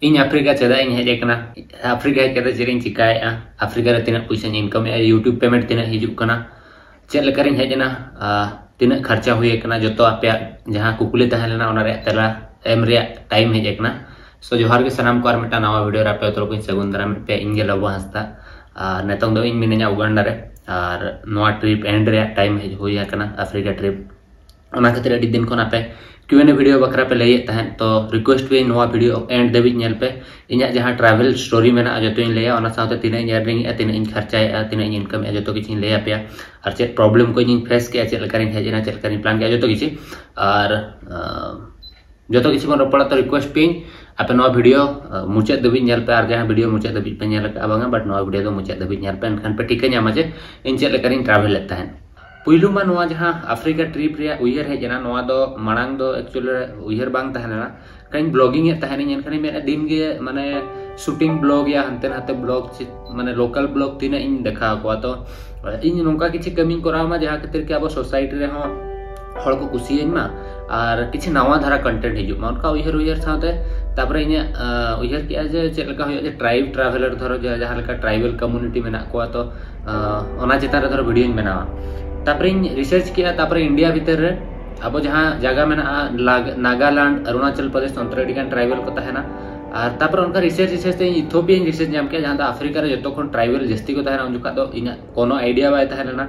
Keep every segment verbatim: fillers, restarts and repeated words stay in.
ᱤᱧ ᱟᱯᱷᱨᱤᱠᱟ ᱪᱮᱫᱟᱜ ᱤᱧ ᱦᱮᱡ ᱟᱠᱟᱱᱟ, ᱟᱯᱷᱨᱤᱠᱟ ᱦᱮᱡ ᱠᱟᱛᱮ ᱪᱮᱫ ᱤᱧ ᱪᱤᱠᱟᱭᱮᱫᱼᱟ, ᱟᱯᱷᱨᱤᱠᱟ ᱨᱮ ᱛᱤᱱᱟᱹᱜ ᱯᱚᱭᱥᱟᱧ ᱤᱱᱠᱟᱢᱮᱫᱼᱟ, YouTube payment ᱛᱤᱱᱟᱹᱜ ᱦᱤᱡᱩᱜ ᱠᱟᱱᱟ, ᱪᱮᱫ ᱞᱮᱠᱟᱨᱤᱧ ᱦᱮᱡ ᱮᱱᱟ, ᱟᱨ ᱛᱤᱱᱟᱹᱜ ᱠᱷᱚᱨᱪᱟ ᱦᱩᱭ ᱟᱠᱟᱱᱟ, ᱡᱚᱛᱚ ᱟᱯᱮᱭᱟᱜ ᱡᱟᱦᱟᱸ ᱠᱩᱠᱞᱤ ᱛᱟᱦᱮᱸ ᱞᱮᱱᱟ ᱚᱱᱟ ᱨᱮᱭᱟᱜ ᱛᱮᱞᱟ ᱮᱢ ᱨᱮᱭᱟᱜ time ᱦᱮᱡ ᱟᱠᱟᱱᱟ᱾ So ᱡᱚᱦᱟᱨ ᱜᱮ ᱥᱟᱱᱟᱢ ᱠᱚ, ᱟᱨ ᱢᱤᱫᱴᱟᱝ ᱱᱟᱣᱟ video ᱨᱮ ᱟᱯᱮ ᱡᱚᱛᱚ ᱠᱚᱧ ᱥᱟᱹᱜᱩᱱ ᱫᱟᱨᱟᱢᱮᱫ ᱯᱮᱭᱟ᱾ ᱤᱧ ᱜᱮ ᱞᱚᱵᱚ ᱦᱟᱸᱥᱫᱟ, ᱟᱨ ᱱᱤᱛᱚᱝ ᱫᱚ ᱤᱧ ᱢᱤᱱᱟᱹᱧᱟ ᱩᱜᱟᱱᱰᱟ ᱨᱮ, ᱟᱨ ᱱᱚᱣᱟ trip end ᱨᱮᱭᱟᱜ time ᱦᱮᱡ ᱦᱩᱭ ᱟᱠᱟᱱᱟ, ᱟᱯᱷᱨᱤᱠᱟ trip᱾ ᱚᱱᱟ ᱠᱷᱟᱹᱛᱤᱨ ᱟᱹᱰᱤ ᱫᱤᱱ ᱠᱷᱚᱱ ᱟᱯᱮ Q and A video ᱵᱟᱠᱷᱨᱟ ᱯᱮ ᱞᱟᱹᱭᱮᱫ ᱛᱟᱦᱮᱸᱫ, ᱛᱚ request ᱯᱮ ᱱᱚᱣᱟ video end ᱫᱷᱟᱹᱵᱤᱡ ᱧᱮᱞ ᱯᱮ᱾ ᱤᱧᱟᱹᱜ ᱡᱟᱦᱟᱸ travel story ᱢᱮᱱᱟᱜᱼᱟ ᱡᱚᱛᱚᱧ ᱞᱟᱹᱭᱟ, ᱚᱱᱟ ᱥᱟᱶᱛᱮ ᱛᱤᱱᱟᱹᱜ ᱤᱧ earningᱮᱫᱼᱟ, ᱛᱤᱱᱟᱹᱜ ᱤᱧ ᱠᱷᱚᱨᱪᱟᱭᱮᱫᱼᱟ, ᱛᱤᱱᱟᱹᱜ ᱤᱧ incomeᱮᱫᱼᱟ, ᱡᱚᱛᱚ ᱠᱤᱪᱷᱩᱧ ᱞᱟᱹᱭ ᱟᱯᱮᱭᱟ᱾ ᱟᱨ ᱪᱮᱫ problem ᱠᱚ ᱤᱧᱤᱧ face ᱠᱮᱫᱼᱟ, ᱪᱮᱫ ᱞᱮᱠᱟᱨᱤᱧ ᱦᱮᱡ ᱮᱱᱟ, ᱪᱮᱫ ᱞᱮᱠᱟᱨᱤᱧ plan ᱠᱮᱫᱼᱟ, ᱡᱚᱛᱚ ᱠᱤᱪᱷᱩ᱾ ᱟᱨ ᱟᱸ, ᱡᱚᱛᱚ ᱠᱤᱪᱷᱩ ᱵᱚᱱ ᱨᱚᱯᱚᱲᱟ᱾ ᱛᱚ request ᱯᱮᱭᱟᱹᱧ ᱟᱯᱮ ᱱᱚᱣᱟ video ᱟᱸ, ᱢᱩᱪᱟᱹᱫ ᱫᱷᱟᱹᱵᱤᱡ ᱧᱮᱞ ᱯᱮ, ᱟᱨ ᱡᱟᱦᱟᱸ video ᱢᱩᱪᱟᱹᱫ ᱫᱷᱟᱹᱵᱤᱡ ᱯᱮ ᱧᱮᱞ ᱟᱠᱟᱫᱼᱟ ᱵᱟᱝᱟ, but ᱱᱚᱣᱟ video ᱫᱚ ᱢᱩᱪᱟᱹᱫ ᱫᱷᱟᱹᱵᱤᱡ ᱧᱮᱞ ᱯᱮ, ᱮᱱᱠᱷᱟᱱ ᱯᱮ ᱴᱷᱤᱠᱟᱹ ᱧᱟᱢᱟ ᱡᱮ ᱤᱧ ᱪᱮᱫ ᱞᱮᱠᱟᱨᱤᱧ travelᱮᱫ ᱛᱟᱦᱮᱸᱫ᱾ ᱯᱩᱭᱞᱩ ᱢᱟ ᱱᱚᱣᱟ ᱡᱟᱦᱟᱸ ᱟᱯᱷᱨᱤᱠᱟ trip ᱨᱮᱭᱟᱜ ᱩᱭᱦᱟᱹᱨ ᱦᱮᱡ ᱮᱱᱟ, ᱱᱚᱣᱟ ᱫᱚ ᱢᱟᱲᱟᱝ ᱫᱚ actually ᱩᱭᱦᱟᱹᱨ ᱵᱟᱝ ᱛᱟᱦᱮᱸ ᱞᱮᱱᱟ᱾ ᱠᱟᱹᱡ bloggingᱮᱫ ᱛᱟᱦᱮᱱᱤᱧ, ᱮᱱᱠᱷᱟᱱᱤᱧ ᱢᱮᱱᱟ ᱫᱤᱱ ᱜᱮ ᱢᱟᱱᱮ shooting blogᱮᱫᱼᱟ, ᱦᱟᱱᱛᱮ ᱱᱟᱛᱮ blog ᱪᱮ-, ᱢᱟᱱᱮ local blog ᱛᱤᱱᱟᱹᱜ ᱤᱧ ᱫᱮᱠᱷᱟᱣ ᱠᱚᱣᱟ᱾ ᱛᱚ ᱤᱧ ᱱᱚᱝᱠᱟ ᱠᱤᱪᱷᱩ ᱠᱟᱹᱢᱤᱧ ᱠᱚᱨᱟᱣ ᱢᱟ ᱡᱟᱦᱟᱸ ᱠᱷᱟᱹᱛᱤᱨ ᱠᱤ ᱟᱵᱚ society ᱨᱮᱦᱚᱸ ᱦᱚᱲ ᱠᱚ ᱠᱩᱥᱤᱭᱟᱹᱧ ᱢᱟ ᱟᱨ ᱠᱤᱪᱷᱩ ᱱᱟᱣᱟ ᱫᱷᱟᱨᱟ content ᱦᱤᱡᱩᱜ ᱢᱟ, ᱚᱱᱠᱟ ᱩᱭᱦᱟᱹᱨ ᱩᱭᱦᱟᱹᱨ ᱥᱟᱶᱛᱮ ᱛᱟᱨᱯᱚᱨᱮ ᱤᱧᱟᱹᱜ ᱟᱸ, ᱩᱭᱦᱟᱹᱨ ᱠᱮᱜᱼᱟ ᱡᱮ ᱪᱮᱫ ᱞᱮᱠᱟ ᱦᱩᱭᱩᱜᱼᱟ ᱡᱮ tribe traveller, ᱫᱷᱚᱨᱚ ᱡᱮ ᱡᱟᱦᱟᱸ ᱞᱮᱠᱟ tribal community ᱢᱮᱱᱟᱜ ᱠᱚᱣᱟ, ᱛᱚ ᱟᱸ, ᱚᱱᱟ ᱪᱮᱛᱟᱱ ᱨᱮ ᱫᱷᱚᱨᱚ videoᱧ ᱵᱮᱱᱟᱣᱟ᱾ ᱛᱟᱨᱯᱚᱨᱮᱧ research ᱠᱮᱜᱼᱟ, ᱛᱟᱨᱯᱚᱨᱮ India ᱵᱷᱤᱛᱤᱨ ᱨᱮ ᱟᱵᱚ ᱡᱟᱦᱟᱸ ᱡᱟᱭᱜᱟ ᱢᱮᱱᱟᱜᱼᱟ ᱞᱟᱜ-, ᱱᱟᱜᱟᱞᱮᱱᱰ, ᱚᱨᱩᱱᱟᱪᱚᱞ ᱯᱨᱚᱫᱮᱥ, ᱚᱱᱛᱮ ᱨᱮ ᱟᱹᱰᱤᱜᱟᱱ tribal ᱠᱚ ᱛᱟᱦᱮᱱᱟ᱾ ᱟᱨ ᱛᱟᱨᱯᱚᱨᱮ ᱚᱱᱠᱟ research research ᱛᱮ ᱤᱧ Ethiopia ᱤᱧ research ᱧᱟᱢ ᱠᱮᱜᱼᱟ, ᱡᱟᱦᱟᱸ ᱫᱚ ᱟᱯᱷᱨᱤᱠᱟ ᱨᱮ ᱡᱚᱛᱚ ᱠᱷᱚᱱ tribal ᱡᱟᱹᱥᱛᱤ ᱠᱚ ᱛᱟᱦᱮᱱᱟ᱾ ᱩᱱ ᱡᱚᱠᱷᱟᱜ ᱫᱚ ᱤᱧᱟᱹᱜ ᱠᱳᱱᱳ idea ᱵᱟᱭ ᱛᱟᱦᱮᱸ ᱞᱮᱱᱟ,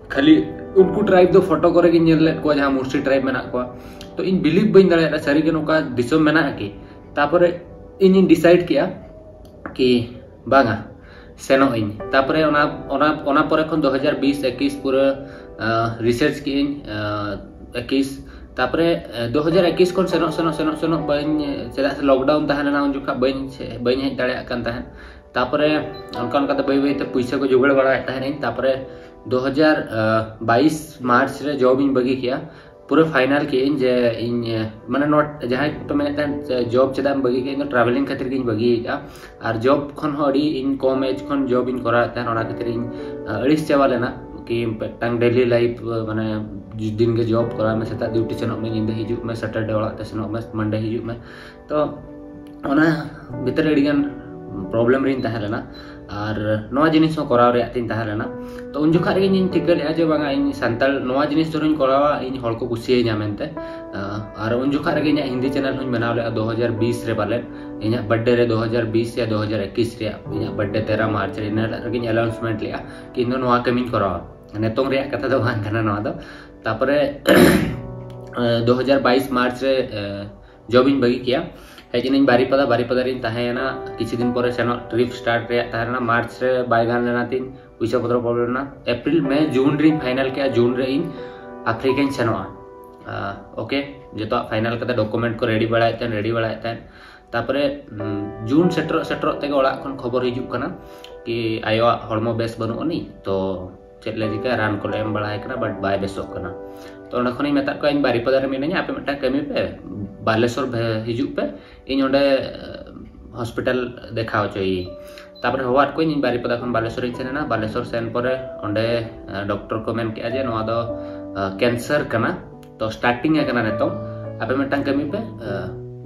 ᱠᱷᱟᱹᱞᱤ ᱩᱱᱠᱩ tribe ᱫᱚ photo ᱠᱚᱨᱮ ᱜᱤᱧ ᱧᱮᱞ ᱞᱮᱫ ᱠᱚᱣᱟ, ᱡᱟᱦᱟᱸ ᱢᱩᱨᱥᱤ tribe ᱢᱮᱱᱟᱜ ᱠᱚᱣᱟ᱾ ᱛᱚ ᱤᱧ believe ᱵᱟᱹᱧ ᱫᱟᱲᱮᱭᱟᱜ ᱠᱟᱱᱟ ᱥᱟᱹᱨᱤᱜᱮ ᱱᱚᱝᱠᱟ ᱫᱤᱥᱚᱢ ᱢᱮᱱᱟᱜᱼᱟ ᱠᱤ᱾ ᱛᱟᱨᱯᱚᱨᱮ ᱤᱧᱤᱧ decide ᱠᱮᱜᱼᱟ ᱠᱤ ᱵᱟᱝᱟ, ᱥᱮᱱᱚᱜ ᱟᱹᱧ᱾ ᱛᱟᱨᱯᱚᱨᱮ ᱚᱱᱟ ᱚᱱᱟ ᱚᱱᱟ ᱯᱚᱨᱮ ᱠᱷᱚᱱ ᱫᱩ ᱦᱟᱡᱟᱨ ᱵᱤᱥ ᱮᱠᱩᱥ ᱯᱩᱨᱟᱹ ᱟᱸ, research ᱠᱮᱜᱼᱟᱹᱧ ᱟᱸ, ᱮᱠᱩᱥ᱾ ᱛᱟᱨᱯᱚᱨᱮ ᱟᱸ, ᱫᱩ ᱦᱟᱡᱟᱨ ᱮᱠᱩᱥ ᱠᱷᱚᱱ ᱥᱮᱱᱚᱜ ᱥᱮᱱᱚᱜ ᱥᱮᱱᱚᱜ ᱥᱮᱱᱚᱜ ᱵᱟᱹᱧ, ᱪᱮᱫᱟᱜ ᱥᱮ lockdown ᱛᱟᱦᱮᱸ ᱞᱮᱱᱟ ᱩᱱ ᱡᱚᱠᱷᱟᱜ, ᱵᱟᱹᱧ ᱪᱮ-, ᱵᱟᱹᱧ ᱦᱮᱡ ᱫᱟᱲᱮᱭᱟᱜ ᱠᱟᱱ ᱛᱟᱦᱮᱸᱫ᱾ ᱛᱟᱨᱯᱚᱨᱮ ᱚᱱᱠᱟ ᱚᱱᱠᱟᱛᱮ ᱵᱟᱹᱭ ᱵᱟᱹᱭᱛᱮ ᱯᱩᱭᱥᱟᱹ ᱠᱚ ᱡᱚᱜᱟᱲ ᱵᱟᱲᱟᱭᱮᱫ ᱛᱟᱦᱮᱱᱟᱹᱧ᱾ ᱛᱟᱨᱯᱚᱨᱮ ᱫᱩ ᱦᱟᱡᱟᱨ ᱵᱟᱭᱤᱥ March ᱨᱮ job ᱤᱧ ᱵᱟᱹᱜᱤ ᱠᱮᱜᱼᱟ, ᱯᱩᱨᱟᱹ final ᱠᱮᱜᱼᱟᱹᱧ ᱡᱮ ᱤᱧ, ᱢᱟᱱᱮ ᱱᱚᱣᱟ ᱡᱟᱦᱟᱸᱭ ᱠᱚ ᱢᱮᱱᱮᱫ ᱛᱟᱦᱮᱸᱫ ᱡᱮ job ᱪᱮᱫᱟᱜ ᱮᱢ ᱵᱟᱹᱜᱤ ᱠᱮᱜᱼᱟ, ᱤᱧ ᱫᱚ travelling ᱠᱷᱟᱹᱛᱤᱨ ᱜᱤᱧ ᱵᱟᱹᱜᱤ ᱠᱟᱜᱼᱟ᱾ ᱟᱨ job ᱠᱷᱚᱱ ᱦᱚᱸ ᱟᱹᱰᱤ ᱤᱧ ᱠᱚᱢ age ᱠᱷᱚᱱ job ᱤᱧ ᱠᱚᱨᱟᱣᱮᱫ ᱛᱟᱦᱮᱸᱫ, ᱚᱱᱟ ᱠᱷᱟᱹᱛᱤᱨ ᱤᱧ ᱟᱹᱲᱤᱥ ᱪᱟᱵᱟ ᱞᱮᱱᱟ ᱠᱤ ᱢᱤᱫᱴᱟᱝ daily life, ᱢᱟᱱᱮ ᱫᱤᱱ ᱜᱮ job ᱠᱚᱨᱟᱣ ᱢᱮ, ᱥᱮᱛᱟᱜ duty ᱥᱮᱱᱚᱜ ᱢᱮ, ᱧᱤᱫᱟᱹ ᱦᱤᱡᱩᱜ ᱢᱮ, Saturday ᱚᱲᱟᱜ ᱛᱮ ᱥᱮᱱᱚᱜ ᱢᱮ, Monday ᱦᱤᱡᱩᱜ ᱢᱮ᱾ ᱛᱚ ᱚᱱᱟ ᱵᱷᱤᱛᱨᱤ ᱨᱮ ᱟᱹᱰᱤᱜᱟᱱ ᱯᱨᱚᱵᱞᱮᱢ ᱨᱤᱧ ᱛᱟᱦᱮᱸ ᱞᱮᱱᱟ᱾ ᱟᱨ ᱱᱚᱣᱟ ᱡᱤᱱᱤᱥ ᱦᱚᱸ ᱠᱚᱨᱟᱣ ᱨᱮᱭᱟᱜ ᱛᱤᱧ ᱛᱟᱦᱮᱸ ᱞᱮᱱᱟ᱾ ᱛᱚ ᱩᱱ ᱡᱚᱠᱷᱟᱜ ᱨᱮᱜᱮ ᱤᱧ ᱴᱷᱤᱠᱟᱹ ᱞᱮᱫᱼᱟ ᱡᱮ ᱵᱟᱝᱟ, ᱤᱧ ᱥᱟᱱᱛᱟᱲ ᱱᱚᱣᱟ ᱡᱤᱱᱤᱥ ᱫᱷᱚᱨᱚᱧ ᱠᱚᱨᱟᱣᱟ, ᱤᱧ ᱦᱚᱲ ᱠᱚ ᱠᱩᱥᱤᱭᱟᱹᱧᱟ ᱢᱮᱱᱛᱮ᱾ ᱟᱨ ᱩᱱ ᱡᱚᱠᱷᱟᱜ ᱨᱮᱜᱮ ᱤᱧᱟᱹᱜ ᱦᱤᱱᱫᱤ ᱪᱮᱱᱮᱞ ᱦᱚᱸᱧ ᱵᱮᱱᱟᱣ ᱞᱮᱫᱼᱟ ᱫᱩ ᱦᱟᱡᱟᱨ ᱵᱤᱥ ᱨᱮ ᱯᱟᱞᱮᱫ, ᱤᱧᱟᱹᱜ ᱵᱟᱨᱛᱷᱰᱮ ᱨᱮ ᱫᱩ ᱦᱟᱡᱟᱨ ᱵᱤᱥ ᱨᱮᱭᱟᱜ ᱫᱩ ᱦᱟᱡᱟᱨ ᱮᱠᱩᱥ ᱨᱮᱭᱟᱜ ᱤᱧᱟᱹᱜ ᱵᱟᱨᱛᱷᱰᱮ ᱛᱮᱨᱚ ᱢᱟᱨᱪ ᱨᱮ, ᱤᱱᱟᱹ ᱦᱤᱞᱳᱜ ᱨᱮᱜᱮᱧ ᱟᱱᱟᱣᱩᱱᱥᱢᱮᱱᱴ ᱞᱮᱫᱼᱟ ᱠᱤ ᱤᱧ ᱫᱚ ᱱᱚᱣᱟ ᱠᱟᱹᱢᱤᱧ ᱠᱚᱨᱟᱣᱟ᱾ ᱱᱤᱛᱚᱝ ᱨᱮᱭᱟᱜ ᱠᱟᱛᱷᱟ ᱫᱚ ᱵᱟᱝ ᱠᱟᱱᱟ ᱱᱚᱣᱟ ᱫᱚ᱾ ᱛᱟᱨᱯᱚᱨᱮ ᱫᱩ ᱦᱟᱡᱟᱨ ᱵᱟᱭᱤᱥ ᱢᱟᱨᱪ ᱨᱮ ᱡᱚᱵ ᱤᱧ ᱵᱟᱹᱜᱤ ᱠᱮᱜᱼᱟ᱾ ᱦᱮᱡ ᱮᱱᱟᱹᱧ ᱵᱟᱨᱤᱯᱟᱫᱟ, ᱵᱟᱨᱤᱯᱟᱫᱟ ᱨᱤᱧ ᱛᱟᱦᱮᱸᱭᱮᱱᱟ ᱠᱤᱪᱷᱩ ᱫᱤᱱ ᱯᱚᱨᱮ, ᱥᱮᱱᱚᱜ ᱴᱨᱤᱯ ᱥᱴᱟᱨᱴ ᱨᱮᱭᱟᱜ ᱛᱟᱦᱮᱸ ᱞᱮᱱᱟ᱾ ᱢᱟᱨᱪ ᱨᱮ ᱵᱟᱭ ᱜᱟᱱ ᱞᱮᱱᱟ ᱛᱤᱧ, ᱯᱩᱭᱥᱟᱹ ᱯᱚᱛᱨᱚ ᱯᱨᱚᱵᱞᱮᱢ ᱮᱱᱟ᱾ ᱮᱯᱨᱤᱞ, ᱢᱮ, ᱡᱩᱱ ᱨᱤᱧ ᱯᱷᱟᱭᱱᱟᱞ ᱠᱮᱜᱼᱟ, ᱡᱩᱱ ᱨᱮ ᱤᱧ ᱟᱯᱷᱨᱤᱠᱟᱧ ᱥᱮᱱᱚᱜᱼᱟ᱾ ᱳᱠᱮ, ᱡᱚᱛᱚᱣᱟᱜ ᱯᱷᱟᱭᱱᱟᱞ ᱠᱟᱛᱮ ᱰᱚᱠᱩᱢᱮᱱᱴ ᱠᱚ ᱨᱮᱰᱤ ᱵᱟᱲᱟᱭᱮᱫ ᱛᱟᱦᱮᱱ, ᱨᱮᱰᱤ ᱵᱟᱲᱟᱭᱮᱫ ᱛᱟᱦᱮᱱ᱾ ᱛᱟᱨᱯᱚᱨᱮ ᱩᱢ, ᱡᱩᱱ ᱥᱮᱴᱮᱨᱚᱜ ᱥᱮᱴᱮᱨᱚᱜ ᱛᱮᱜᱮ ᱚᱲᱟᱜ ᱠᱷᱚᱱ ᱠᱷᱚᱵᱚᱨ ᱦᱤᱡᱩᱜ ᱠᱟᱱᱟ ᱠᱤ ᱟᱭᱳᱣᱟᱜ ᱦᱚᱲᱢᱚ ᱵᱮᱥ ᱵᱟᱹᱱᱩᱜ ᱟᱹᱱᱤᱡ, ᱛᱚ ᱪᱮᱫ ᱞᱮ ᱪᱤᱠᱟᱹᱭᱟ, ᱨᱟᱱ ᱠᱚᱞᱮ ᱮᱢ ᱵᱟᱲᱟᱭ ᱠᱟᱱᱟ, but ᱵᱟᱭ ᱵᱮᱥᱚᱜ ᱠᱟᱱᱟ᱾ ᱛᱚ ᱚᱸᱰᱮ ᱠᱷᱚᱱᱤᱧ ᱢᱮᱛᱟᱫ ᱠᱚᱣᱟ, ᱤᱧ ᱵᱟᱨᱤᱯᱟᱫᱟ ᱨᱮ ᱢᱤᱱᱟᱹᱧᱟ, ᱟᱯᱮ ᱢᱤᱫᱴᱟᱝ ᱠᱟᱹᱢᱤ ᱯᱮ, ᱵᱟᱞᱮᱥᱚᱨ ᱵᱷᱮ-, ᱦᱤᱡᱩᱜ ᱯᱮ, ᱤᱧ ᱚᱸᱰᱮ ᱦᱚᱥᱯᱤᱴᱟᱞ ᱫᱮᱠᱷᱟᱣ ᱦᱚᱪᱚᱭᱤᱧ᱾ ᱛᱟᱨᱯᱚᱨᱮ ᱦᱚᱦᱚᱣᱟᱫ ᱠᱚᱣᱟᱧ, ᱤᱧ ᱵᱟᱨᱤᱯᱟᱫᱟ ᱠᱷᱚᱱ ᱵᱟᱞᱮᱥᱚᱨᱤᱧ ᱥᱮᱱ ᱮᱱᱟ᱾ ᱵᱟᱞᱮᱥᱚᱨ ᱥᱮᱱ ᱯᱚᱨᱮ ᱚᱸᱰᱮ ᱰᱚᱠᱴᱚᱨ ᱠᱚ ᱢᱮᱱ ᱠᱮᱜᱼᱟ ᱡᱮ ᱱᱚᱣᱟ ᱫᱚ ᱠᱮᱱᱥᱟᱨ ᱠᱟᱱᱟ, ᱛᱚ ᱥᱴᱟᱨᱴᱤᱝ ᱟᱠᱟᱱᱟ ᱱᱤᱛᱚᱝ, ᱟᱯᱮ ᱢᱤᱫᱴᱟᱝ ᱠᱟᱹᱢᱤ ᱯᱮ,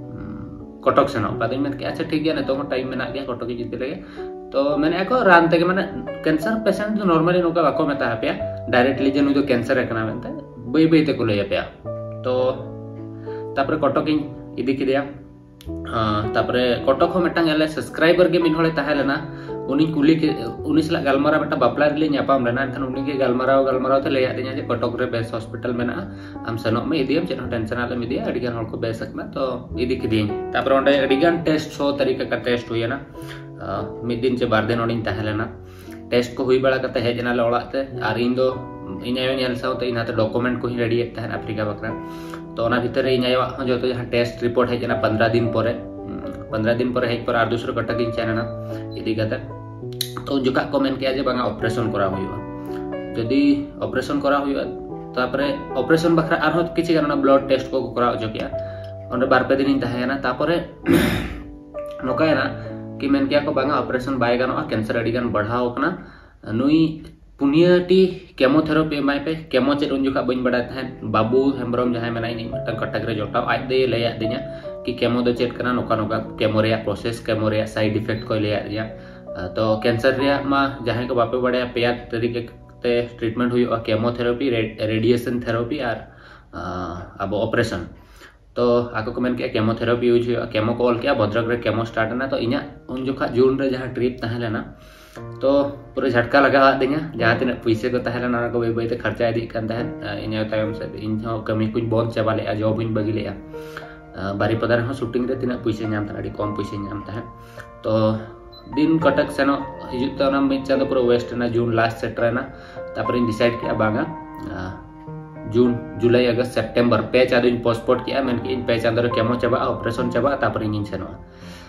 ᱠᱚᱴᱚᱠ ᱥᱮᱱᱚᱜ ᱯᱮ᱾ ᱟᱫᱚᱧ ᱢᱮᱱ ᱠᱮᱜᱼᱟ, ᱟᱪᱪᱷᱟ ᱴᱷᱤᱠ ᱜᱮᱭᱟ, ᱱᱤᱛᱚᱝ ᱦᱚᱸ ᱴᱟᱭᱤᱢ ᱢᱮᱱᱟᱜ ᱜᱮᱭᱟ, ᱠᱚᱴᱚᱠ ᱤᱧ ᱤᱫᱤ ᱞᱮᱜᱮ᱾ ᱛᱚ ᱢᱮᱱᱮᱫᱼᱟ ᱠᱚ ᱨᱟᱱ ᱛᱮᱜᱮ, ᱢᱟᱱᱮ ᱠᱮᱱᱥᱟᱨ ᱯᱮᱥᱮᱱᱴ ᱫᱚ ᱱᱚᱨᱢᱟᱞᱤ ᱱᱚᱝᱠᱟ ᱵᱟᱠᱚ ᱢᱮᱛᱟ ᱟᱯᱮᱭᱟ ᱰᱟᱭᱨᱮᱠᱴᱞᱤ ᱡᱮ ᱱᱩᱭ ᱫᱚ ᱠᱮᱱᱥᱟᱨ ᱟᱠᱟᱱᱟ ᱢᱮᱱᱛᱮ, ᱵᱟᱹᱭ ᱵᱟᱹᱭ ᱛᱮᱠᱚ ᱞᱟᱹᱭ ᱟᱯᱮᱭᱟ᱾ ᱛᱚ ᱛᱟᱨᱯᱚᱨᱮ ᱠᱚᱴᱚᱠ ᱤᱧ ᱤᱫᱤ ᱠᱮᱫᱮᱭᱟ᱾ ᱛᱟᱨᱯᱚᱨᱮ ᱠᱚᱴᱚᱠ ᱦᱚᱸ ᱢᱤᱫᱴᱟᱝ ᱟᱞᱮ ᱥᱟᱵᱥᱠᱨᱟᱭᱵᱟᱨ ᱜᱮ ᱢᱤᱫ ᱦᱚᱲᱮ ᱛᱟᱦᱮᱸ ᱞᱮᱱᱟ, ᱩᱱᱤᱧ ᱠᱩᱞᱤ ᱠᱮᱫ, ᱩᱱᱤ ᱥᱟᱞᱟᱜ ᱜᱟᱞᱢᱟᱨᱟᱣ, ᱢᱤᱫᱴᱟᱝ ᱵᱟᱯᱞᱟ ᱨᱮᱞᱮ ᱧᱟᱯᱟᱢ ᱞᱮᱱᱟ᱾ ᱮᱱᱠᱷᱟᱱ ᱩᱱᱤᱜᱮ ᱜᱟᱞᱢᱟᱨᱟᱣ ᱜᱟᱞᱢᱟᱨᱟᱣ ᱛᱮ ᱞᱟᱹᱭᱟᱫ ᱞᱤᱧᱟ ᱡᱮ ᱠᱚᱴᱚᱠ ᱨᱮ ᱵᱮᱥ ᱦᱚᱥᱯᱤᱴᱟᱞ ᱢᱮᱱᱟᱜᱼᱟ, ᱟᱢ ᱥᱮᱱᱚᱜ ᱢᱮ, ᱤᱫᱤᱭᱟᱢ, ᱪᱮᱫ ᱦᱚᱸ ᱴᱮᱱᱥᱚᱱ ᱟᱞᱚᱢ ᱤᱫᱤᱭᱟ, ᱟᱹᱰᱤᱜᱟᱱ ᱦᱚᱲ ᱠᱚ ᱵᱮᱥ ᱟᱠᱟᱱᱟ᱾ ᱛᱚ ᱤᱫᱤ ᱠᱮᱫᱮᱭᱟᱹᱧ᱾ ᱛᱟᱨᱯᱚᱨᱮ ᱚᱸᱰᱮ ᱟᱹᱰᱤᱜᱟᱱ ᱴᱮᱥᱴ, ᱥᱚ ᱛᱟᱹᱨᱤᱠᱟ ᱠᱟ ᱴᱮᱥᱴ ᱦᱩᱭᱮᱱᱟ᱾ ᱢᱤᱫ ᱫᱤᱱ ᱪᱮ ᱵᱟᱨ ᱫᱤᱱ ᱚᱸᱰᱮᱧ ᱛᱟᱦᱮᱸ ᱞᱮᱱᱟ᱾ ᱴᱮᱥᱴ ᱠᱚ ᱦᱩᱭ ᱵᱟᱲᱟ ᱠᱟᱛᱮ ᱦᱮᱡ ᱮᱱᱟᱞᱮ ᱚᱲᱟᱜ ᱛᱮ, ᱟᱨ ᱤᱧ ᱫᱚ ᱤᱧ ᱟᱭᱳ ᱧᱮᱞ ᱥᱟᱶᱛᱮ ᱤᱧ ᱱᱟᱛᱮ ᱰᱚᱠᱩᱢᱮᱱᱴ ᱠᱚᱦᱚᱸᱧ ᱨᱮᱰᱤᱭᱮᱫ ᱛᱟᱦᱮᱸᱫ ᱟᱯᱷᱨᱤᱠᱟ ᱵᱟᱠᱷᱨᱟ᱾ ᱛᱚ ᱚᱱᱟ ᱵᱷᱤᱛᱤᱨ ᱨᱮ ᱤᱧ ᱟᱭᱳᱣᱟᱜ ᱦᱚᱸ ᱡᱚᱛᱚ ᱡᱟᱦᱟᱸ ᱴᱮᱥᱴ ᱨᱤᱯᱳᱨᱴ ᱦᱮᱡ ᱮᱱᱟ ᱯᱚᱱᱫᱽᱨᱟ ᱫᱤᱱ ᱯᱚᱨᱮ, ᱯᱚᱱᱫᱽᱨᱟ ᱫᱤᱱ ᱯᱚᱨᱮ ᱦᱮᱡ ᱯᱚᱨᱮ ᱟᱨ ᱫᱩᱥᱨᱟ ᱠᱚᱴᱚᱠᱤᱧ ᱪᱟᱞᱟᱣ ᱮᱱᱟ ᱤᱫᱤ ᱠᱟᱛᱮ᱾ ᱛᱚ ᱩᱱ ᱡᱚᱠᱷᱟᱜ ᱠᱚ ᱢᱮᱱ ᱠᱮᱜᱼᱟ ᱡᱮ ᱵᱟᱝᱟ, ᱚᱯᱟᱨᱮᱥᱚᱱ ᱠᱚᱨᱟᱣ ᱦᱩᱭᱩᱜᱼᱟ᱾ ᱡᱩᱫᱤ ᱚᱯᱟᱨᱮᱥᱚᱱ ᱠᱚᱨᱟᱣ ᱦᱩᱭᱩᱜᱼᱟ, ᱛᱟᱨᱯᱚᱨᱮ ᱚᱯᱟᱨᱮᱥᱚᱱ ᱵᱟᱠᱷᱨᱟ ᱟᱨᱦᱚᱸ ᱠᱤᱪᱷᱩ ᱜᱟᱱ ᱚᱱᱟ ᱵᱞᱟᱰ ᱴᱮᱥᱴ ᱠᱚᱠᱚ ᱠᱚᱨᱟᱣ ᱦᱚᱪᱚ ᱠᱮᱜᱼᱟ᱾ ᱚᱸᱰᱮ ᱵᱟᱨ ᱯᱮ ᱫᱤᱱᱤᱧ ᱛᱟᱦᱮᱸᱭᱮᱱᱟ᱾ ᱛᱟᱨᱯᱚᱨᱮ ᱱᱚᱝᱠᱟᱭᱮᱱᱟ ᱠᱤ ᱢᱮᱱ ᱠᱮᱜᱼᱟ ᱠᱚ, ᱵᱟᱝᱟ, ᱚᱯᱟᱨᱮᱥᱚᱱ ᱵᱟᱭ ᱜᱟᱱᱚᱜᱼᱟ, ᱠᱮᱱᱥᱟᱨ ᱟᱹᱰᱤ ᱜᱟᱱ ᱵᱟᱲᱦᱟᱣ ᱟᱠᱟᱱᱟ, ᱱᱩᱭ ᱯᱩᱱᱭᱟᱹ ᱴᱤ ᱠᱮᱢᱳᱛᱷᱮᱨᱟᱯᱤ ᱮᱢᱟᱭ ᱯᱮ᱾ ᱠᱮᱢᱳ ᱪᱮᱫ ᱩᱱ ᱡᱚᱠᱷᱟᱜ ᱵᱟᱹᱧ ᱵᱟᱲᱟᱭ ᱛᱟᱦᱮᱸᱫ᱾ ᱵᱟᱹᱵᱩ ᱦᱮᱢᱵᱨᱚᱢ ᱡᱟᱦᱟᱸᱭ ᱢᱮᱱᱟᱭ, ᱤᱧᱤᱡ ᱢᱤᱫᱴᱟᱝ ᱠᱚᱴᱚᱠ ᱨᱮ ᱡᱚᱴᱟᱣ, ᱟᱡ ᱫᱚᱭ ᱞᱟᱹᱭ ᱟᱹᱫᱤᱧᱟ ᱠᱮᱢᱳ ᱫᱚ ᱪᱮᱫ ᱠᱟᱱᱟ, ᱱᱚᱝᱠᱟ ᱱᱚᱝᱠᱟ ᱠᱮᱢᱳ ᱨᱮᱭᱟᱜ ᱯᱨᱚᱥᱮᱥ, ᱠᱮᱢᱳ ᱨᱮᱭᱟᱜ ᱥᱟᱭᱤᱰ ᱤᱯᱷᱮᱠᱴ ᱠᱚᱭ ᱞᱟᱹᱭᱟᱫ ᱞᱤᱧᱟ᱾ ᱛᱚ ᱠᱮᱱᱥᱟᱨ ᱨᱮᱭᱟᱜ ᱢᱟ ᱡᱟᱦᱟᱸᱭ ᱠᱚ ᱵᱟᱯᱮ ᱵᱟᱲᱟᱭᱟ, ᱯᱮᱭᱟ ᱛᱟᱹᱨᱤᱠᱟ ᱛᱮ ᱴᱨᱤᱴᱢᱮᱱᱴ ᱦᱩᱭᱩᱜᱼᱟ, ᱠᱮᱢᱳᱛᱷᱮᱨᱟᱯᱤ, ᱨᱮᱰᱤᱭᱮᱥᱚᱱ ᱛᱷᱮᱨᱟᱯᱤ ᱟᱨ ᱟᱵᱚ ᱚᱯᱟᱨᱮᱥᱚᱱ᱾ ᱛᱚ ᱟᱠᱚ ᱠᱚ ᱢᱮᱱ ᱠᱮᱜᱼᱟ ᱠᱮᱢᱳᱛᱷᱮᱨᱟᱯᱤ ᱤᱭᱩᱡᱽ ᱦᱩᱭᱩᱜᱼᱟ, ᱠᱮᱢᱳ ᱠᱚ ᱚᱞ ᱠᱮᱜᱼᱟ, ᱵᱷᱚᱫᱨᱚᱠ ᱨᱮ ᱠᱮᱢᱳ ᱥᱴᱟᱨᱴ ᱮᱱᱟ᱾ ᱛᱚ ᱤᱧᱟᱹᱜ ᱩᱱ ᱡᱚᱠᱷᱟᱜ ᱡᱩᱱ ᱨᱮ ᱡᱟᱦᱟᱸ ᱴᱨᱤᱯ ᱛᱟᱦᱮᱸ ᱞᱮᱱᱟ, ᱛᱚ ᱯᱩᱨᱟᱹ ᱡᱷᱟᱴᱠᱟ ᱞᱟᱜᱟᱣ ᱟᱫᱤᱧᱟ᱾ ᱡᱟᱦᱟᱸ ᱛᱤᱱᱟᱹᱜ ᱯᱩᱭᱥᱟᱹ ᱠᱚ ᱛᱟᱦᱮᱸ ᱞᱮᱱᱟ, ᱚᱱᱟ ᱠᱚ ᱵᱟᱹᱭ ᱵᱟᱹᱭᱛᱮ ᱠᱷᱚᱨᱪᱟ ᱤᱫᱤᱜ ᱠᱟᱱ ᱛᱟᱦᱮᱸᱫ᱾ ᱤᱧ ᱛᱟᱭᱚᱢ ᱥᱮᱫ ᱤᱧ ᱦᱚᱸ ᱠᱟᱹᱢᱤ ᱠᱚᱧ ᱵᱚᱱᱫ ᱪᱟᱵᱟ ᱞᱮᱜᱼᱟ, ᱡᱚᱵ ᱦᱚᱸᱧ ᱵᱟᱹᱜᱤ ᱞᱮᱜᱼᱟ᱾ ᱵᱟᱨᱤᱯᱟᱫᱟ ᱨᱮᱦᱚᱸ ᱥᱩᱴᱤᱝ ᱨᱮ ᱛᱤᱱᱟᱹᱜ ᱯᱩᱭᱥᱟᱹᱧ ᱧᱟᱢ ᱛᱟᱦᱮᱸᱫ, ᱟᱹᱰᱤ ᱠᱚᱢ ᱯᱩᱭᱥᱟᱹᱧ ᱧᱟᱢ ᱛᱟᱦᱮᱸᱫ᱾ ᱛᱚ ᱫᱤᱱ ᱠᱟᱴᱟᱜ ᱥᱮᱱᱚᱜ ᱦᱤᱡᱩᱜ ᱛᱮ ᱚᱱᱟ ᱢᱤᱫ ᱪᱟᱸᱫᱚ ᱯᱩᱨᱟᱹ ᱣᱮᱥᱴ ᱮᱱᱟ, ᱡᱩᱱ ᱞᱟᱥᱴ ᱥᱮᱴᱮᱨ ᱮᱱᱟ᱾ ᱛᱟᱨᱯᱚᱨᱮᱧ ᱰᱤᱥᱟᱭᱤᱰ ᱠᱮᱜᱼᱟ, ᱵᱟᱝᱟ, ᱡᱩᱱ, ᱡᱩᱞᱟᱭ, ᱟᱜᱚᱥᱴ, ᱥᱮᱯᱴᱮᱢᱵᱟᱨ ᱯᱮ ᱪᱟᱸᱫᱚᱧ ᱯᱳᱥᱴᱯᱳᱱ ᱠᱮᱜᱼᱟ᱾ ᱢᱮᱱ ᱠᱮᱜᱼᱟᱹᱧ ᱯᱮ ᱪᱟᱸᱫᱚ ᱨᱮ ᱠᱮᱢᱳ ᱪᱟᱵᱟᱜᱼᱟ, ᱚᱯᱟᱨᱮᱥᱚᱱ ᱪᱟᱵᱟᱜᱼᱟ, ᱛᱟᱨᱯᱚᱨᱮ ᱤᱧᱤᱧ ᱥᱮᱱᱚᱜᱼᱟ᱾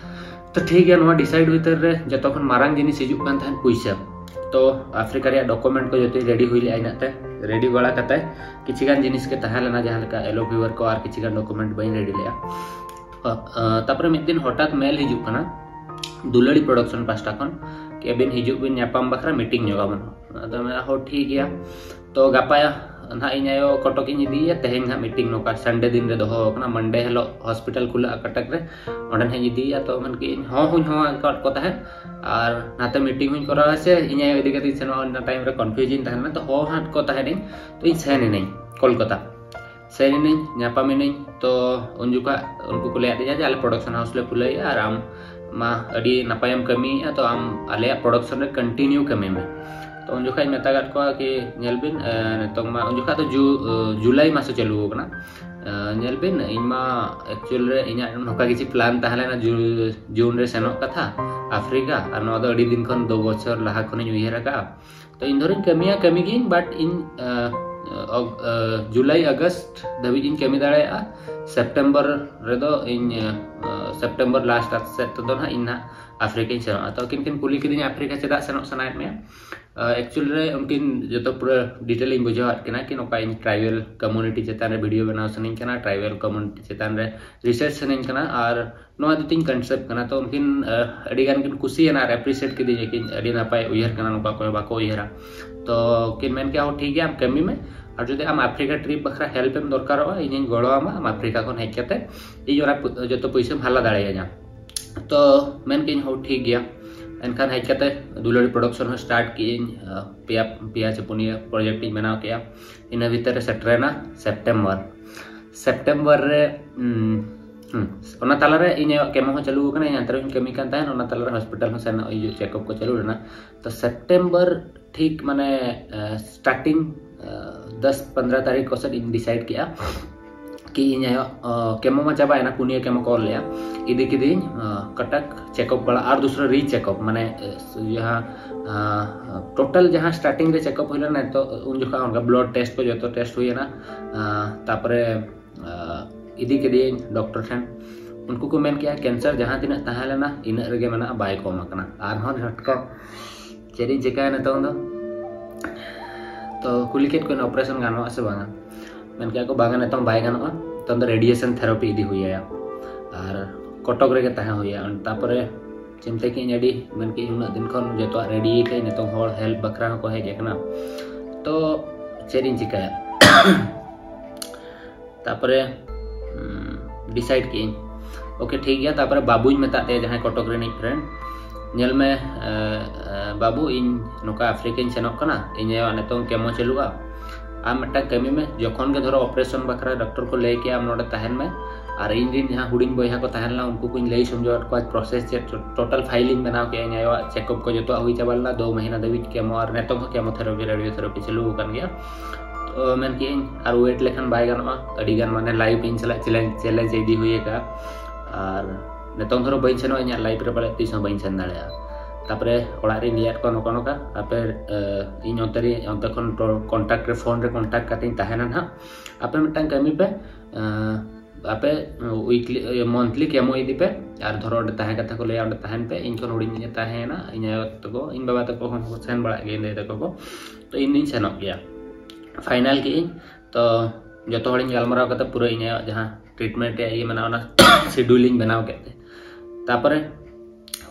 ᱛᱚ ᱴᱷᱤᱠ ᱜᱮᱭᱟ, ᱱᱚᱣᱟ ᱰᱤᱥᱟᱭᱤᱰ ᱵᱷᱤᱛᱤᱨ ᱨᱮ ᱡᱚᱛᱚ ᱠᱷᱚᱱ ᱢᱟᱨᱟᱝ ᱡᱤᱱᱤᱥ ᱦᱤᱡᱩᱜ ᱠᱟᱱ ᱛᱟᱦᱮᱸᱫ ᱯᱩᱭᱥᱟᱹ᱾ ᱛᱚ ᱟᱯᱷᱨᱤᱠᱟ ᱨᱮᱭᱟᱜ ᱰᱚᱠᱩᱢᱮᱱᱴ ᱠᱚ ᱡᱚᱛᱚᱧ ᱨᱮᱰᱤ ᱦᱩᱭ ᱞᱮᱜᱼᱟ ᱤᱱᱟᱹᱜ ᱛᱮ᱾ ᱨᱮᱰᱤ ᱵᱟᱲᱟ ᱠᱟᱛᱮ ᱠᱤᱪᱷᱤ ᱜᱟᱱ ᱡᱤᱱᱤᱥ ᱜᱮ ᱛᱟᱦᱮᱸ ᱞᱮᱱᱟ, ᱡᱟᱦᱟᱸ ᱞᱮᱠᱟ ᱭᱮᱞᱳ ᱯᱷᱤᱵᱟᱨ ᱠᱚ ᱟᱨ ᱠᱤᱪᱷᱤ ᱜᱟᱱ ᱰᱚᱠᱩᱢᱮᱱᱴ ᱵᱟᱹᱧ ᱨᱮᱰᱤ ᱞᱮᱜᱼᱟ᱾ ᱛᱟᱨᱯᱚᱨᱮ ᱢᱤᱫ ᱫᱤᱱ ᱦᱚᱴᱟᱛ ᱢᱮᱞ ᱦᱤᱡᱩᱜ ᱠᱟᱱᱟ ᱫᱩᱞᱟᱹᱲᱤ ᱯᱨᱚᱰᱟᱠᱥᱚᱱ ᱯᱟᱥᱴᱟ ᱠᱷᱚᱱ, ᱠᱤ ᱟᱹᱵᱤᱱ ᱦᱤᱡᱩᱜ ᱵᱤᱱ, ᱧᱟᱯᱟᱢ ᱵᱟᱠᱷᱨᱟ ᱢᱤᱴᱤᱝ ᱧᱚᱜ ᱟᱵᱚᱱ᱾ ᱟᱫᱚ ᱢᱮᱱᱟ, ᱦᱚᱸ ᱴᱷᱤᱠ ᱜᱮᱭᱟ᱾ ᱛᱚ ᱜᱟᱯᱟ ᱱᱟᱦᱟᱜ ᱤᱧ ᱟᱭᱳ ᱠᱚᱴᱚᱠ ᱤᱧ ᱤᱫᱤᱭᱮᱭᱟ, ᱛᱮᱦᱮᱧ ᱱᱟᱦᱟᱜ ᱢᱤᱴᱤᱝ ᱱᱚᱝᱠᱟ ᱥᱟᱱᱰᱮ ᱫᱤᱱ ᱨᱮ ᱫᱚᱦᱚ ᱟᱠᱟᱱᱟ, ᱢᱟᱱᱰᱮ ᱦᱤᱞᱳᱜ ᱦᱚᱥᱯᱤᱴᱟᱞ ᱠᱷᱩᱞᱟᱹᱜᱼᱟ ᱠᱚᱴᱚᱠ ᱨᱮ, ᱚᱸᱰᱮ ᱱᱟᱦᱟᱜ ᱤᱧ ᱤᱫᱤᱭᱮᱭᱟ᱾ ᱛᱚ ᱢᱮᱱ ᱠᱮᱜᱼᱟᱹᱧ ᱦᱚᱸ ᱦᱚᱸᱧ ᱦᱚᱦᱚ ᱟᱠᱟᱫ ᱠᱚ ᱛᱟᱦᱮᱸᱫ, ᱟᱨ ᱱᱟᱛᱮ ᱢᱤᱴᱤᱝ ᱦᱚᱸᱧ ᱠᱚᱨᱟᱣᱟ ᱥᱮ ᱤᱧ ᱟᱭᱳ ᱤᱫᱤ ᱠᱟᱛᱮ ᱤᱧ ᱥᱮᱱᱚᱜᱼᱟ, ᱚᱱᱟ ᱴᱟᱭᱤᱢ ᱨᱮ ᱠᱚᱱᱯᱷᱤᱭᱩᱡᱽ ᱤᱧ ᱛᱟᱦᱮᱸ ᱞᱮᱱᱟ᱾ ᱛᱚ ᱦᱚᱦᱚ ᱟᱫ ᱠᱚ ᱛᱟᱦᱮᱸᱱᱟᱹᱧ, ᱛᱚ ᱤᱧ ᱥᱮᱱ ᱮᱱᱟᱹᱧ ᱠᱳᱞᱠᱟᱛᱟ᱾ ᱥᱮᱱ ᱮᱱᱟᱹᱧ, ᱧᱟᱯᱟᱢ ᱮᱱᱟᱹᱧ᱾ ᱛᱚ ᱩᱱ ᱡᱚᱠᱷᱟᱜ ᱩᱱᱠᱩ ᱠᱚ ᱞᱟᱹᱭ ᱟᱫᱤᱧᱟ ᱡᱮ ᱟᱞᱮ ᱯᱨᱚᱰᱟᱠᱥᱚᱱ ᱦᱟᱣᱩᱥ ᱞᱮ ᱠᱷᱩᱞᱟᱹᱣᱮᱫᱼᱟ ᱟᱨ ᱟᱢ ᱢᱟ ᱟᱹᱰᱤ ᱱᱟᱯᱟᱭᱮᱢ ᱠᱟᱹᱢᱤᱭᱮᱫᱼᱟ, ᱛᱚ ᱟᱢ ᱟᱞᱮᱭᱟᱜ ᱯᱨᱚᱰᱟᱠᱥᱚᱱ ᱨᱮ ᱠᱚᱱᱴᱤᱱᱤᱭᱩ ᱠᱟᱹᱢᱤ ᱢᱮ᱾ ᱛᱚ ᱩᱱ ᱡᱚᱠᱷᱟᱡ ᱤᱧ ᱢᱮᱛᱟ ᱟᱠᱟᱫ ᱠᱚᱣᱟ ᱠᱤ ᱧᱮᱞ ᱵᱤᱱ, ᱮ, ᱱᱤᱛᱚᱝ ᱢᱟ ᱩᱱ ᱡᱚᱠᱷᱟᱡ ᱫᱚ ᱡᱩ-, ᱮ, ᱡᱩᱞᱟᱭ ᱢᱟᱥ ᱪᱟᱹᱞᱩ ᱟᱠᱟᱱᱟ᱾ ᱮ, ᱧᱮᱞ ᱵᱤᱱ, ᱤᱧ ᱢᱟ ᱮᱠᱪᱩᱭᱮᱞ ᱨᱮ ᱤᱧᱟᱹᱜ ᱱᱚᱝᱠᱟ ᱠᱤᱪᱷᱤ ᱯᱞᱟᱱ ᱛᱟᱦᱮᱸ ᱞᱮᱱᱟ ᱡᱩ-, ᱡᱩᱱ ᱨᱮ ᱥᱮᱱᱚᱜ ᱠᱟᱛᱷᱟ ᱟᱯᱷᱨᱤᱠᱟ, ᱟᱨ ᱱᱚᱣᱟ ᱫᱚ ᱟᱹᱰᱤ ᱫᱤᱱ ᱠᱷᱚᱱ, ᱫᱩ ᱵᱚᱪᱷᱚᱨ ᱞᱟᱦᱟ ᱠᱷᱚᱱᱤᱧ ᱩᱭᱦᱟᱹᱨ ᱟᱠᱟᱫᱼᱟ᱾ ᱛᱚ ᱤᱧ ᱫᱷᱚᱨᱚᱧ ᱠᱟᱹᱢᱤᱭᱟ, ᱠᱟᱹᱢᱤ ᱜᱤᱭᱟᱹᱧ, but ᱤᱧ, ᱮ, ᱚᱜ-, ᱮ, ᱡᱩᱞᱟᱭ ᱟᱜᱚᱥᱴ ᱫᱷᱟᱹᱵᱤᱡ ᱤᱧ ᱠᱟᱹᱢᱤ ᱫᱟᱲᱮᱭᱟᱜᱼᱟ᱾ ᱥᱮᱯᱴᱮᱢᱵᱚᱨ ᱨᱮᱫᱚ ᱤᱧ, ᱮ, ᱥᱮᱯᱴᱮᱢᱵᱚᱨ ᱞᱟᱥᱴ ᱥᱮᱫ ᱛᱮᱫᱚ ᱱᱟᱦᱟᱜ ᱤᱧ ᱱᱟᱦᱟᱜ ᱟᱯᱷᱨᱤᱠᱟᱧ ᱥᱮᱱᱚᱜᱼᱟ᱾ ᱛᱚ ᱩᱱᱠᱤᱱ ᱠᱤᱱ ᱠᱩᱞᱤ ᱠᱤᱫᱤᱧᱟ, "ᱟᱯᱷᱨᱤᱠᱟ ᱪᱮᱫᱟᱜ ᱥᱮᱱᱚᱜ ᱥᱟᱱᱟᱭᱮᱫ ᱢᱮᱭᱟ?" ᱮᱠᱪᱩᱭᱮᱞ ᱨᱮ ᱩᱱᱠᱤᱱ ᱡᱚᱛᱚ ᱯᱩᱨᱟᱹ ᱰᱤᱴᱮᱞ ᱤᱧ ᱵᱩᱡᱷᱟᱹᱣᱟᱫ ᱠᱤᱱᱟ ᱠᱤ ᱱᱚᱝᱠᱟ ᱤᱧ ᱴᱨᱟᱭᱵᱮᱞ ᱠᱚᱢᱩᱱᱤᱴᱤ ᱪᱮᱛᱟᱱ ᱨᱮ ᱵᱷᱤᱰᱤᱭᱳ ᱵᱮᱱᱟᱣ ᱥᱟᱱᱟᱧ ᱠᱟᱱᱟ, ᱴᱨᱟᱭᱵᱮᱞ ᱠᱚᱢᱩᱱᱤᱴᱤ ᱪᱮᱛᱟᱱ ᱨᱮ ᱨᱤᱥᱟᱨᱪ ᱥᱟᱱᱟᱧ ᱠᱟᱱᱟ, ᱟᱨ ᱱᱚᱣᱟ ᱫᱚ ᱛᱤᱧ ᱠᱚᱱᱥᱮᱯᱴ ᱠᱟᱱᱟ᱾ ᱛᱚ ᱩᱱᱠᱤᱱ, ᱟᱹᱰᱤ ᱜᱟᱱ ᱠᱤᱱ ᱠᱩᱥᱤᱭᱮᱱᱟ ᱟᱨ ᱮᱯᱨᱤᱥᱤᱭᱮᱴ ᱠᱤᱫᱤᱧᱟ ᱠᱤᱱ, ᱟᱹᱰᱤ ᱱᱟᱯᱟᱭ ᱩᱭᱦᱟᱹᱨ ᱠᱟᱱᱟ, ᱱᱚᱝᱠᱟ ᱚᱠᱚᱭ ᱦᱚᱸ ᱵᱟᱠᱚ ᱩᱭᱦᱟᱹᱨᱟ᱾ ᱛᱚ ᱠᱤᱱ ᱢᱮᱱ ᱠᱮᱜᱼᱟ, "ᱦᱚᱸ ᱴᱷᱤᱠ ᱜᱮᱭᱟ, ᱟᱢ ᱠᱟᱹᱢᱤ ᱢᱮ, ᱟᱨ ᱡᱩᱫᱤ ᱟᱢ ᱟᱯᱷᱨᱤᱠᱟ ᱴᱨᱤᱯ ᱵᱟᱠᱷᱨᱟ ᱦᱮᱞᱯ ᱮᱢ ᱫᱚᱨᱠᱟᱨᱚᱜᱼᱟ, ᱤᱧᱤᱧ ᱜᱚᱲᱚ ᱟᱢᱟ, ᱟᱢ ᱟᱯᱷᱨᱤᱠᱟ ᱠᱷᱚᱱ ᱦᱮᱡ ᱠᱟᱛᱮ ᱤᱧ ᱚᱱᱟ ᱯᱩ- ᱡᱚᱛᱚ ᱯᱩᱭᱥᱟᱹᱢ ᱦᱟᱞᱟ ᱫᱟᱲᱮᱭᱟᱹᱧᱟ᱾ ᱛᱚ ᱢᱮᱱ ᱠᱮᱫᱟᱹᱧ, ᱦᱳ, ᱴᱷᱤᱠ ᱜᱮᱭᱟ᱾ ᱮᱱᱠᱷᱟᱱ ᱦᱮᱡ ᱠᱟᱛᱮ ᱫᱩᱞᱟᱹᱲᱤ ᱯᱨᱚᱰᱟᱠᱥᱚᱱ ᱦᱚᱸ ᱥᱴᱟᱨᱴ ᱠᱮᱫᱟᱹᱧ᱾ ᱯᱮᱭᱟ ᱯᱮᱭᱟ ᱪᱮ ᱯᱩᱱᱭᱟᱹ ᱯᱨᱚᱡᱮᱠᱴ ᱤᱧ ᱵᱮᱱᱟᱣ ᱠᱮᱫᱼᱟ᱾ ᱤᱱᱟᱹ ᱵᱷᱤᱛᱤᱨ ᱨᱮ ᱥᱮᱴᱮᱨᱮᱱᱟ ᱥᱮᱯᱴᱮᱢᱵᱚᱨ᱾ ᱥᱮᱯᱴᱮᱢᱵᱚᱨ ᱨᱮ ᱚᱱᱟ ᱛᱟᱞᱟᱨᱮ ᱤᱧᱟᱹᱜ ᱠᱮᱢᱳ ᱦᱚᱸ ᱪᱟᱹᱞᱩ ᱟᱠᱟᱱᱟ᱾ ᱤᱧ ᱦᱟᱱᱛᱮ ᱨᱮᱦᱚᱸᱧ ᱠᱟᱹᱢᱤ ᱠᱟᱱ ᱛᱟᱦᱮᱸᱫ, ᱚᱱᱟ ᱛᱟᱞᱟᱨᱮ ᱦᱚᱥᱯᱤᱴᱟᱞ ᱦᱚᱸ ᱥᱮᱱᱚᱜ ᱦᱤᱡᱩᱜ ᱪᱮᱠᱟᱯ ᱠᱚ ᱪᱟᱹᱞᱩ ᱞᱮᱱᱟ᱾ ᱛᱚ ᱥᱮᱯᱴᱮᱢᱵᱚᱨ ᱴᱷᱤᱠ ᱢᱟᱱᱮ ᱥᱴᱟᱨᱴᱤᱝ ᱫᱚᱥ ᱯᱚᱱᱫᱽᱨᱚ ᱛᱟᱹᱨᱤᱠᱷ ᱠᱚ ᱥᱮᱫ ᱤᱧ ᱰᱤᱥᱟᱭᱤᱰ ᱠᱮᱫᱼᱟ ᱠᱤ ᱤᱧ ᱟᱭᱳ ᱠᱮᱢᱳ ᱢᱟ ᱪᱟᱵᱟᱭᱮᱱᱟ, ᱯᱩᱱᱭᱟᱹ ᱠᱮᱢᱳ ᱠᱚ ᱚᱞ ᱞᱮᱫᱼᱟ, ᱤᱫᱤ ᱠᱮᱫᱮᱧ ᱠᱟᱴᱟᱠ ᱪᱮᱠᱟᱯ ᱵᱟᱲᱟ ᱟᱨ ᱫᱩᱥᱨᱟ ᱨᱤ ᱪᱮᱠᱟᱯ, ᱢᱟᱱᱮ ᱡᱟᱦᱟᱸ ᱴᱳᱴᱟᱞ ᱡᱟᱦᱟᱸ ᱥᱴᱟᱨᱴᱤᱝ ᱨᱮ ᱪᱮᱠᱟᱯ ᱦᱩᱭ ᱞᱮᱱᱟ, ᱱᱤᱛᱚᱜ ᱩᱱ ᱡᱚᱠᱷᱚᱱ ᱚᱱᱠᱟ ᱵᱞᱟᱰ ᱴᱮᱥᱴ ᱠᱚ ᱡᱚᱛᱚ ᱴᱮᱥᱴ ᱦᱩᱭᱮᱱᱟ᱾ ᱛᱟᱨᱯᱚᱨᱮ ᱤᱫᱤ ᱠᱮᱫᱮᱭᱟᱹᱧ ᱰᱚᱠᱴᱚᱨ ᱴᱷᱮᱱ᱾ ᱩᱱᱠᱩ ᱠᱚ ᱢᱮᱱ ᱠᱮᱜᱼᱟ, ᱠᱮᱱᱥᱟᱨ ᱡᱟᱦᱟᱸ ᱛᱤᱱᱟᱹᱜ ᱛᱟᱦᱮᱸ ᱞᱮᱱᱟ ᱤᱱᱟᱹᱜ ᱨᱮᱜᱮ ᱢᱮᱱᱟᱜᱼᱟ, ᱵᱟᱭ ᱠᱚᱢ ᱟᱠᱟᱱᱟ᱾ ᱟᱨᱦᱚᱸ ᱡᱷᱚᱴᱠᱟ, ᱪᱮᱫ ᱤᱧ ᱪᱤᱠᱟᱹᱭᱟ ᱱᱤᱛᱚᱝ ᱫᱚ? ᱛᱚ ᱠᱩᱞᱤ ᱠᱮᱫ ᱠᱚᱣᱟᱧ, ᱚᱯᱟᱨᱮᱥᱚᱱ ᱜᱟᱱᱚᱜᱼᱟ ᱥᱮ ᱵᱟᱝᱟ? ᱢᱮᱱ ᱠᱮᱜᱼᱟ ᱠᱚ, ᱵᱟᱝᱟ, ᱱᱤᱛᱚᱝ ᱵᱟᱭ ᱜᱟᱱᱚᱜᱼᱟ, ᱱᱤᱛᱚᱝ ᱫᱚ ᱨᱮᱰᱤᱭᱮᱥᱚᱱ ᱛᱷᱮᱨᱟᱯᱤ ᱤᱫᱤ ᱦᱩᱭ ᱟᱭᱟ ᱟᱨ ᱠᱚᱴᱚᱠ ᱨᱮᱜᱮ ᱛᱟᱦᱮᱸ ᱦᱩᱭᱟ᱾ ᱛᱟᱨᱯᱚᱨᱮ ᱪᱤᱱᱛᱟᱹ ᱠᱮᱜᱼᱟᱹᱧ, ᱟᱹᱰᱤ ᱢᱮᱱ ᱠᱮᱜᱼᱟᱹᱧ ᱩᱱᱟᱹᱜ ᱫᱤᱱ ᱠᱷᱚᱱ ᱡᱚᱛᱚᱣᱟᱜ ᱨᱮᱰᱤ ᱠᱟᱜᱼᱟᱹᱧ, ᱱᱤᱛᱚᱝ ᱦᱚᱲ ᱦᱮᱞᱯ ᱵᱟᱠᱷᱨᱟ ᱦᱚᱸᱠᱚ ᱦᱮᱡ ᱟᱠᱟᱱᱟ, ᱛᱚ ᱪᱮᱫ ᱤᱧ ᱪᱤᱠᱟᱹᱭᱟ? ᱛᱟᱨᱯᱚᱨᱮ ᱰᱤᱥᱟᱭᱤᱰ ᱠᱮᱜᱼᱟᱹᱧ, ᱳᱠᱮ, ᱴᱷᱤᱠ ᱜᱮᱭᱟ᱾ ᱛᱟᱨᱯᱚᱨᱮ ᱵᱟᱹᱵᱩᱧ ᱢᱮᱛᱟᱫ ᱛᱟᱭᱟ, ᱡᱟᱦᱟᱸᱭ ᱠᱚᱴᱚᱠ ᱨᱤᱱᱤᱡ ᱯᱷᱨᱮᱱᱰ, ᱧᱮᱞ ᱢᱮ ᱵᱟᱹᱵᱩ, ᱤᱧ ᱱᱚᱝᱠᱟ ᱟᱯᱷᱨᱤᱠᱟᱧ ᱥᱮᱱᱚᱜ ᱠᱟᱱᱟ, ᱤᱧ ᱟᱭᱳᱣᱟᱜ ᱱᱤᱛᱚᱝ ᱠᱮᱢᱳ ᱪᱟᱹᱞᱩᱜᱼᱟ, ᱟᱢ ᱢᱤᱫᱴᱟᱝ ᱠᱟᱹᱢᱤ ᱢᱮ, ᱡᱚᱠᱷᱚᱱ ᱜᱮ ᱫᱷᱚᱨᱚ ᱚᱯᱟᱨᱮᱥᱚᱱ ᱵᱟᱠᱷᱨᱟ ᱰᱚᱠᱴᱚᱨ ᱠᱚ ᱞᱟᱹᱭ ᱠᱮᱜᱼᱟ ᱟᱢ ᱱᱚᱰᱮ ᱛᱟᱦᱮᱱ ᱢᱮ, ᱟᱨ ᱤᱧ ᱨᱤᱱ ᱡᱟᱦᱟᱸ ᱦᱩᱰᱤᱧ ᱵᱚᱭᱦᱟ ᱠᱚ ᱛᱟᱦᱮᱸ ᱞᱮᱱᱟ ᱩᱱᱠᱩ ᱠᱚᱧ ᱞᱟᱹᱭ ᱥᱚᱢᱡᱷᱟᱣᱟᱫ ᱠᱚᱣᱟ, ᱯᱨᱚᱥᱮᱥ ᱪᱮᱫ, ᱴᱳᱴᱟᱞ ᱯᱷᱟᱭᱤᱞᱤᱧ ᱵᱮᱱᱟᱣ ᱠᱮᱜᱼᱟ, ᱤᱧ ᱟᱭᱳᱣᱟᱜ ᱪᱮᱠᱟᱯ ᱠᱚ ᱡᱚᱛᱚᱣᱟᱜ ᱦᱩᱭ ᱪᱟᱵᱟ ᱞᱮᱱᱟ, ᱫᱩ ᱢᱟᱹᱦᱤᱱᱟ ᱫᱷᱟᱹᱵᱤᱡ ᱠᱮᱢᱳ ᱟᱨ ᱱᱤᱛᱚᱝ ᱦᱚᱸ ᱠᱮᱢᱳ ᱛᱷᱮᱨᱟᱯᱤ, ᱨᱮᱰᱤᱭᱳ ᱛᱷᱮᱨᱟᱯᱤ ᱪᱟᱹᱞᱩ ᱟᱠᱟᱱ ᱜᱮᱭᱟ᱾ ᱛᱚ ᱢᱮᱱ ᱠᱮᱜᱼᱟᱹᱧ ᱟᱨ ᱣᱮᱴ ᱞᱮᱠᱷᱟᱱ ᱵᱟᱭ ᱜᱟᱱᱚᱜᱼᱟ, ᱟᱹᱰᱤ ᱜᱟᱱ ᱢᱟᱱᱮ ᱞᱟᱭᱤᱯᱷ ᱤᱧ ᱥᱟᱞᱟᱜ ᱪᱮᱞᱮᱧᱡᱽ, ᱪᱮᱞᱮᱧᱡᱽ ᱤᱫᱤ ᱦᱩᱭ ᱟᱠᱟᱫᱼᱟ᱾ ᱟᱨ ᱱᱤᱛᱚᱝ ᱫᱷᱚᱨᱚ ᱵᱟᱹᱧ ᱥᱮᱱᱚᱜᱼᱟ, ᱤᱧᱟᱹᱜ ᱞᱟᱭᱤᱯᱷ ᱨᱮ ᱯᱟᱞᱮ ᱛᱤᱥ ᱦᱚᱸ ᱵᱟᱹᱧ ᱥᱮᱱ ᱫᱟᱲᱮᱭᱟᱜᱼᱟ᱾ ᱛᱟᱨᱯᱚᱨᱮ ᱚᱲᱟᱜ ᱨᱤᱧ ᱞᱟᱹᱭᱟᱫ ᱠᱚᱣᱟ, ᱱᱚᱝᱠᱟ ᱱᱚᱝᱠᱟ ᱟᱯᱮ ᱤᱧ ᱚᱱᱛᱮ ᱨᱮ, ᱚᱱᱛᱮ ᱠᱷᱚᱱ ᱠᱚᱱᱴᱟᱠᱴ ᱨᱮ, ᱯᱷᱳᱱ ᱨᱮ ᱠᱚᱱᱴᱟᱠᱴ ᱠᱟᱛᱮᱧ ᱛᱟᱦᱮᱱᱟ ᱱᱟᱦᱟᱜ, ᱟᱯᱮ ᱢᱤᱫᱴᱟᱝ ᱠᱟᱹᱢᱤ ᱯᱮ, ᱟᱯᱮ ᱩᱭᱤᱠᱞᱤ ᱢᱚᱱᱛᱷᱞᱤ ᱠᱮᱢᱳ ᱤᱫᱤ ᱯᱮ, ᱟᱨ ᱫᱷᱚᱨᱚ ᱚᱸᱰᱮ ᱛᱟᱦᱮᱸ ᱠᱟᱛᱷᱟ ᱠᱚ ᱞᱟᱹᱭᱟ, ᱚᱸᱰᱮ ᱛᱟᱦᱮᱱ ᱯᱮ, ᱤᱧ ᱠᱷᱚᱱ ᱦᱩᱰᱤᱧ ᱤᱧ ᱛᱟᱦᱮᱸᱭᱮᱱᱟ, ᱤᱧ ᱟᱭᱳ ᱛᱟᱠᱚ, ᱤᱧ ᱵᱟᱵᱟ ᱛᱟᱠᱚ ᱦᱚᱸ ᱠᱚ ᱥᱮᱱ ᱵᱟᱲᱟᱜ ᱜᱮᱭᱟ, ᱤᱧ ᱫᱟᱹᱭ ᱛᱟᱠᱚ ᱠᱚ, ᱛᱚ ᱤᱧ ᱫᱩᱧ ᱥᱮᱱᱚᱜ ᱜᱮᱭᱟ᱾ ᱯᱷᱟᱭᱱᱟᱞ ᱠᱮᱜᱼᱟᱹᱧ, ᱛᱚ ᱡᱚᱛᱚ ᱦᱚᱲᱤᱧ ᱜᱟᱞᱢᱟᱨᱟᱣ ᱠᱟᱛᱮ ᱯᱩᱨᱟᱹ ᱤᱧ ᱟᱭᱳᱣᱟᱜ ᱡᱟᱦᱟᱸ ᱴᱨᱤᱴᱢᱮᱱᱴ ᱨᱮᱭᱟᱜ ᱤᱭᱟᱹ ᱢᱮᱱᱟᱜᱼᱟ, ᱚᱱᱟ ᱥᱤᱰᱩᱞᱤᱧ ᱵᱮᱱᱟᱣ ᱠᱮᱫ ᱛᱮ, ᱛᱟᱨᱯᱚᱨᱮ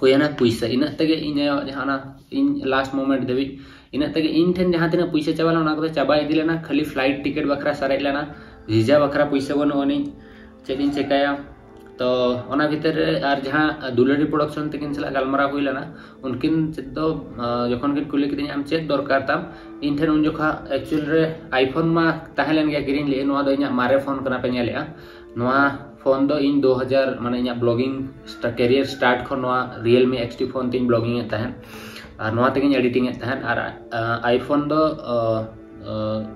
ᱦᱩᱭᱮᱱᱟ ᱯᱩᱭᱥᱟᱹ᱾ ᱤᱱᱟᱹᱜ ᱛᱮᱜᱮ ᱤᱧ ᱟᱭᱳ ᱡᱟᱦᱟᱱᱟᱜ ᱤᱧ last moment ᱫᱷᱟᱹᱵᱤᱡ, ᱤᱱᱟᱹᱜ ᱛᱮᱜᱮ ᱤᱧ ᱴᱷᱮᱱ ᱡᱟᱦᱟᱸ ᱛᱤᱱᱟᱹᱜ ᱯᱩᱭᱥᱟᱹ ᱪᱟᱵᱟ ᱞᱮᱱᱟ, ᱚᱱᱟ ᱠᱚᱫᱚ ᱪᱟᱵᱟ ᱤᱫᱤ ᱞᱮᱱᱟ᱾ ᱠᱷᱟᱹᱞᱤ flight ticket ᱵᱟᱠᱷᱨᱟ ᱥᱟᱨᱮᱡ ᱞᱮᱱᱟ, visa ᱵᱟᱠᱷᱨᱟ ᱯᱩᱭᱥᱟᱹ ᱵᱟᱹᱱᱩᱜ ᱟᱹᱱᱤᱡ, ᱪᱮᱫ ᱤᱧ ᱪᱮᱠᱟᱭᱟ? ᱛᱚ ᱚᱱᱟ ᱵᱷᱤᱛᱤᱨ ᱨᱮ ᱟᱨ ᱡᱟᱦᱟᱸ ᱫᱩᱞᱟᱹᱲᱤ production ᱛᱟᱹᱠᱤᱱ ᱥᱟᱞᱟᱜ ᱜᱟᱞᱢᱟᱨᱟᱣ ᱦᱩᱭ ᱞᱮᱱᱟ, ᱩᱱᱠᱤᱱ ᱪᱮᱫ ᱫᱚ, ᱟᱸ, ᱡᱚᱠᱷᱚᱱ ᱠᱤᱱ ᱠᱩᱞᱤ ᱠᱤᱫᱤᱧᱟ, "ᱟᱢ ᱪᱮᱫ ᱫᱚᱨᱠᱟᱨ ᱛᱟᱢ?" ᱤᱧ ᱴᱷᱮᱱ ᱩᱱ ᱡᱚᱠᱷᱟ actual ᱨᱮ iPhone ᱢᱟ ᱛᱟᱦᱮᱸ ᱞᱮᱱ ᱜᱮᱭᱟ, ᱠᱤᱨᱤᱧ ᱞᱮᱫ, ᱱᱚᱣᱟ ᱫᱚ ᱤᱧᱟᱹᱜ ᱢᱟᱨᱮ phone ᱠᱟᱱᱟ ᱯᱮ ᱧᱮᱞᱮᱫᱼᱟ᱾ ᱱᱚᱣᱟ phone ᱫᱚ ᱤᱧ ᱫᱩ ᱦᱟᱡᱟᱨ, ᱢᱟᱱᱮ ᱤᱧᱟᱹᱜ blogging sta-, career start ᱠᱷᱚᱱ ᱱᱚᱣᱟ Realme X T phone ᱛᱤᱧ blogging ᱮᱫ ᱛᱟᱦᱮᱸᱫ, ᱟᱨ ᱱᱚᱣᱟ ᱛᱮᱜᱮᱧ editing ᱮᱫ ᱛᱟᱦᱮᱸᱫ᱾ ᱟᱨ, ᱟᱸ, iPhone ᱫᱚ, ᱟᱸ, ᱟᱸ,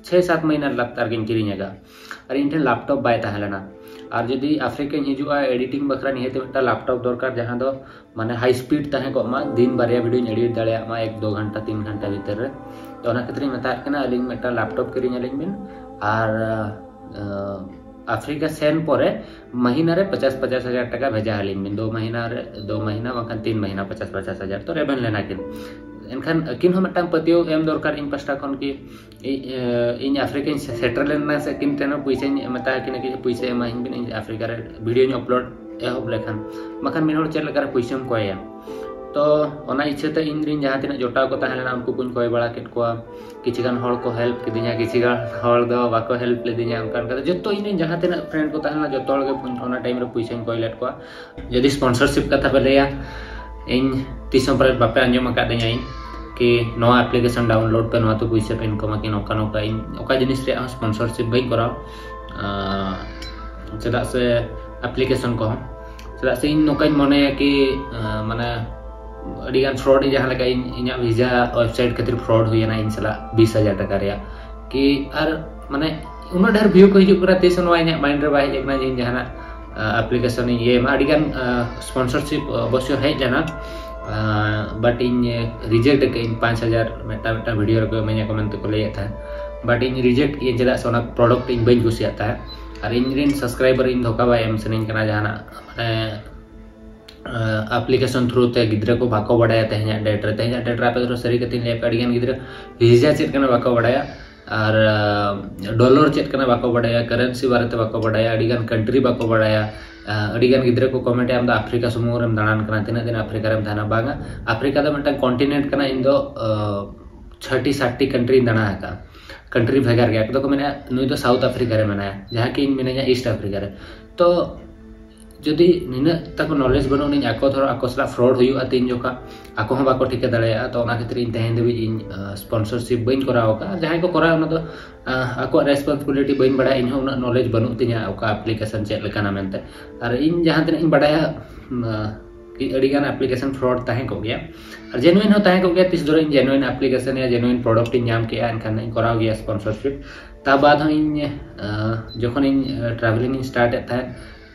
ᱪᱷᱮ ᱥᱟᱛ ᱢᱟᱹᱦᱤᱱᱟ ᱞᱟᱛᱟᱨ ᱜᱤᱧ ᱠᱤᱨᱤᱧ ᱟᱠᱟᱫᱼᱟ᱾ ᱟᱨ ᱤᱧ ᱴᱷᱮᱱ laptop ᱵᱟᱭ ᱛᱟᱦᱮᱸ ᱞᱮᱱᱟ᱾ ᱟᱨ ᱡᱩᱫᱤ ᱟᱯᱷᱨᱤᱠᱟᱧ ᱦᱤᱡᱩᱜᱼᱟ, editing ᱵᱟᱠᱷᱨᱟ ᱱᱤᱦᱟᱹᱛ ᱢᱤᱫᱴᱟᱝ laptop ᱫᱚᱨᱠᱟᱨ, ᱡᱟᱦᱟᱸ ᱫᱚ ᱢᱟᱱᱮ high speed ᱛᱟᱦᱮᱸ ᱠᱚᱜ ᱢᱟ, ᱫᱤᱱ ᱵᱟᱨᱭᱟ videoᱧ edit ᱫᱟᱲᱮᱭᱟᱜ ᱢᱟ, ᱮᱠ ᱫᱩ ᱜᱷᱚᱱᱴᱟ, ᱛᱤᱱ ᱜᱷᱚᱱᱴᱟ ᱵᱷᱤᱛᱤᱨ ᱨᱮ᱾ ᱛᱚ ᱚᱱᱟ ᱠᱷᱟᱹᱛᱤᱨ ᱤᱧ ᱢᱮᱛᱟᱫ ᱠᱤᱱᱟ, ᱟᱹᱞᱤᱧ ᱢᱤᱫᱴᱟᱝ laptop ᱠᱤᱨᱤᱧ ᱟᱹᱞᱤᱧ ᱵᱤᱱ, ᱟᱨ, ᱟᱸ, ᱟᱯᱷᱨᱤᱠᱟ ᱥᱮᱱ ᱯᱚᱨᱮ ᱢᱟᱹᱦᱤᱱᱟ ᱨᱮ ᱯᱚᱪᱟᱥ, ᱯᱚᱪᱟᱥ ᱦᱟᱡᱟᱨ ᱴᱟᱠᱟ ᱵᱷᱮᱡᱟ ᱟᱹᱞᱤᱧ ᱵᱤᱱ, ᱫᱩ ᱢᱟᱹᱦᱤᱱᱟ ᱨᱮ, ᱫᱩ ᱢᱟᱹᱦᱤᱱᱟ ᱵᱟᱝᱠᱷᱟᱱ ᱛᱤᱱ ᱢᱟᱹᱦᱤᱱᱟ ᱯᱚᱪᱟᱥ, ᱯᱚᱪᱟᱥ ᱦᱟᱡᱟᱨ ᱛᱚ ᱨᱮᱵᱮᱱ ᱞᱮᱱᱟ ᱠᱤᱱ᱾ ᱮᱱᱠᱷᱟᱱ ᱟᱹᱠᱤᱱ ᱦᱚᱸ ᱢᱤᱫᱴᱟᱝ ᱯᱟᱹᱛᱭᱟᱹᱣ ᱮᱢ ᱫᱚᱨᱠᱟᱨ ᱤᱧ ᱯᱟᱥᱴᱟ ᱠᱷᱚᱱ ᱠᱤ ᱤᱧ, ᱮ, ᱤᱧ ᱟᱯᱷᱨᱤᱠᱟᱧ ᱥᱮ-, ᱥᱮᱴᱮᱨ ᱞᱮᱱᱟ ᱥᱮ ᱟᱹᱠᱤᱱ ᱴᱷᱮᱱ ᱦᱚᱸ ᱯᱩᱭᱥᱟᱹᱧ ᱢᱮᱛᱟ ᱠᱤᱱᱟ ᱠᱤ ᱯᱩᱭᱥᱟᱹ ᱮᱢᱟᱹᱧ ᱵᱤᱱ, ᱤᱧ ᱟᱯᱷᱨᱤᱠᱟ ᱨᱮ videoᱧ upload ᱮᱦᱚᱵ ᱞᱮᱠᱷᱟᱱ᱾ ᱵᱟᱠᱷᱟᱱ ᱢᱤᱫ ᱦᱚᱲ ᱪᱮᱫ ᱞᱮᱠᱟᱨᱮ ᱯᱩᱭᱥᱟᱹᱢ ᱠᱚᱭᱟ? ᱛᱚ ᱚᱱᱟ ᱤᱪᱪᱷᱟᱹ ᱛᱮ ᱤᱧ ᱨᱮᱱ ᱡᱟᱦᱟᱸ ᱛᱤᱱᱟᱹᱜ ᱡᱚᱴᱟᱣ ᱠᱚ ᱛᱟᱦᱮᱸ ᱞᱮᱱᱟ, ᱩᱱᱠᱩ ᱠᱚᱧ ᱠᱚᱭ ᱵᱟᱲᱟ ᱠᱮᱫ ᱠᱚᱣᱟ᱾ ᱠᱤᱪᱷᱩ ᱜᱟᱱ ᱦᱚᱲ ᱠᱚ help ᱠᱤᱫᱤᱧᱟ, ᱠᱤᱪᱷᱩ ᱜᱟᱱ ᱦᱚᱲ ᱫᱚ ᱵᱟᱠᱚ help ᱞᱤᱫᱤᱧᱟ᱾ ᱚᱱᱠᱟ ᱚᱱᱠᱟ ᱛᱮ ᱡᱚᱛᱚ ᱤᱧ ᱨᱮᱱ ᱡᱟᱦᱟᱸ ᱛᱤᱱᱟᱹᱜ friend ᱠᱚ ᱛᱟᱦᱮᱸ ᱞᱮᱱᱟ, ᱡᱚᱛᱚ ᱦᱚᱲ ᱜᱮ ᱚᱱᱟ time ᱨᱮ ᱯᱩᱭᱥᱟᱹᱧ ᱠᱚᱭ ᱞᱮᱫ ᱠᱚᱣᱟ᱾ ᱡᱩᱫᱤ sponsorship ᱠᱟᱛᱷᱟ ᱯᱮ ᱞᱟᱹᱭᱟ, ᱤᱧ ᱛᱤᱥ ᱦᱚᱸ ᱯᱟᱞᱮᱫ ᱵᱟᱯᱮ ᱟᱸᱡᱚᱢ ᱟᱠᱟᱫ ᱫᱤᱧᱟ ᱤᱧ ᱠᱤ ᱱᱚᱣᱟ application download ᱯᱮ, ᱱᱚᱣᱟ ᱛᱮ ᱯᱩᱭᱥᱟᱹ ᱯᱮ income ᱟ ᱠᱤ ᱱᱚᱝᱠᱟ ᱱᱚᱝᱠᱟ᱾ ᱤᱧ ᱚᱠᱟ ᱡᱤᱱᱤᱥ ᱨᱮᱭᱟᱜ ᱦᱚᱸ sponsorship ᱵᱟᱹᱧ ᱠᱚᱨᱟᱣ᱾ ᱟᱸ, ᱪᱮᱫᱟᱜ ᱥᱮ application ᱠᱚᱦᱚᱸ, ᱪᱮᱫᱟᱜ ᱥᱮ ᱤᱧ ᱱᱚᱝᱠᱟᱧ ᱢᱚᱱᱮᱭᱟ ᱠᱤ, ᱟᱸ, ᱢᱟᱱᱮ ᱟᱹᱰᱤᱜᱟᱱ fraud, ᱡᱟᱦᱟᱸ ᱞᱮᱠᱟ ᱤᱧ, ᱤᱧᱟᱹᱜ visa website ᱠᱷᱟᱹᱛᱤᱨ fraud ᱦᱩᱭᱮᱱᱟ ᱤᱧ ᱥᱟᱞᱟᱜ ᱵᱤᱥ ᱦᱟᱡᱟᱨ ᱴᱟᱠᱟ ᱨᱮᱭᱟᱜ᱾ ᱠᱤ ᱟᱨ ᱢᱟᱱᱮ ᱩᱱᱟᱹᱜ ᱰᱷᱮᱨ view ᱠᱚ ᱦᱤᱡᱩᱜ ᱠᱟᱱᱟ, ᱛᱤᱥ ᱦᱚᱸ ᱱᱚᱣᱟ ᱤᱧᱟᱹᱜ mind ᱨᱮ ᱵᱟᱭ ᱦᱮᱡ ᱟᱠᱟᱱᱟ ᱡᱮ ᱤᱧ ᱡᱟᱦᱟᱱᱟᱜ, ᱟᱸ, application ᱤᱧ ᱤᱭᱟᱹᱭ ᱢᱟ᱾ ᱟᱹᱰᱤᱜᱟᱱ, ᱟᱸ, sponsorship ᱚᱵᱚᱥᱥᱚ ᱦᱮᱡ ᱞᱮᱱᱟ, ᱟᱸ, but ᱤᱧ reject ᱟᱠᱟᱫ ᱟᱹᱧ᱾ ᱯᱟᱸᱪ ᱦᱟᱡᱟᱨ ᱢᱤᱫᱴᱟᱝ, ᱢᱤᱫᱴᱟᱝ video ᱨᱮᱠᱚ ᱤᱢᱟᱹᱧᱟ ᱠᱚ ᱢᱮᱱᱛᱮ ᱠᱚ ᱞᱟᱹᱭᱮᱫ ᱛᱟᱦᱮᱸᱫ, but ᱤᱧ reject ᱠᱮᱫ ᱟᱹᱧ, ᱪᱮᱫᱟᱜ ᱥᱮ ᱚᱱᱟ product ᱤᱧ ᱵᱟᱹᱧ ᱠᱩᱥᱤᱭᱟᱜ ᱛᱟᱦᱮᱸᱫ᱾ ᱟᱨ ᱤᱧ ᱨᱮᱱ subscriber ᱤᱧ ᱫᱷᱳᱠᱟ ᱵᱟᱭ ᱮᱢ ᱥᱟᱱᱟᱧ ᱠᱟᱱᱟ ᱡᱟᱦᱟᱱᱟᱜ, ᱢᱟᱱᱮ, ᱟᱸ, application through ᱛᱮ ᱜᱤᱫᱽᱨᱟᱹ ᱠᱚ ᱵᱟᱠᱚ ᱵᱟᱰᱟᱭᱟ᱾ ᱛᱮᱦᱮᱧᱟᱜ date ᱨᱮ, ᱛᱮᱦᱮᱧᱟᱜ date ᱨᱮ ᱟᱯᱮ ᱫᱚ ᱥᱟᱹᱨᱤ ᱠᱟᱛᱷᱟᱧ ᱞᱟᱹᱭ ᱟᱯᱮ, ᱟᱹᱰᱤᱜᱟᱱ ᱜᱤᱫᱽᱨᱟᱹ visa ᱪᱮᱫ ᱠᱟᱱᱟ ᱵᱟᱠᱚ ᱵᱟᱰᱟᱭᱟ, ᱟᱨ, ᱟᱸ, dollar ᱪᱮᱫ ᱠᱟᱱᱟ ᱵᱟᱠᱚ ᱵᱟᱰᱟᱭᱟ, currency ᱵᱟᱨᱮᱛᱮ ᱵᱟᱠᱚ ᱵᱟᱰᱟᱭᱟ, ᱟᱹᱰᱤᱜᱟᱱ country ᱵᱟᱠᱚ ᱵᱟᱰᱟᱭᱟ᱾ ᱟᱹᱰᱤ ᱜᱟᱱ ᱜᱤᱫᱽᱨᱟᱹ ᱠᱚ ᱠᱚᱢᱮᱱᱴ ᱮᱫᱟ, "ᱟᱢ ᱫᱚ ᱟᱯᱷᱨᱤᱠᱟ ᱥᱩᱢᱩᱝ ᱨᱮᱢ ᱫᱟᱬᱟᱱ ᱠᱟᱱᱟ, ᱛᱤᱱᱟᱹᱜ ᱫᱤᱱ ᱟᱯᱷᱨᱤᱠᱟ ᱨᱮᱢ ᱛᱟᱦᱮᱱᱟ?" ᱵᱟᱝᱟ, ᱟᱯᱷᱨᱤᱠᱟ ᱫᱚ ᱢᱤᱫᱴᱟᱝ ᱠᱚᱱᱴᱤᱱᱮᱱᱴ ᱠᱟᱱᱟ᱾ ᱤᱧ ᱫᱚ ᱪᱷᱟᱴᱤ ᱥᱟᱛᱴᱤ ᱠᱟᱱᱴᱨᱤᱧ ᱫᱟᱬᱟ ᱟᱠᱟᱫᱼᱟ, ᱠᱟᱱᱴᱨᱤ ᱵᱷᱮᱜᱟᱨ ᱜᱮᱭᱟ᱾ ᱟᱠᱚ ᱫᱚᱠᱚ ᱢᱮᱱᱟ, "ᱱᱩᱭ ᱫᱚ ᱥᱟᱣᱩᱛᱷ ᱟᱯᱷᱨᱤᱠᱟ ᱨᱮ ᱢᱮᱱᱟᱭᱟ", ᱡᱟᱦᱟᱸ ᱠᱤ ᱤᱧ ᱢᱤᱱᱟᱹᱧᱟ ᱤᱥᱴ ᱟᱯᱷᱨᱤᱠᱟ ᱨᱮ᱾ ᱛᱚ ᱡᱩᱫᱤ ᱱᱤᱱᱟᱹᱜ ᱛᱟᱠᱚ ᱱᱚᱞᱮᱡᱽ ᱵᱟᱹᱱᱩᱜ ᱟᱹᱱᱤᱡ, ᱟᱠᱚ ᱫᱷᱚᱨᱚ ᱟᱠᱚ ᱥᱟᱞᱟᱜ ᱯᱷᱨᱚᱰ ᱦᱩᱭᱩᱜᱼᱟ ᱛᱤᱱ ᱡᱚᱠᱷᱟ, ᱟᱠᱚ ᱦᱚᱸ ᱵᱟᱠᱚ ᱴᱷᱤᱠᱟᱹ ᱫᱟᱲᱮᱭᱟᱜᱼᱟ᱾ ᱛᱚ ᱚᱱᱟ ᱠᱷᱟᱹᱛᱤᱨ ᱤᱧ ᱛᱮᱦᱮᱧ ᱫᱷᱟᱹᱵᱤᱡ ᱤᱧ ᱥᱯᱚᱱᱥᱚᱨᱥᱤᱯ ᱵᱟᱹᱧ ᱠᱚᱨᱟᱣ ᱟᱠᱟᱫᱼᱟ᱾ ᱡᱟᱦᱟᱸᱭ ᱠᱚ ᱠᱚᱨᱟᱣᱟ ᱚᱱᱟ ᱫᱚ ᱟᱠᱚᱣᱟᱜ ᱨᱮᱥᱯᱚᱱᱥᱤᱵᱤᱞᱤᱴᱤ, ᱵᱟᱹᱧ ᱵᱟᱲᱟᱭᱟ, ᱤᱧ ᱦᱚᱸ ᱩᱱᱟᱹᱜ ᱱᱚᱞᱮᱡᱽ ᱵᱟᱹᱱᱩᱜ ᱛᱤᱧᱟᱹ ᱚᱠᱟ ᱟᱯᱞᱤᱠᱮᱥᱚᱱ ᱪᱮᱫ ᱞᱮᱠᱟᱱᱟ ᱢᱮᱱᱛᱮ᱾ ᱟᱨ ᱤᱧ ᱡᱟᱦᱟᱸ ᱛᱤᱱᱟᱹᱜ ᱤᱧ ᱵᱟᱲᱟᱭᱟ, ᱟᱹᱰᱤ ᱜᱟᱱ ᱟᱯᱞᱤᱠᱮᱥᱚᱱ ᱯᱷᱨᱚᱰ ᱛᱟᱦᱮᱸ ᱠᱚᱜ ᱜᱮᱭᱟ, ᱟᱨ ᱡᱮᱱᱩᱭᱤᱱ ᱦᱚᱸ ᱛᱟᱦᱮᱸ ᱠᱚᱜ ᱜᱮᱭᱟ᱾ ᱛᱤᱥ ᱫᱷᱚᱨᱮ ᱤᱧ ᱡᱮᱱᱩᱭᱤᱱ ᱟᱯᱞᱤᱠᱮᱥᱚᱱ ᱭᱟ ᱡᱮᱱᱩᱭᱤᱱ ᱯᱨᱚᱰᱟᱠᱴ ᱤᱧ ᱧᱟᱢ ᱠᱮᱜᱼᱟ, ᱮᱱᱠᱷᱟᱱ ᱤᱧ ᱠᱚᱨᱟᱣ ᱜᱮᱭᱟ ᱥᱯᱚᱱᱥᱚᱨᱥᱤᱯ᱾ ᱛᱟ ᱵᱟᱫ ᱦᱚᱸ ᱤᱧ ᱡᱚᱠᱷᱚᱱ ᱤᱧ ᱴᱨᱟᱵᱷᱮᱞᱤᱝ ᱤᱧ ᱥᱴᱟᱨᱴ ᱮᱫ ᱛᱟᱦᱮᱸᱫ,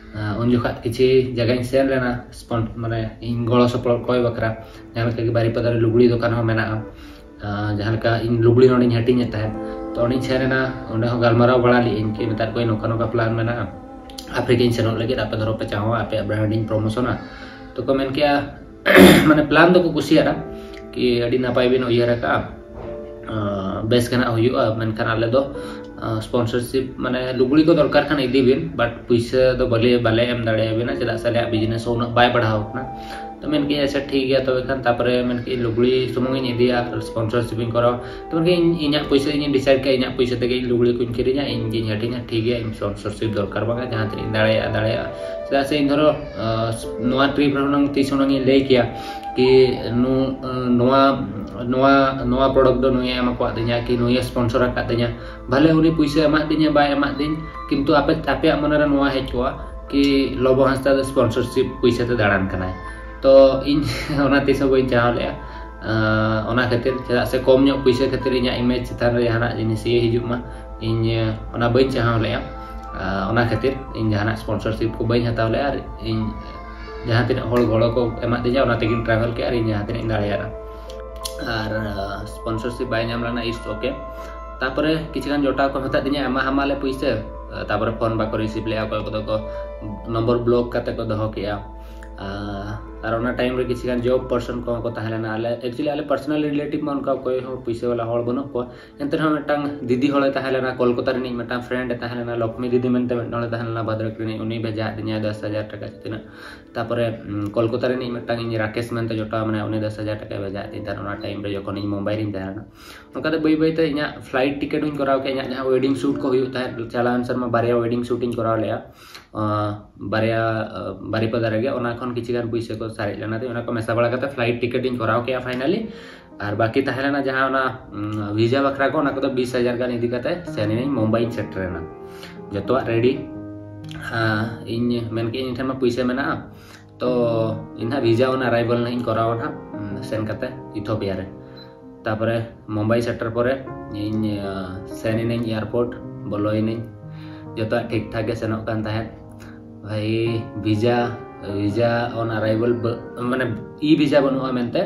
ᱩᱱ ᱡᱚᱠᱷᱟᱜ ᱠᱤᱪᱷᱤ ᱡᱟᱭᱜᱟᱧ ᱥᱮᱱ ᱞᱮᱱᱟ, ᱢᱟᱱᱮ ᱤᱧ ᱜᱚᱲᱚ ᱥᱚᱯᱚᱦᱚᱫ ᱠᱚᱭ ᱵᱟᱠᱷᱨᱟ᱾ ᱡᱟᱦᱟᱸ ᱞᱮᱠᱟ ᱜᱮ ᱵᱟᱨᱤᱯᱟᱫᱟ ᱨᱮ ᱞᱩᱜᱽᱲᱤ ᱫᱚᱠᱟᱱ ᱦᱚᱸ ᱢᱮᱱᱟᱜᱼᱟ, ᱡᱟᱦᱟᱸ ᱞᱮᱠᱟ ᱤᱧ ᱞᱩᱜᱽᱲᱤ ᱱᱚᱰᱮᱧ ᱦᱟᱹᱴᱤᱧᱮᱫ ᱛᱟᱦᱮᱸᱫ᱾ ᱛᱚ ᱚᱸᱰᱮᱧ ᱥᱮᱱ ᱮᱱᱟ, ᱚᱸᱰᱮ ᱦᱚᱸ ᱜᱟᱞᱢᱟᱨᱟᱣ ᱵᱟᱲᱟ ᱞᱮᱫᱟᱹᱧ ᱠᱤ ᱢᱮᱛᱟᱫ ᱠᱚᱣᱟᱧ, "ᱱᱚᱝᱠᱟ ᱱᱚᱝᱠᱟ ᱯᱞᱟᱱ ᱢᱮᱱᱟᱜᱼᱟ, ᱟᱯᱷᱨᱤᱠᱟᱧ ᱥᱮᱱᱚᱜ ᱞᱟᱹᱜᱤᱫ, ᱟᱯᱮ ᱫᱷᱚᱨᱚ ᱯᱮ ᱪᱟᱦᱚᱣᱟ ᱟᱯᱮᱭᱟᱜ ᱵᱨᱟᱱᱰ ᱤᱧ ᱯᱨᱚᱢᱳᱥᱚᱱᱟ?" ᱛᱚ ᱠᱚ ᱢᱮᱱ ᱠᱮᱜᱼᱟ, ᱢᱟᱱᱮ ᱯᱞᱟᱱ ᱫᱚᱠᱚ ᱠᱩᱥᱤᱭᱟᱫᱟ ᱠᱤ ᱟᱹᱰᱤ ᱱᱟᱯᱟᱭ ᱵᱤᱱ ᱩᱭᱦᱟᱹᱨ ᱟᱠᱟᱫᱼᱟ, ᱵᱮᱥ ᱜᱮ ᱱᱟᱜ ᱦᱩᱭᱩᱜᱼᱟ, ᱢᱮᱱᱠᱷᱟᱱ ᱟᱞᱮ ᱫᱚ ᱥᱯᱚᱱᱥᱚᱨᱥᱤᱯ, ᱢᱟᱱᱮ ᱞᱩᱜᱽᱲᱤ ᱠᱚ ᱫᱚᱨᱠᱟᱨ ᱠᱷᱟᱱ ᱤᱫᱤ ᱵᱤᱱ, ᱵᱟᱴ ᱯᱩᱭᱥᱟᱹ ᱫᱚ ᱵᱟᱞᱮ ᱵᱟᱞᱮ ᱮᱢ ᱫᱟᱲᱮᱭᱟᱵᱤᱱᱟ, ᱪᱮᱫᱟᱜ ᱥᱮ ᱟᱞᱮᱭᱟᱜ ᱵᱤᱡᱽᱱᱮᱥ ᱦᱚᱸ ᱩᱱᱟᱹᱜ ᱵᱟᱭ ᱵᱟᱲᱦᱟᱣ ᱠᱟᱱᱟ᱾ ᱛᱚ ᱢᱮᱱ ᱠᱮᱜᱼᱟ, "ᱟᱪᱪᱷᱟ ᱴᱷᱤᱠ ᱜᱮᱭᱟ ᱛᱚᱵᱮ ᱠᱷᱟᱱ", ᱛᱟᱨᱯᱚᱨᱮ ᱢᱮᱱ ᱠᱮᱜᱼᱟ, "ᱞᱩᱜᱽᱲᱤ ᱥᱩᱢᱩᱝ ᱤᱧ ᱤᱫᱤᱭᱟ ᱟᱨ ᱥᱯᱚᱱᱥᱚᱨᱥᱤᱯ ᱤᱧ ᱠᱚᱨᱟᱣᱟ?" ᱛᱚ ᱢᱮᱱ ᱠᱮᱜᱼᱟ, "ᱤᱧ ᱤᱧᱟᱹᱜ ᱯᱩᱭᱥᱟᱹ ᱤᱧ ᱰᱤᱥᱟᱭᱤᱰ ᱠᱮᱜᱼᱟ, ᱤᱧᱟᱹᱜ ᱯᱩᱭᱥᱟᱹ ᱛᱮᱜᱮ ᱤᱧ ᱞᱩᱜᱽᱲᱤ ᱠᱚᱧ ᱠᱤᱨᱤᱧᱟ, ᱤᱧ ᱜᱤᱧ ᱦᱟᱹᱴᱤᱧᱟ, ᱴᱷᱤᱠ ᱜᱮᱭᱟ, ᱤᱧ ᱥᱯᱚᱱᱥᱚᱨᱥᱤᱯ ᱫᱚᱨᱠᱟᱨ ᱵᱟᱝᱟ, ᱡᱟᱦᱟᱸ ᱛᱤᱱᱟᱹᱜ ᱤᱧ ᱫᱟᱲᱮᱭᱟᱜᱼᱟ ᱫᱟᱲᱮᱭᱟᱜᱼᱟ", ᱪᱮᱫᱟᱜ ᱥᱮ ᱤᱧ ᱫᱷᱚᱨᱚ ᱱᱚᱣᱟ ᱴᱨᱤᱯ ᱨᱮ ᱦᱩᱱᱟᱹᱝ ᱛᱤᱥ ᱦᱩᱱᱟᱹᱝ ᱤᱧ ᱞᱟᱹᱭ ᱠᱮᱭᱟ ᱠᱤ ᱱᱚᱣᱟ ᱱᱚᱣᱟ ᱯᱨᱚᱰᱟᱠᱴ ᱫᱚ ᱱᱩᱭᱮ ᱮᱢ ᱟᱠᱟᱫ ᱫᱤᱧᱟ ᱠᱤ ᱱᱩᱭᱮ ᱥᱯᱚᱱᱥᱚᱨ ᱟᱠᱟᱫ ᱫᱤᱧᱟ, ᱵᱷᱟᱞᱮ ᱩᱱᱤ ᱯᱩᱭᱥᱟᱹ ᱮᱢᱟᱫ ᱫᱤᱧᱟ ᱵᱟᱭ ᱮᱢᱟᱫ ᱫᱤᱧ, ᱠᱤᱱᱛᱩ ᱟᱯᱮ ᱟᱯᱮᱭᱟᱜ ᱢᱚᱱᱮᱨᱮ ᱱᱚᱣᱟ ᱦᱮᱡ ᱠᱚᱜᱼᱟ ᱠᱤ ᱞᱚᱵᱚ ᱦᱟᱸᱥᱫᱟ ᱫᱚ ᱥᱯᱚᱱᱥᱚᱨᱥᱤᱯ ᱯᱩᱭᱥᱟᱹ ᱛᱮ ᱫᱟᱬᱟᱱ ᱠᱟᱱᱟᱭ᱾ ᱛᱚ ᱤᱧ ᱚᱱᱟ ᱛᱤᱥ ᱦᱚᱸ ᱵᱟᱹᱧ ᱪᱟᱦᱟᱣ ᱞᱮᱫᱼᱟ᱾ ᱚᱱᱟ ᱠᱷᱟᱹᱛᱤᱨ, ᱪᱮᱫᱟᱜ ᱥᱮ ᱠᱚᱢ ᱧᱚᱜ ᱯᱩᱭᱥᱟᱹ ᱠᱷᱟᱹᱛᱤᱨ ᱤᱧᱟᱹᱜ ᱤᱢᱮᱡᱽ ᱪᱮᱛᱟᱱ ᱨᱮ ᱡᱟᱦᱟᱱᱟᱜ ᱡᱤᱱᱤᱥ ᱤᱭᱟᱹ ᱦᱤᱡᱩᱜ ᱢᱟ, ᱤᱧ ᱚᱱᱟ ᱵᱟᱹᱧ ᱪᱟᱦᱟᱣ ᱞᱮᱫᱼᱟ᱾ ᱚᱱᱟ ᱠᱷᱟᱹᱛᱤᱨ ᱤᱧ ᱡᱟᱦᱟᱱᱟᱜ ᱥᱯᱚᱱᱥᱚᱨᱥᱤᱯ ᱠᱚ ᱵᱟᱹᱧ ᱦᱟᱛᱟᱣ ᱞᱮᱫᱼᱟ, ᱟᱨ ᱤᱧ ᱡᱟᱦᱟᱸ ᱛᱤᱱᱟᱹᱜ ᱦᱚᱲ ᱜᱚᱲᱚ ᱠᱚ ᱮᱢᱟᱫ ᱫᱤᱧᱟ ᱚᱱᱟ ᱛᱮᱜᱮᱧ ᱴᱨᱟᱵᱷᱮᱞ ᱠᱮᱫᱼᱟ, ᱟᱨ ᱤᱧ ᱡᱟᱦᱟᱸ ᱛᱤᱱᱟᱹᱜ ᱤᱧ ᱫᱟᱲᱮᱭᱟᱜᱼᱟ᱾ ᱟᱨ ᱥᱯᱚᱱᱥᱚᱨᱥᱤᱯ ᱵᱟᱭ ᱧᱟᱢ ᱞᱮᱱᱟ, ᱤᱥ ᱳᱠᱮ᱾ ᱛᱟᱨᱯᱚᱨᱮ ᱠᱤᱪᱷᱩ ᱜᱟᱱ ᱡᱚᱴᱟᱣ ᱠᱚ ᱢᱮᱛᱟᱫ ᱫᱤᱧᱟ, "ᱮᱢᱟ ᱦᱟᱢᱟᱞᱮ ᱯᱩᱭᱥᱟᱹ", ᱛᱟᱨᱯᱚᱨᱮ ᱯᱷᱳᱱ ᱵᱟᱠᱚ ᱨᱤᱥᱤᱵᱷ ᱞᱮᱫᱼᱟ, ᱚᱠᱚᱭ ᱠᱚᱫᱚ ᱠᱚ ᱱᱚᱢᱵᱚᱨ ᱵᱞᱚᱠ ᱠᱟᱛᱮ ᱠᱚ ᱫᱚᱦᱚ ᱠᱮᱜᱼᱟ᱾ ᱟᱨ ᱚᱱᱟ ᱴᱟᱭᱤᱢ ᱨᱮ ᱠᱤᱪᱷᱩ ᱜᱟᱱ ᱡᱚᱵ ᱯᱟᱨᱥᱚᱱ ᱠᱚᱦᱚᱸ ᱠᱚ ᱛᱟᱦᱮᱸ ᱞᱮᱱᱟ᱾ ᱟᱞᱮ ᱮᱠᱪᱩᱭᱮᱞᱤ ᱟᱞᱮ ᱯᱟᱨᱥᱚᱱᱟᱞ ᱨᱤᱞᱮᱴᱤᱵᱷ ᱢᱟ ᱚᱱᱠᱟ ᱚᱠᱚᱭ ᱦᱚᱸ ᱯᱩᱭᱥᱟᱹ ᱣᱟᱞᱟ ᱦᱚᱲ ᱵᱟᱹᱱᱩᱜ ᱠᱚᱣᱟ, ᱮᱱᱛᱮ ᱨᱮᱦᱚᱸ ᱢᱤᱫᱴᱟᱝ ᱫᱤᱫᱤ ᱦᱚᱲᱮ ᱛᱟᱦᱮᱸ ᱞᱮᱱᱟ, ᱠᱳᱞᱠᱟᱛᱟ ᱨᱤᱱᱤᱡ ᱢᱤᱫᱴᱟᱝ ᱯᱷᱨᱮᱱᱰ ᱮ ᱛᱟᱦᱮᱸ ᱞᱮᱱᱟ, ᱞᱚᱠᱷᱢᱤ ᱫᱤᱫᱤ ᱢᱮᱱᱛᱮ ᱢᱤᱫ ᱦᱚᱲᱮ ᱛᱟᱦᱮᱸ ᱞᱮᱱᱟ ᱵᱷᱟᱫᱨᱚᱠ ᱨᱤᱱᱤᱡ, ᱩᱱᱤ ᱵᱷᱮᱡᱟ ᱟᱫᱤᱧᱟᱭ ᱫᱚᱥ ᱦᱟᱡᱟᱨ ᱴᱟᱠᱟ ᱥᱮ ᱛᱤᱱᱟᱹᱜ᱾ ᱛᱟᱯᱚᱨᱮ ᱩᱢ, ᱠᱳᱞᱠᱟᱛᱟ ᱨᱤᱱᱤᱡ ᱢᱤᱫᱴᱟᱝ ᱤᱧ ᱨᱟᱠᱮᱥ ᱢᱮᱱᱛᱮ ᱡᱚᱴᱟᱣ ᱢᱮᱱᱟᱭᱟ, ᱩᱱᱤ ᱫᱚᱥ ᱦᱟᱡᱟᱨ ᱴᱟᱠᱟᱭ ᱵᱷᱮᱡᱟ ᱟᱫᱤᱧ ᱛᱟᱦᱮᱸᱱ ᱚᱱᱟ ᱴᱟᱭᱤᱢ ᱨᱮ ᱡᱚᱠᱷᱚᱱ ᱤᱧ ᱢᱩᱢᱵᱟᱭ ᱨᱤᱧ ᱛᱟᱦᱮᱸ ᱞᱮᱱᱟ᱾ ᱚᱱᱠᱟᱛᱮ ᱵᱟᱹᱭ ᱵᱟᱹᱭᱛᱮ ᱤᱧᱟᱹᱜ ᱯᱷᱞᱟᱭᱤᱴ ᱴᱤᱠᱤᱴ ᱦᱚᱸᱧ ᱠᱚᱨᱟᱣ ᱠᱮᱫᱟ, ᱤᱧᱟᱹᱜ ᱡᱟᱦᱟᱸ ᱣᱮᱰᱤᱝ ᱥᱩᱴ ᱠᱚ ᱦᱩᱭᱩᱜ ᱛᱟᱦᱮᱸᱫ, ᱪᱟᱞᱟᱣᱮᱱ ᱥᱮᱨᱢᱟ ᱵᱟᱨᱭᱟ ᱣᱮᱰᱤᱝ ᱥᱩᱴ ᱤᱧ ᱠᱚᱨᱟᱣ ᱞᱮᱫᱼᱟ᱾ ᱟᱸ, ᱵᱟᱨᱭᱟ, ᱟᱸ, ᱵᱟᱨᱤᱯᱟᱫᱟ ᱨᱮᱜᱮ, ᱚᱱᱟ ᱠᱷᱚᱱ ᱠᱤᱪᱷᱩ ᱜᱟᱱ ᱯᱩᱭᱥᱟᱹ ᱠᱚ ᱥᱟᱨᱮᱡ ᱞᱮᱱᱟ, ᱛᱚ ᱚᱱᱟ ᱠᱚ ᱢᱮᱥᱟ ᱵᱟᱲᱟ ᱠᱟᱛᱮ ᱯᱷᱞᱟᱭᱤᱴ ᱴᱤᱠᱤᱴ ᱤᱧ ᱠᱚᱨᱟᱣ ᱠᱮᱜᱼᱟ ᱯᱷᱟᱭᱱᱟᱞᱤ᱾ ᱟᱨ ᱵᱟᱹᱠᱤ ᱛᱟᱦᱮᱸ ᱞᱮᱱᱟ ᱡᱟᱦᱟᱸ ᱚᱱᱟ, ᱩᱢ, ᱵᱷᱤᱥᱟ ᱵᱟᱠᱷᱨᱟ ᱠᱚ, ᱚᱱᱟ ᱠᱚᱫᱚ ᱵᱤᱥ ᱦᱟᱡᱟᱨ ᱜᱟᱱ ᱤᱫᱤ ᱠᱟᱛᱮ ᱥᱮᱱ ᱮᱱᱟᱹᱧ, ᱢᱩᱢᱵᱟᱭ ᱤᱧ ᱥᱮᱴᱮᱨ ᱮᱱᱟ᱾ ᱡᱚᱛᱚᱣᱟᱜ ᱨᱮᱰᱤ᱾ ᱟᱸ, ᱤᱧ ᱢᱮᱱ ᱠᱮᱜᱼᱟᱹᱧ ᱤᱧ ᱴᱷᱮᱱ ᱢᱟ ᱯᱩᱭᱥᱟᱹ ᱢᱮᱱᱟᱜᱼᱟ, ᱛᱚ ᱤᱧ ᱦᱟᱸᱜ ᱵᱷᱤᱥᱟ ᱚᱱ ᱟᱨᱟᱭᱵᱷᱟᱞ ᱱᱟᱦᱟᱜ ᱤᱧ ᱠᱚᱨᱟᱣᱟ ᱱᱟᱦᱟᱜ, ᱩᱢ, ᱥᱮᱱ ᱠᱟᱛᱮ ᱤᱛᱷᱳᱯᱤᱭᱟ ᱨᱮ᱾ ᱛᱟᱯᱚᱨᱮ ᱢᱩᱢᱵᱟᱭ ᱥᱮᱴᱮᱨ ᱯᱚᱨᱮ ᱤᱧ, ᱟᱸ, ᱥᱮᱱ ᱮᱱᱟᱹᱧ ᱮᱭᱟᱨᱯᱳᱨᱴ, ᱵᱚᱞᱚᱭᱮᱱᱟᱹᱧ, ᱡᱚᱛᱚᱣᱟᱜ ᱴᱷᱤᱠ ᱴᱷᱟᱠ ᱜᱮ ᱥᱮᱱᱚᱜ ᱠᱟᱱ ᱛᱟᱦᱮᱸᱫ᱾ ᱵᱷᱟᱭ, ᱵᱷᱤᱥᱟ, ᱵᱷᱤᱥᱟ ᱚᱱ ᱟᱨᱟᱭᱵᱷᱟᱞ ᱵᱟᱹ-, ᱢᱟᱱᱮ ᱤ ᱵᱷᱤᱥᱟ ᱵᱟᱹᱱᱩᱜᱼᱟ ᱢᱮᱱᱛᱮ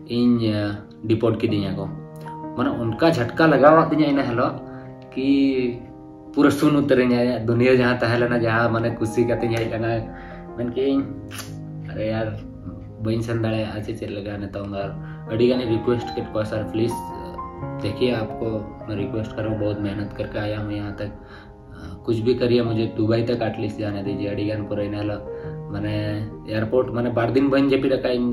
ᱤᱧ, ᱟᱸ, ᱰᱤᱯᱳᱨᱴ ᱠᱤᱫᱤᱧᱟ ᱠᱚ᱾ ᱢᱟᱱᱮ ᱚᱱᱠᱟ ᱡᱷᱟᱴᱠᱟ ᱞᱟᱜᱟᱣᱟᱫ ᱫᱤᱧᱟ ᱤᱱᱟᱹ ᱦᱤᱞᱳᱜ ᱠᱤ ᱯᱩᱨᱟᱹ ᱥᱩᱱ ᱩᱛᱟᱹᱨᱤᱧᱟᱭ, ᱫᱩᱱᱤᱭᱟᱹ ᱡᱟᱦᱟᱸ ᱛᱟᱦᱮᱸ ᱞᱮᱱᱟ, ᱡᱟᱦᱟᱸ ᱢᱟᱱᱮ ᱠᱩᱥᱤ ᱠᱟᱛᱮᱧ ᱦᱮᱡ ᱞᱮᱱᱟ, ᱢᱮᱱ ᱠᱮᱜᱼᱟᱹᱧ, "ᱟᱨᱮ ᱭᱟᱨ, ᱵᱟᱹᱧ ᱥᱮᱱ ᱫᱟᱲᱮᱭᱟᱜᱼᱟ ᱪᱮ ᱪᱮᱫ ᱞᱮᱠᱟ ᱱᱤᱛᱚᱝ ᱫᱚ?" ᱟᱨ ᱟᱹᱰᱤ ᱜᱟᱱᱤᱧ ᱨᱤᱠᱩᱭᱮᱥᱴ ᱠᱮᱫ ᱠᱚᱣᱟ, "ᱥᱟᱨ, ᱯᱞᱤᱡᱽ, ᱫᱮᱠᱷᱤᱭᱮ, ᱟᱯᱠᱚ ᱢᱮ ᱨᱤᱠᱩᱭᱮᱥᱴ ᱠᱟᱨ ᱨᱟᱦᱟ ᱦᱩᱸ, ᱵᱚᱦᱩᱛ ᱢᱮᱦᱱᱚᱛ ᱠᱟᱨᱠᱮ ᱟᱭᱟ ᱦᱩᱸ ᱭᱟᱦᱟᱸ ᱛᱟᱠ, ᱠᱩᱪ ᱵᱷᱤ ᱠᱟᱨᱤᱭᱮ, ᱢᱩᱡᱷᱮ ᱫᱩᱵᱟᱭ ᱛᱟᱠ ᱮᱴᱞᱤᱥᱴ ᱡᱟᱱᱮ ᱫᱤᱡᱤᱭᱮ᱾" ᱟᱹᱰᱤ ᱜᱟᱱ ᱯᱚᱨᱮ ᱤᱱᱟᱹ ᱦᱤᱞᱳᱜ ᱢᱟᱱᱮ ᱮᱭᱟᱨᱯᱳᱨᱴ, ᱢᱟᱱᱮ ᱵᱟᱨ ᱫᱤᱱ ᱵᱟᱹᱧ ᱡᱟᱹᱯᱤᱫ ᱟᱠᱟᱫ ᱤᱧ,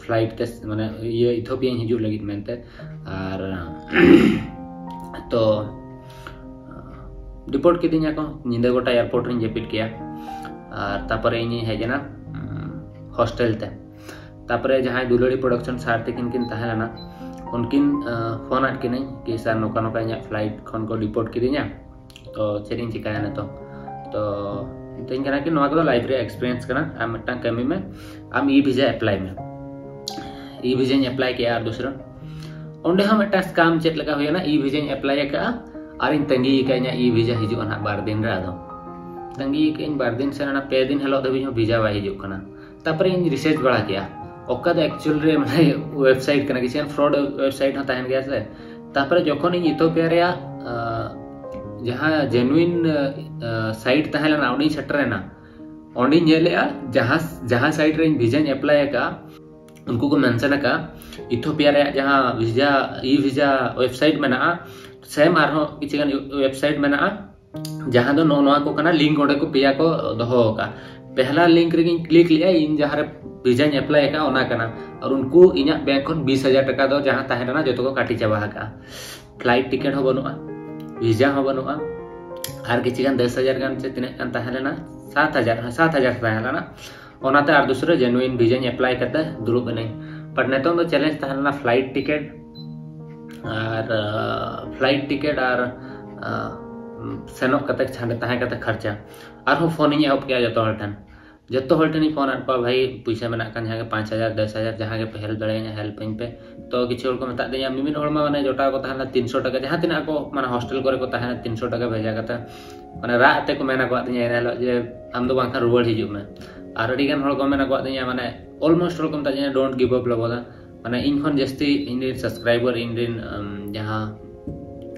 ᱯᱷᱞᱟᱭᱤᱴ ᱛᱮ, ᱢᱟᱱᱮ ᱤᱭᱟᱹ ᱤᱛᱷᱳᱯᱤᱭᱟᱧ ᱦᱤᱡᱩᱜ ᱞᱟᱹᱜᱤᱫ ᱢᱮᱱᱛᱮ᱾ ᱟᱨ ᱛᱚ ᱰᱤᱯᱳᱨᱴ ᱠᱤᱫᱤᱧᱟ ᱠᱚ, ᱧᱤᱫᱟᱹ ᱜᱚᱴᱟ ᱮᱭᱟᱨᱯᱳᱨᱴ ᱨᱤᱧ ᱡᱟᱹᱯᱤᱫ ᱠᱮᱜᱼᱟ᱾ ᱟᱨ ᱛᱟᱯᱚᱨᱮ ᱤᱧᱤᱧ ᱦᱮᱡ ᱮᱱᱟ, ᱩᱢ, ᱦᱳᱥᱴᱮᱞ ᱛᱮ᱾ ᱛᱟᱯᱚᱨᱮ ᱡᱟᱦᱟᱸᱭ ᱫᱩᱞᱟᱹᱲᱤ ᱯᱨᱚᱰᱟᱠᱥᱚᱱ ᱥᱟᱨ ᱛᱟᱹᱠᱤᱱ ᱠᱤᱱ ᱛᱟᱦᱮᱸ ᱞᱮᱱᱟ, ᱩᱱᱠᱤᱱ, ᱟᱸ, ᱯᱷᱳᱱ ᱟᱫ ᱠᱤᱱᱟᱹᱧ ᱠᱤ, "ᱥᱟᱨ, ᱱᱚᱝᱠᱟ ᱱᱚᱝᱠᱟ ᱤᱧᱟᱹᱜ ᱯᱷᱞᱟᱭᱤᱴ ᱠᱷᱚᱱ ᱠᱚ ᱰᱤᱯᱳᱨᱴ ᱠᱤᱫᱤᱧᱟ, ᱛᱚ ᱪᱮᱫ ᱤᱧ ᱪᱤᱠᱟᱹᱭᱟ ᱱᱤᱛᱚᱜ?" ᱛᱚ ᱢᱤᱛᱟᱹᱧ ᱠᱟᱱᱟ ᱠᱤ, "ᱱᱚᱣᱟ ᱠᱚᱫᱚ ᱞᱟᱭᱤᱯᱷ ᱨᱮᱭᱟᱜ ᱮᱠᱥᱯᱤᱨᱤᱭᱮᱱᱥ ᱠᱟᱱᱟ, ᱟᱢ ᱢᱤᱫᱴᱟᱝ ᱠᱟᱹᱢᱤ ᱢᱮ, ᱟᱢ ᱤ ᱵᱷᱤᱥᱟ ᱮᱯᱞᱟᱭ ᱢᱮ᱾" ᱤ ᱵᱷᱤᱥᱟᱧ ᱮᱯᱞᱟᱭ ᱠᱮᱜᱼᱟ᱾ ᱟᱨ ᱫᱩᱥᱨᱟ ᱚᱸᱰᱮ ᱦᱚᱸ ᱢᱤᱫᱴᱟᱝ ᱥᱠᱮᱢ ᱪᱮᱫ ᱞᱮᱠᱟ ᱦᱩᱭᱮᱱᱟ, ᱤ ᱵᱷᱤᱥᱟᱧ ᱮᱯᱞᱟᱭ ᱟᱠᱟᱫᱼᱟ ᱟᱨᱤᱧ ᱛᱟᱺᱜᱤ ᱟᱠᱟᱫ ᱤᱧᱟᱹᱜ ᱤ ᱵᱷᱤᱥᱟ ᱦᱤᱡᱩᱜᱼᱟ ᱱᱟᱦᱟᱜ ᱵᱟᱨ ᱫᱤᱱ ᱨᱮ᱾ ᱟᱫᱚ ᱛᱟᱺᱜᱤ ᱟᱠᱟᱫ ᱤᱧ ᱵᱟᱨ ᱫᱤᱱ ᱥᱮ ᱚᱱᱟ ᱯᱮ ᱫᱤᱱ ᱦᱤᱞᱳᱜ ᱫᱷᱟᱹᱵᱤᱡ ᱦᱚᱸ ᱵᱷᱤᱥᱟ ᱵᱟᱭ ᱦᱤᱡᱩᱜ ᱠᱟᱱᱟ᱾ ᱛᱟᱯᱚᱨᱮ ᱤᱧ ᱨᱤᱥᱟᱨᱪ ᱵᱟᱲᱟ ᱠᱮᱜᱼᱟ, ᱚᱠᱟ ᱫᱚ ᱮᱠᱪᱩᱭᱮᱞ ᱨᱮ ᱢᱟᱱᱮ ᱣᱮᱵᱥᱟᱭᱤᱴ ᱠᱟᱱᱟ, ᱠᱤᱪᱷᱩ ᱜᱟᱱ ᱯᱷᱨᱚᱰ ᱣᱮᱵᱥᱟᱭᱤᱴ ᱦᱚᱸ ᱛᱟᱦᱮᱱ ᱜᱮᱭᱟ ᱥᱮ᱾ ᱛᱟᱯᱚᱨᱮ ᱡᱚᱠᱷᱚᱱ ᱤᱧ ᱤᱛᱷᱳᱯᱤᱭᱟ ᱨᱮᱭᱟᱜ, ᱟᱸ, ᱡᱟᱦᱟᱸ ᱡᱮᱱᱩᱭᱤᱱ, ᱟᱸ, ᱥᱟᱭᱤᱴ ᱛᱟᱦᱮᱸ ᱞᱮᱱᱟ, ᱚᱸᱰᱮᱧ ᱥᱮᱴᱮᱨ ᱮᱱᱟ, ᱚᱸᱰᱮᱧ ᱧᱮᱞᱮᱜᱼᱟ, ᱡᱟᱦᱟᱸ ᱡᱟᱦᱟᱸ ᱥᱟᱭᱤᱴ ᱨᱮ ᱤᱧ ᱵᱷᱤᱡᱟᱧ ᱮᱯᱞᱟᱭ ᱟᱠᱟᱫᱼᱟ, ᱩᱱᱠᱩ ᱠᱚ ᱢᱮᱱᱥᱮᱱ ᱟᱠᱟᱫᱼᱟ ᱤᱛᱷᱳᱯᱤᱭᱟ ᱨᱮᱭᱟᱜ ᱡᱟᱦᱟᱸ ᱵᱷᱤᱡᱟ, ᱤ ᱵᱷᱤᱡᱟ ᱣᱮᱵᱥᱟᱭᱤᱴ ᱢᱮᱱᱟᱜᱼᱟ, ᱥᱮᱢ ᱟᱨᱦᱚᱸ ᱠᱤᱪᱷᱩ ᱜᱟᱱ ᱣᱮᱵᱥᱟᱭᱤᱴ ᱢᱮᱱᱟᱜᱼᱟ, ᱡᱟᱦᱟᱸ ᱫᱚ ᱱᱚᱜᱼᱚ ᱱᱚᱣᱟ ᱠᱚ ᱠᱟᱱᱟ, ᱞᱤᱝᱠ ᱚᱸᱰᱮ ᱠᱚ ᱯᱮᱭᱟ ᱠᱚ ᱫᱚᱦᱚ ᱟᱠᱟᱫᱼᱟ᱾ ᱯᱮᱦᱞᱟ ᱞᱤᱝᱠ ᱨᱮᱜᱮᱧ ᱠᱞᱤᱠ ᱞᱮᱜᱼᱟ, ᱤᱧ ᱡᱟᱦᱟᱸ ᱨᱮ ᱵᱷᱤᱡᱟᱧ ᱮᱯᱞᱟᱭ ᱟᱠᱟᱫᱼᱟ ᱚᱱᱟ ᱠᱟᱱᱟ, ᱟᱨ ᱩᱱᱠᱩ ᱤᱧᱟᱹᱜ ᱵᱮᱝᱠ ᱠᱷᱚᱱ ᱵᱤᱥ ᱦᱟᱡᱟᱨ ᱴᱟᱠᱟ ᱫᱚ ᱡᱟᱦᱟᱸ ᱛᱟᱦᱮᱸ ᱞᱮᱱᱟ ᱡᱚᱛᱚ ᱠᱚ ᱠᱟᱹᱴᱤ ᱪᱟᱵᱟ ᱟᱠᱟᱫᱼᱟ᱾ ᱯᱷᱞᱟᱭᱤᱴ ᱴᱤᱠᱤᱴ ᱦᱚᱸ ᱵᱟᱹᱱᱩᱜᱼᱟ, ᱵᱷᱤᱡᱟ ᱦᱚᱸ ᱵᱟᱹᱱᱩᱜᱼᱟ, ᱟᱨ ᱠᱤᱪᱷᱩ ᱜᱟᱱ ᱫᱚᱥ ᱦᱟᱡᱟᱨ ᱜᱟᱱ ᱪᱮ ᱛᱤᱱᱟᱹᱜ ᱜᱟᱱ ᱛᱟᱦᱮᱸ ᱞᱮᱱᱟ, ᱥᱟᱛ ᱦᱟᱡᱟᱨ, ᱦᱮᱸ, ᱥᱟᱛ ᱦᱟᱡᱟᱨ ᱛᱟᱦᱮᱸ ᱞᱮᱱᱟ᱾ ᱚᱱᱟᱛᱮ ᱟᱨ ᱫᱩᱥᱨᱟᱹ ᱡᱮᱱᱩᱭᱤᱱ ᱵᱷᱤᱡᱟᱧ ᱮᱯᱞᱟᱭ ᱠᱟᱛᱮ ᱫᱩᱲᱩᱵ ᱮᱱᱟᱹᱧ᱾ ᱵᱟᱴ ᱱᱤᱛᱚᱝ ᱫᱚ ᱪᱮᱞᱮᱧᱡᱽ ᱛᱟᱦᱮᱸ ᱞᱮᱱᱟ ᱯᱷᱞᱟᱭᱤᱴ ᱴᱤᱠᱤᱴ ᱟᱨ, ᱟᱸ, ᱯᱷᱞᱟᱭᱤᱴ ᱴᱤᱠᱤᱴ ᱟᱨ, ᱟᱸ, ᱥᱮᱱᱚᱜ ᱠᱟᱛᱮ ᱦᱟᱸᱰᱮ ᱛᱟᱦᱮᱸ ᱠᱟᱛᱮ ᱠᱷᱚᱨᱪᱟ᱾ ᱟᱨᱦᱚᱸ ᱯᱷᱳᱱ ᱤᱧ ᱮᱦᱚᱵ ᱠᱮᱜᱼᱟ ᱡᱚᱛᱚ ᱦᱚᱲ ᱴᱷᱮᱱ, ᱡᱚᱛᱚ ᱦᱚᱲ ᱴᱷᱮᱱᱤᱧ ᱯᱷᱳᱱ ᱟᱫ ᱠᱚᱣᱟ, ᱵᱷᱟᱭ, ᱯᱩᱭᱥᱟᱹ ᱢᱮᱱᱟᱜ ᱠᱷᱟᱱ ᱡᱟᱦᱟᱸ ᱜᱮ ᱯᱟᱸᱪ ᱦᱟᱡᱟᱨ, ᱫᱚᱥ ᱦᱟᱡᱟᱨ, ᱡᱟᱦᱟᱸ ᱜᱮᱯᱮ ᱦᱮᱞᱯ ᱫᱟᱲᱮᱭᱟᱹᱧᱟ, ᱦᱮᱞᱯ ᱟᱹᱧ ᱯᱮ᱾ ᱛᱚ ᱠᱤᱪᱷᱩ ᱦᱚᱲ ᱠᱚ ᱢᱮᱛᱟᱜ ᱫᱤᱧᱟ, ᱢᱤᱢᱤᱫ ᱦᱚᱲ ᱢᱟ ᱢᱟᱱᱮ ᱡᱚᱴᱟᱣ ᱠᱚ ᱛᱟᱦᱮᱱᱟ ᱛᱤᱱᱥᱚ ᱴᱟᱠᱟ, ᱡᱟᱦᱟᱸ ᱛᱤᱱᱟᱹᱜ ᱟᱠᱚ ᱢᱟᱱᱮ ᱦᱳᱥᱴᱮᱞ ᱠᱚᱨᱮ ᱠᱚ ᱛᱟᱦᱮᱱᱟ, ᱛᱤᱱᱥᱚ ᱴᱟᱠᱟ ᱵᱷᱮᱡᱟ ᱠᱟᱛᱮ, ᱢᱟᱱᱮ ᱨᱟᱜ ᱛᱮ ᱠᱚ ᱢᱮᱱ ᱟᱠᱟᱫ ᱫᱤᱧᱟ ᱮᱱ ᱦᱤᱞᱳᱜ ᱡᱮ, "ᱟᱢ ᱫᱚ ᱵᱟᱝᱠᱷᱟᱱ ᱨᱩᱣᱟᱹᱲ ᱦᱤᱡᱩᱜ ᱢᱮ᱾" ᱟᱨ ᱟᱹᱰᱤ ᱜᱟᱱ ᱦᱚᱲ ᱠᱚ ᱢᱮᱱ ᱟᱠᱟᱫ ᱫᱤᱧᱟ, ᱢᱟᱱᱮ almost ᱦᱚᱲ ᱠᱚ ᱢᱮᱛᱟᱜ ᱫᱤᱧᱟ, "Don't give up, ᱞᱚᱵᱚᱫᱟ᱾" ᱢᱟᱱᱮ ᱤᱧ ᱠᱷᱚᱱ ᱡᱟᱹᱥᱛᱤ ᱤᱧ ᱨᱮᱱ ᱥᱟᱵᱥᱠᱨᱟᱭᱵᱟᱨ, ᱤᱧ ᱨᱮᱱ, ᱟᱢ, ᱡᱟᱦᱟᱸ,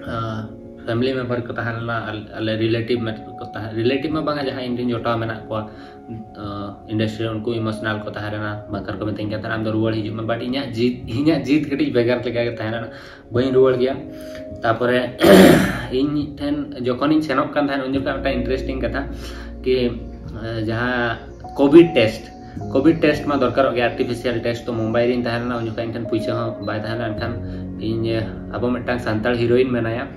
ᱟᱸ, ᱯᱷᱮᱢᱤᱞᱤ ᱢᱮᱢᱵᱟᱨ ᱠᱚ ᱛᱟᱦᱮᱸ ᱞᱮᱱᱟ, ᱟᱞ-, ᱟᱞᱮ ᱨᱤᱞᱮᱴᱤᱵᱷ ᱢᱮᱱᱟᱜ ᱠᱚ ᱛᱟᱦᱮᱸ, ᱨᱤᱞᱮᱴᱤᱵᱷ ᱢᱟ ᱵᱟᱝᱟ, ᱡᱟᱦᱟᱸᱭ ᱤᱧ ᱨᱮᱱ ᱡᱚᱴᱟᱣ ᱢᱮᱱᱟᱜ ᱠᱚᱣᱟ, ᱟᱸ, ᱤᱱᱰᱟᱥᱴᱨᱤ ᱨᱮ, ᱩᱱᱠᱩ ᱤᱢᱳᱥᱚᱱᱟᱞ ᱠᱚ ᱛᱟᱦᱮᱸ ᱞᱮᱱᱟ, ᱵᱟᱝᱠᱷᱟᱱ ᱠᱚ ᱢᱤᱛᱟᱹᱧ ᱠᱟᱱ ᱛᱟᱦᱮᱱᱟ, "ᱟᱢ ᱫᱚ ᱨᱩᱣᱟᱹᱲ ᱦᱤᱡᱩᱜ ᱢᱮ", but ᱤᱧᱟᱹᱜ ᱡᱤᱫ, ᱤᱧᱟᱹᱜ ᱡᱤᱫ ᱠᱟᱹᱴᱤᱡ ᱵᱷᱮᱜᱟᱨ ᱞᱮᱠᱟ ᱜᱮ ᱛᱟᱦᱮᱸ ᱞᱮᱱᱟ, ᱵᱟᱹᱧ ᱨᱩᱣᱟᱹᱲ ᱜᱮᱭᱟ᱾ ᱛᱟᱯᱚᱨᱮ ᱤᱧ ᱴᱷᱮᱱ ᱡᱚᱠᱷᱚᱱᱤᱧ ᱥᱮᱱᱚᱜ ᱠᱟᱱ ᱛᱟᱦᱮᱸᱫ, ᱩᱱ ᱡᱚᱠᱷᱚᱱ ᱢᱤᱫᱴᱟᱝ ᱤᱱᱴᱟᱨᱮᱥᱴᱤᱝ ᱠᱟᱛᱷᱟ ᱠᱤ, ᱟᱸ, ᱡᱟᱦᱟᱸ ᱠᱳᱵᱷᱤᱰ ᱴᱮᱥᱴ, ᱠᱳᱵᱷᱤᱰ ᱴᱮᱥᱴ ᱢᱟ ᱫᱚᱨᱠᱟᱨᱚᱜ ᱜᱮᱭᱟ, ᱟᱨᱴᱤᱯᱷᱤᱥᱤᱭᱟᱞ ᱴᱮᱥᱴ᱾ ᱛᱚ ᱢᱩᱢᱵᱟᱭ ᱨᱤᱧ ᱛᱟᱦᱮᱸ ᱞᱮᱱᱟ, ᱩᱱ ᱡᱚᱠᱷᱚᱱ ᱤᱧ ᱴᱷᱮᱱ ᱯᱩᱭᱥᱟᱹ ᱦᱚᱸ ᱵᱟᱭ ᱛᱟᱦᱮᱸ ᱞᱮᱱᱟ᱾ ᱮᱱᱠᱷᱟᱱ ᱤᱧ, ᱟᱵᱚ ᱢᱤᱫᱴᱟᱝ ᱥᱟᱱᱛᱟᱲ ᱦᱤᱨᱳᱭᱤᱱ ᱢᱮᱱᱟᱭᱟ,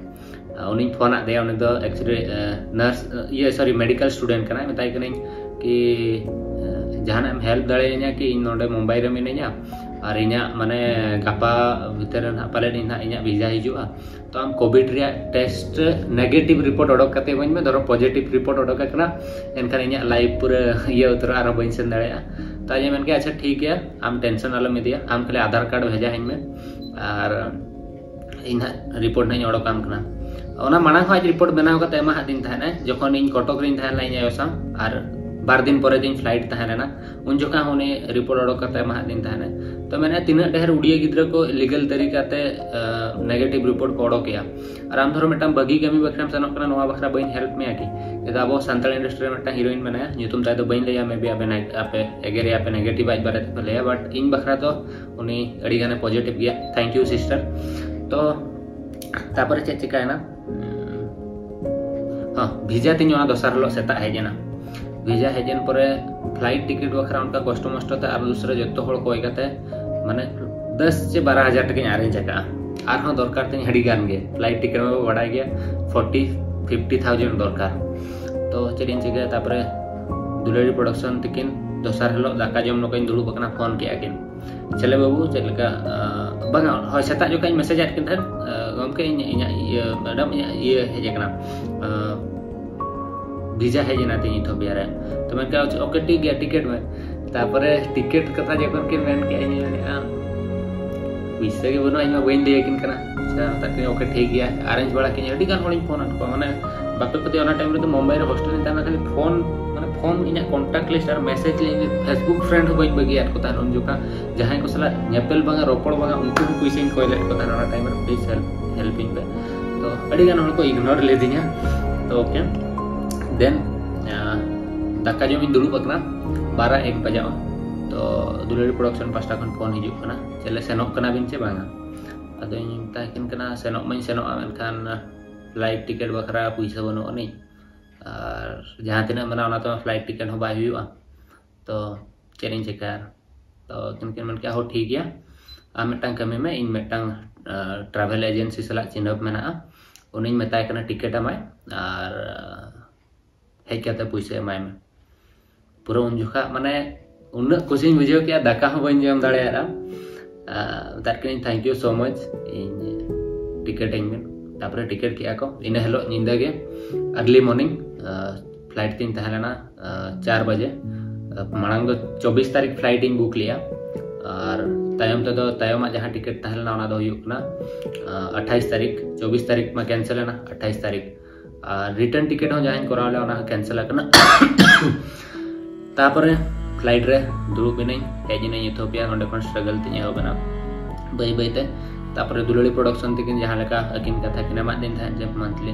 ᱩᱱᱤᱧ ᱯᱷᱳᱱ ᱟᱫ ᱫᱮᱭᱟ᱾ ᱩᱱᱤ ᱫᱚ actually, ᱟᱸ, ᱱᱟᱨᱥ, ᱤᱭᱟᱹ, ᱥᱚᱨᱤ, ᱢᱮᱰᱤᱠᱮᱞ ᱥᱴᱩᱰᱮᱱᱴ ᱠᱟᱱᱟᱭ᱾ ᱢᱮᱛᱟᱭ ᱠᱟᱹᱱᱟᱹᱧ ᱠᱤ, ᱟᱸ, "ᱡᱟᱦᱟᱱᱟᱜ ᱮᱢ ᱦᱮᱞᱯ ᱫᱟᱲᱮᱭᱟᱹᱧᱟ ᱠᱤ? ᱤᱧ ᱱᱚᱰᱮ ᱢᱩᱢᱵᱟᱭ ᱨᱮ ᱢᱤᱱᱟᱹᱧᱟ ᱟᱨ ᱤᱧᱟᱹᱜ ᱢᱟᱱᱮ ᱜᱟᱯᱟ ᱵᱷᱤᱛᱟᱹᱨ ᱨᱮ ᱱᱟᱦᱟᱜ ᱯᱟᱞᱮᱱ ᱤᱧ ᱱᱟᱦᱟᱜ ᱤᱧᱟᱹᱜ ᱵᱷᱤᱥᱟ ᱦᱤᱡᱩᱜᱼᱟ᱾ ᱛᱚ ᱟᱢ ᱠᱳᱵᱷᱤᱰ ᱨᱮᱭᱟᱜ ᱴᱮᱥᱴ ᱱᱮᱜᱮᱴᱤᱵᱷ ᱨᱤᱯᱳᱨᱴ ᱚᱰᱚᱠ ᱠᱟᱛᱮ ᱤᱢᱟᱹᱧ ᱢᱮ, ᱫᱷᱚᱨᱚ ᱯᱚᱡᱮᱴᱤᱵᱷ ᱨᱤᱯᱳᱨᱴ ᱚᱰᱚᱠ ᱟᱠᱟᱱᱟ, ᱮᱱᱠᱷᱟᱱ ᱤᱧᱟᱹᱜ ᱞᱟᱭᱤᱯᱷ ᱯᱩᱨᱟᱹ ᱤᱭᱟᱹ ᱩᱛᱟᱹᱨᱚᱜᱼᱟ, ᱟᱨᱦᱚᱸ ᱵᱟᱹᱧ ᱥᱮᱱ ᱫᱟᱲᱮᱭᱟᱜᱼᱟ᱾" ᱛᱚ ᱟᱡ ᱮ ᱢᱮᱱ ᱠᱮᱫᱟ, "ᱟᱪᱪᱷᱟ ᱴᱷᱤᱠ ᱜᱮᱭᱟ, ᱟᱢ ᱴᱮᱱᱥᱚᱱ ᱟᱞᱚᱢ ᱤᱫᱤᱭᱟ, ᱟᱢ ᱠᱷᱟᱹᱞᱤ ᱟᱫᱷᱟᱨ ᱠᱟᱨᱰ ᱵᱷᱮᱡᱟ ᱟᱹᱧ ᱢᱮ ᱟᱨ ᱤᱧ ᱦᱟᱸᱜ ᱨᱤᱯᱳᱨᱴ ᱱᱟᱦᱟᱜ ᱤᱧ ᱚᱰᱚᱠᱟᱢ ᱠᱟᱱᱟ᱾" ᱚᱱᱟ ᱢᱟᱲᱟᱝ ᱦᱚᱸ ᱟᱡ ᱨᱤᱯᱳᱨᱴ ᱵᱮᱱᱟᱣ ᱠᱟᱛᱮ ᱮᱢᱟ ᱦᱟᱫᱤᱧ ᱛᱟᱦᱮᱱᱟᱭ, ᱡᱚᱠᱷᱚᱱ ᱤᱧ ᱠᱚᱴᱚᱠ ᱨᱤᱧ ᱛᱟᱦᱮᱸ ᱞᱮᱱᱟ ᱤᱧ ᱟᱭᱳ ᱥᱟᱶ, ᱟᱨ ᱵᱟᱨ ᱫᱤᱱ ᱯᱚᱨᱮ ᱫᱤᱱ ᱯᱷᱞᱟᱭᱤᱴ ᱛᱟᱦᱮᱸ ᱞᱮᱱᱟ᱾ ᱩᱱ ᱡᱚᱠᱷᱟ ᱦᱚᱸ ᱩᱱᱤ ᱨᱤᱯᱳᱨᱴ ᱚᱰᱚᱠ ᱠᱟᱛᱮ ᱮᱢᱟᱦᱟᱫ ᱫᱤᱱ ᱛᱟᱦᱮᱱᱟ᱾ ᱛᱚ ᱢᱮᱱᱮᱫ ᱛᱤᱱᱟᱹᱜ ᱰᱷᱮᱨ ᱩᱰᱤᱭᱟᱹ ᱜᱤᱫᱽᱨᱟᱹ ᱠᱚ ᱞᱤᱜᱟᱞ ᱛᱟᱹᱨᱤᱠᱟ ᱛᱮ ᱱᱮᱜᱮᱴᱤᱵᱷ ᱨᱤᱯᱳᱨᱴ ᱠᱚ ᱚᱰᱚᱠᱮᱜᱼᱟ᱾ ᱟᱨ ᱟᱢ ᱫᱷᱚᱨᱚ ᱢᱤᱫᱴᱟᱝ ᱵᱷᱟᱹᱜᱤ ᱠᱟᱹᱢᱤ ᱵᱟᱠᱷᱨᱟᱢ ᱥᱮᱱᱚᱜ ᱠᱟᱱᱟ, ᱱᱚᱣᱟ ᱵᱟᱠᱷᱨᱟ ᱵᱟᱹᱧ ᱦᱮᱞᱯ ᱢᱮᱭᱟ ᱠᱤ? ᱪᱮᱫᱟᱜ ᱟᱵᱚ ᱥᱟᱱᱛᱟᱲ ᱤᱱᱰᱟᱥᱴᱨᱤ ᱨᱮ ᱢᱤᱫᱴᱟᱝ ᱦᱤᱨᱳᱭᱤᱱ ᱢᱮᱱᱟᱭᱟ, ᱧᱩᱛᱩᱢ ᱛᱟᱭ ᱫᱚ ᱵᱟᱹᱧ ᱞᱟᱹᱭᱟ, ᱢᱮᱵᱤ ᱟᱯᱮ ᱱᱮᱜ- ᱟᱯᱮ ᱮᱜᱮᱨᱮᱭᱟ ᱯᱮ, ᱱᱮᱜᱮᱴᱤᱵᱷ ᱟᱡ ᱵᱟᱨᱮ ᱛᱮᱯᱮ ᱞᱟᱹᱭᱟ, ᱵᱟᱴ ᱤᱧ ᱵᱟᱠᱷᱨᱟ ᱫᱚ ᱩᱱᱤ ᱟᱹᱰᱤ ᱜᱟᱱᱮ ᱯᱚᱡᱤᱴᱤᱵᱷ ᱜᱮᱭᱟ᱾ Thank you sister. ᱛᱚ ᱛᱟᱯᱚᱨᱮ ᱪᱮᱫ ᱪᱤᱠᱟᱭᱮᱱᱟ? ᱦᱚᱸ, ᱵᱷᱤᱡᱟ ᱛᱤᱧ ᱚᱱᱟ ᱫᱚᱥᱟᱨ ᱦᱤᱞᱳᱜ ᱥᱮᱛᱟᱜ ᱦᱮᱡ ᱮᱱᱟ᱾ ᱵᱷᱤᱡᱟ ᱦᱮᱡ ᱮᱱ ᱯᱚᱨᱮ ᱯᱷᱞᱟᱭᱤᱴ ᱴᱤᱠᱤᱴ ᱵᱟᱠᱷᱨᱟ ᱚᱱᱠᱟ ᱠᱚᱥᱴᱚ ᱢᱚᱥᱴᱚ ᱛᱮ ᱟᱨ ᱫᱩᱥᱨᱟ ᱡᱚᱛᱚ ᱦᱚᱲ ᱠᱚᱭ ᱠᱟᱛᱮ ᱢᱟᱱᱮ ᱫᱚᱥ ᱪᱮ ᱵᱟᱨᱚ ᱦᱟᱡᱟᱨ ᱴᱟᱠᱟᱧ ᱟᱨᱮᱧᱡᱽ ᱟᱠᱟᱫᱼᱟ᱾ ᱟᱨᱦᱚᱸ ᱫᱚᱨᱠᱟᱨ ᱛᱤᱧ ᱟᱹᱰᱤ ᱜᱟᱱ ᱜᱮ, ᱯᱷᱞᱟᱭᱤᱴ ᱴᱤᱠᱤᱴ ᱢᱟᱵᱚ ᱵᱟᱲᱟᱭ ᱜᱮᱭᱟ, ᱯᱷᱳᱨᱴᱤ ᱯᱷᱤᱯᱴᱤ ᱛᱷᱟᱣᱡᱮᱱᱰ ᱫᱚᱨᱠᱟᱨ᱾ ᱛᱚ ᱪᱮᱫ ᱤᱧ ᱪᱤᱠᱟᱹᱭᱟ? ᱛᱟᱯᱚᱨᱮ ᱫᱩᱞᱟᱹᱲᱤ ᱯᱨᱚᱰᱟᱠᱥᱚᱱ ᱛᱤᱠᱤᱱ ᱫᱚᱥᱟᱨ ᱦᱤᱞᱳᱜ ᱫᱟᱠᱟ ᱡᱚᱢ ᱱᱚᱠᱚᱧ ᱫᱩᱲᱩᱵ ᱟᱠᱟᱱᱟ, ᱯᱷᱳᱱ ᱠᱮᱫᱼᱟ ᱠᱤᱱ, "ᱪᱮᱞᱮ ᱵᱟᱹᱵᱩ, ᱪᱮᱫ ᱞᱮᱠᱟ?" ᱟᱸ, ᱵᱟᱝᱟ, ᱦᱳᱭ, ᱥᱮᱛᱟᱜ ᱡᱚᱠᱷᱚᱱ ᱤᱧ ᱢᱮᱥᱮᱡᱽ ᱟᱫ ᱠᱤᱱ ᱛᱟᱦᱮᱸᱫ, ᱟᱸ, "ᱜᱚᱢᱠᱮ, ᱤᱧ, ᱤᱧᱟᱹᱜ ᱤᱭᱟᱹ, ᱢᱮᱰᱟᱢ, ᱤᱧᱟᱹᱜ ᱤᱭᱟᱹ ᱦᱮᱡ ᱟᱠᱟᱱᱟ, ᱟᱸ, ᱵᱷᱤᱡᱟ ᱦᱮᱡ ᱮᱱᱟ ᱛᱤᱧ ᱤᱛᱷᱳᱯᱤᱭᱟ ᱨᱮ᱾" ᱛᱚ ᱢᱮᱱ ᱠᱮᱫᱟ, "ᱳᱠᱮ, ᱴᱷᱤᱠ ᱜᱮᱭᱟ, ᱴᱤᱠᱤᱴ ᱢᱮ᱾" ᱛᱟᱯᱚᱨᱮ ᱴᱤᱠᱤᱴ ᱠᱟᱛᱷᱟ ᱡᱚᱠᱷᱚᱱ ᱠᱤᱱ ᱢᱮᱱ ᱠᱮᱫᱼᱟ, ᱤᱧ ᱢᱮᱱᱮᱫᱼᱟ, ᱯᱩᱭᱥᱟᱹ ᱜᱮ ᱵᱟᱹᱱᱩᱜᱼᱟ, ᱤᱧ ᱢᱟ ᱵᱟᱹᱧ ᱞᱟᱹᱭ ᱟᱹᱠᱤᱱ ᱠᱟᱱᱟ᱾ ᱟᱪᱪᱷᱟ, ᱢᱮᱛᱟᱫ ᱠᱤᱱᱟᱹᱧ, "ᱳᱠᱮ, ᱴᱷᱤᱠ ᱜᱮᱭᱟ, ᱟᱨᱮᱧᱡᱽ ᱵᱟᱲᱟ ᱠᱤᱧ᱾" ᱟᱹᱰᱤ ᱜᱟᱱ ᱦᱚᱲᱤᱧ ᱯᱷᱳᱱ ᱟᱫ ᱠᱚᱣᱟ, ᱢᱟᱱᱮ ᱵᱟᱯᱮ ᱯᱟᱹᱛᱭᱟᱹᱣᱟ, ᱚᱱᱟ ᱴᱟᱭᱤᱢ ᱨᱮᱫᱚ ᱢᱩᱢᱵᱟᱭ ᱨᱮ ᱦᱳᱥᱴᱮᱞ ᱨᱤᱧ ᱛᱟᱦᱮᱱᱟ, ᱠᱷᱟᱹᱞᱤ ᱯᱷᱳᱱ, ᱢᱟᱱᱮ ᱯᱷᱳᱱ, ᱤᱧᱟᱹᱜ ᱠᱚᱱᱴᱟᱠᱴ ᱞᱤᱥᱴ ᱟᱨ ᱢᱮᱥᱮᱡᱽ ᱞᱤᱧ, Facebook ᱯᱷᱨᱮᱱᱰ ᱦᱚᱸ ᱵᱟᱹᱧ ᱵᱟᱹᱜᱤᱭᱟᱫ ᱠᱚ ᱛᱟᱦᱮᱱ ᱩᱱ ᱡᱚᱠᱷᱟ᱾ ᱡᱟᱦᱟᱸᱭ ᱠᱚ ᱥᱟᱞᱟᱜ ᱧᱮᱯᱮᱞ ᱵᱟᱝᱟ, ᱨᱚᱯᱚᱲ ᱵᱟᱝᱟ, ᱩᱱᱠᱩ ᱦᱚᱸ ᱯᱩᱭᱥᱟᱹᱧ ᱠᱚᱭ ᱞᱮᱫ ᱠᱚ ᱛᱟᱦᱮᱱᱟ ᱚᱱᱟ ᱴᱟᱭᱤᱢ ᱨᱮ, ᱯᱞᱤᱡᱽ ᱦᱮᱞᱯ, ᱦᱮᱞᱯ ᱤᱧ ᱯᱮ᱾ ᱛᱚ ᱟᱹᱰᱤ ᱜᱟᱱ ᱦᱚᱲ ᱠᱚ ᱤᱜᱱᱳᱨ ᱞᱤᱫᱤᱧᱟ᱾ ᱛᱚ ᱳᱠᱮ, ᱟᱸ, ᱫᱟᱠᱟ ᱡᱚᱢᱤᱧ ᱫᱩᱲᱩᱵ ᱟᱠᱟᱱᱟ, ᱵᱟᱨᱟ ᱮᱠ ᱵᱟᱡᱟᱣᱟ᱾ ᱛᱚ ᱫᱩᱞᱟᱹᱲᱤ ᱯᱨᱚᱰᱟᱠᱥᱚᱱ ᱯᱟᱥᱴᱟ ᱠᱷᱚᱱ ᱯᱷᱳᱱ ᱦᱤᱡᱩᱜ ᱠᱟᱱᱟ, "ᱪᱮᱞᱮ, ᱥᱮᱱᱚᱜ ᱠᱟᱱᱟ ᱵᱤᱱ ᱪᱮ ᱵᱟᱝᱟ?" ᱟᱫᱚᱧ ᱢᱮᱛᱟ ᱠᱤᱱ ᱠᱟᱱᱟ, "ᱥᱮᱱᱚᱜ ᱢᱟᱧ ᱥᱮᱱᱚᱜᱼᱟ, ᱢᱮᱱᱠᱷᱟᱱ ᱯᱷᱞᱟᱭᱤᱴ ᱴᱤᱠᱤᱴ ᱵᱟᱠᱷᱨᱟ ᱯᱩᱭᱥᱟᱹ ᱵᱟᱹᱱᱩᱜ ᱟᱹᱱᱤᱡ, ᱟᱨ ᱡᱟᱦᱟᱸ ᱛᱤᱱᱟᱹᱜ ᱢᱮᱱᱟᱜᱼᱟ ᱚᱱᱟ ᱛᱮᱢᱟ ᱯᱷᱞᱟᱭᱤᱴ ᱴᱤᱠᱤᱴ ᱦᱚᱸ ᱵᱟᱭ ᱦᱩᱭᱩᱜᱼᱟ, ᱛᱚ ᱪᱮᱫ ᱤᱧ ᱪᱮᱠᱟᱭᱟ?" ᱛᱚ ᱩᱱᱠᱤᱱ ᱠᱤᱱ ᱢᱮᱱ ᱠᱮᱫᱼᱟ, "ᱦᱳ, ᱴᱷᱤᱠ ᱜᱮᱭᱟ, ᱟᱢ ᱢᱤᱫᱴᱟᱝ ᱠᱟᱹᱢᱤ ᱢᱮ, ᱤᱧ ᱢᱤᱫᱴᱟᱝ ᱴᱨᱟᱵᱷᱮᱞ ᱮᱡᱮᱱᱥᱤ ᱥᱟᱞᱟᱜ ᱪᱤᱱᱦᱟᱹᱯ ᱢᱮᱱᱟᱜᱼᱟ, ᱩᱱᱤᱧ ᱢᱮᱛᱟᱭ ᱠᱟᱱᱟ ᱴᱤᱠᱤᱴ ᱟᱢᱟᱭ, ᱟᱨ ᱦᱮᱡ ᱠᱟᱛᱮ ᱯᱩᱭᱥᱟᱹ ᱮᱢᱟᱭ ᱢᱮ᱾" ᱯᱩᱨᱟᱹ ᱩᱱ ᱡᱚᱠᱷᱟ ᱢᱟᱱᱮ ᱩᱱᱟᱹᱜ ᱠᱩᱥᱤᱧ ᱵᱩᱡᱷᱟᱹᱣ ᱠᱮᱫᱼᱟ, ᱫᱟᱠᱟ ᱦᱚᱸ ᱵᱟᱹᱧ ᱡᱚᱢ ᱫᱟᱲᱮᱭᱟᱫᱼᱟ᱾ ᱟᱨ ᱢᱮᱛᱟᱫ ᱠᱤᱱᱟᱹᱧ, "ᱛᱷᱮᱝᱠ ᱭᱩ ᱥᱳ ᱢᱟᱪ, ᱤᱧ ᱴᱤᱠᱤᱴ ᱟᱹᱧ ᱵᱤᱱ᱾" ᱛᱟᱯᱚᱨᱮ ᱴᱤᱠᱤᱴ ᱠᱮᱫᱼᱟ ᱠᱚ ᱤᱱᱟᱹ ᱦᱤᱞᱳᱜ ᱧᱤᱫᱟᱹ ᱜᱮ, ᱟᱨᱞᱤ ᱢᱚᱨᱱᱤᱝ᱾ ᱯᱷᱞᱟᱭᱤᱴ ᱛᱤᱧ ᱛᱟᱦᱮᱸ ᱞᱮᱱᱟ ᱟᱸ, ᱪᱟᱨ ᱵᱟᱡᱮ᱾ ᱟᱸ, ᱢᱟᱲᱟᱝ ᱫᱚ ᱪᱚᱵᱵᱤᱥ ᱛᱟᱹᱨᱤᱠᱷ ᱯᱷᱞᱟᱭᱤᱴ ᱤᱧ ᱵᱩᱠ ᱞᱮᱜᱼᱟ, ᱟᱨ ᱛᱟᱭᱚᱢ ᱛᱮᱫᱚ ᱛᱟᱭᱚᱢᱟᱜ ᱡᱟᱦᱟᱸ ᱴᱤᱠᱤᱴ ᱛᱟᱦᱮᱸ ᱞᱮᱱᱟ ᱚᱱᱟ ᱫᱚ ᱦᱩᱭᱩᱜ ᱠᱟᱱᱟ, ᱟᱸ, ᱟᱴᱷᱟᱭᱤᱥ ᱛᱟᱹᱨᱤᱠᱷ᱾ ᱪᱚᱵᱵᱤᱥ ᱛᱟᱹᱨᱤᱠᱷ ᱢᱟ ᱠᱮᱱᱥᱮᱞ ᱮᱱᱟ, ᱟᱴᱷᱟᱭᱤᱥ ᱛᱟᱹᱨᱤᱠᱷ᱾ ᱟᱨ ᱨᱤᱴᱟᱨᱱ ᱴᱤᱠᱤᱴ ᱦᱚᱸ ᱡᱟᱦᱟᱸᱧ ᱠᱚᱨᱟᱣ ᱞᱮᱫᱟ ᱚᱱᱟ ᱦᱚᱸ ᱠᱮᱱᱥᱮᱞ ᱟᱠᱟᱱᱟ᱾ ᱛᱟᱯᱚᱨᱮ ᱯᱷᱞᱟᱭᱤᱴ ᱨᱮ ᱫᱩᱲᱩᱵ ᱮᱱᱟᱹᱧ, ᱦᱮᱡ ᱮᱱᱟᱹᱧ ᱤᱛᱷᱳᱯᱤᱭᱟ᱾ ᱚᱸᱰᱮ ᱠᱷᱚᱱ ᱥᱴᱨᱟᱜᱚᱞ ᱛᱤᱧ ᱮᱦᱚᱵ ᱮᱱᱟ ᱵᱟᱹᱭ ᱵᱟᱹᱭ ᱛᱮ᱾ ᱛᱟᱯᱚᱨᱮ ᱫᱩᱞᱟᱹᱲᱤ ᱯᱨᱚᱰᱟᱠᱥᱚᱱ ᱛᱟᱹᱠᱤᱱ ᱡᱟᱦᱟᱸ ᱞᱮᱠᱟ ᱟᱹᱠᱤᱱ ᱠᱟᱛᱷᱟ ᱠᱤᱱ ᱮᱢᱟᱫ ᱫᱤᱧ ᱛᱟᱦᱮᱸᱫ ᱡᱮ ᱢᱟᱱᱛᱷᱞᱤ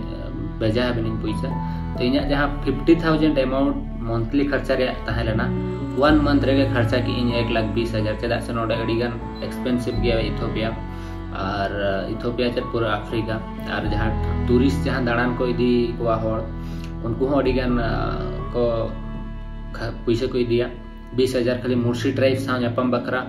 ᱵᱷᱮᱡᱟ ᱟᱵᱤᱱᱟᱹᱧ ᱯᱩᱭᱥᱟᱹ, ᱛᱚ ᱤᱧᱟᱹᱜ ᱡᱟᱦᱟᱸ ᱯᱷᱤᱯᱴᱤ ᱛᱷᱟᱣᱡᱮᱱᱰ ᱮᱢᱟᱣᱩᱱᱴ ᱢᱚᱱᱛᱷᱞᱤ ᱠᱷᱚᱨᱪᱟ ᱨᱮᱭᱟᱜ ᱛᱟᱦᱮᱸ ᱞᱮᱱᱟ, ᱚᱣᱟᱱ ᱢᱟᱱᱛᱷ ᱨᱮᱜᱮ ᱠᱷᱚᱨᱪᱟ ᱠᱮᱜ ᱤᱧ ᱮᱠ ᱞᱟᱠᱷ ᱵᱤᱥ ᱦᱟᱡᱟᱨ᱾ ᱪᱮᱫᱟᱜ ᱥᱮ ᱱᱚᱰᱮ ᱟᱹᱰᱤ ᱜᱟᱱ ᱮᱠᱥᱯᱮᱱᱥᱤᱵᱷ ᱜᱮᱭᱟ ᱤᱛᱷᱳᱯᱤᱭᱟ, ᱟᱨ ᱤᱛᱷᱳᱯᱤᱭᱟ ᱪᱮᱫ ᱯᱩᱨᱟᱹ ᱟᱯᱷᱨᱤᱠᱟ᱾ ᱟᱨ ᱡᱟᱦᱟᱸ ᱴᱩᱨᱤᱥᱴ ᱡᱟᱦᱟᱸ ᱫᱟᱬᱟᱱ ᱠᱚ ᱤᱫᱤ ᱠᱚᱣᱟ ᱦᱚᱲ, ᱩᱱᱠᱩ ᱦᱚᱸ ᱟᱹᱰᱤ ᱜᱟᱱ ᱠᱚ ᱯᱩᱭᱥᱟᱹ ᱠᱚ ᱤᱫᱤᱭᱟ᱾ ᱵᱤᱥ ᱦᱟᱡᱟᱨ ᱠᱷᱟᱹᱞᱤ ᱢᱩᱨᱥᱤ ᱴᱨᱟᱭᱤᱵᱽ ᱥᱟᱶ ᱧᱟᱯᱟᱢ ᱵᱟᱠᱷᱨᱟ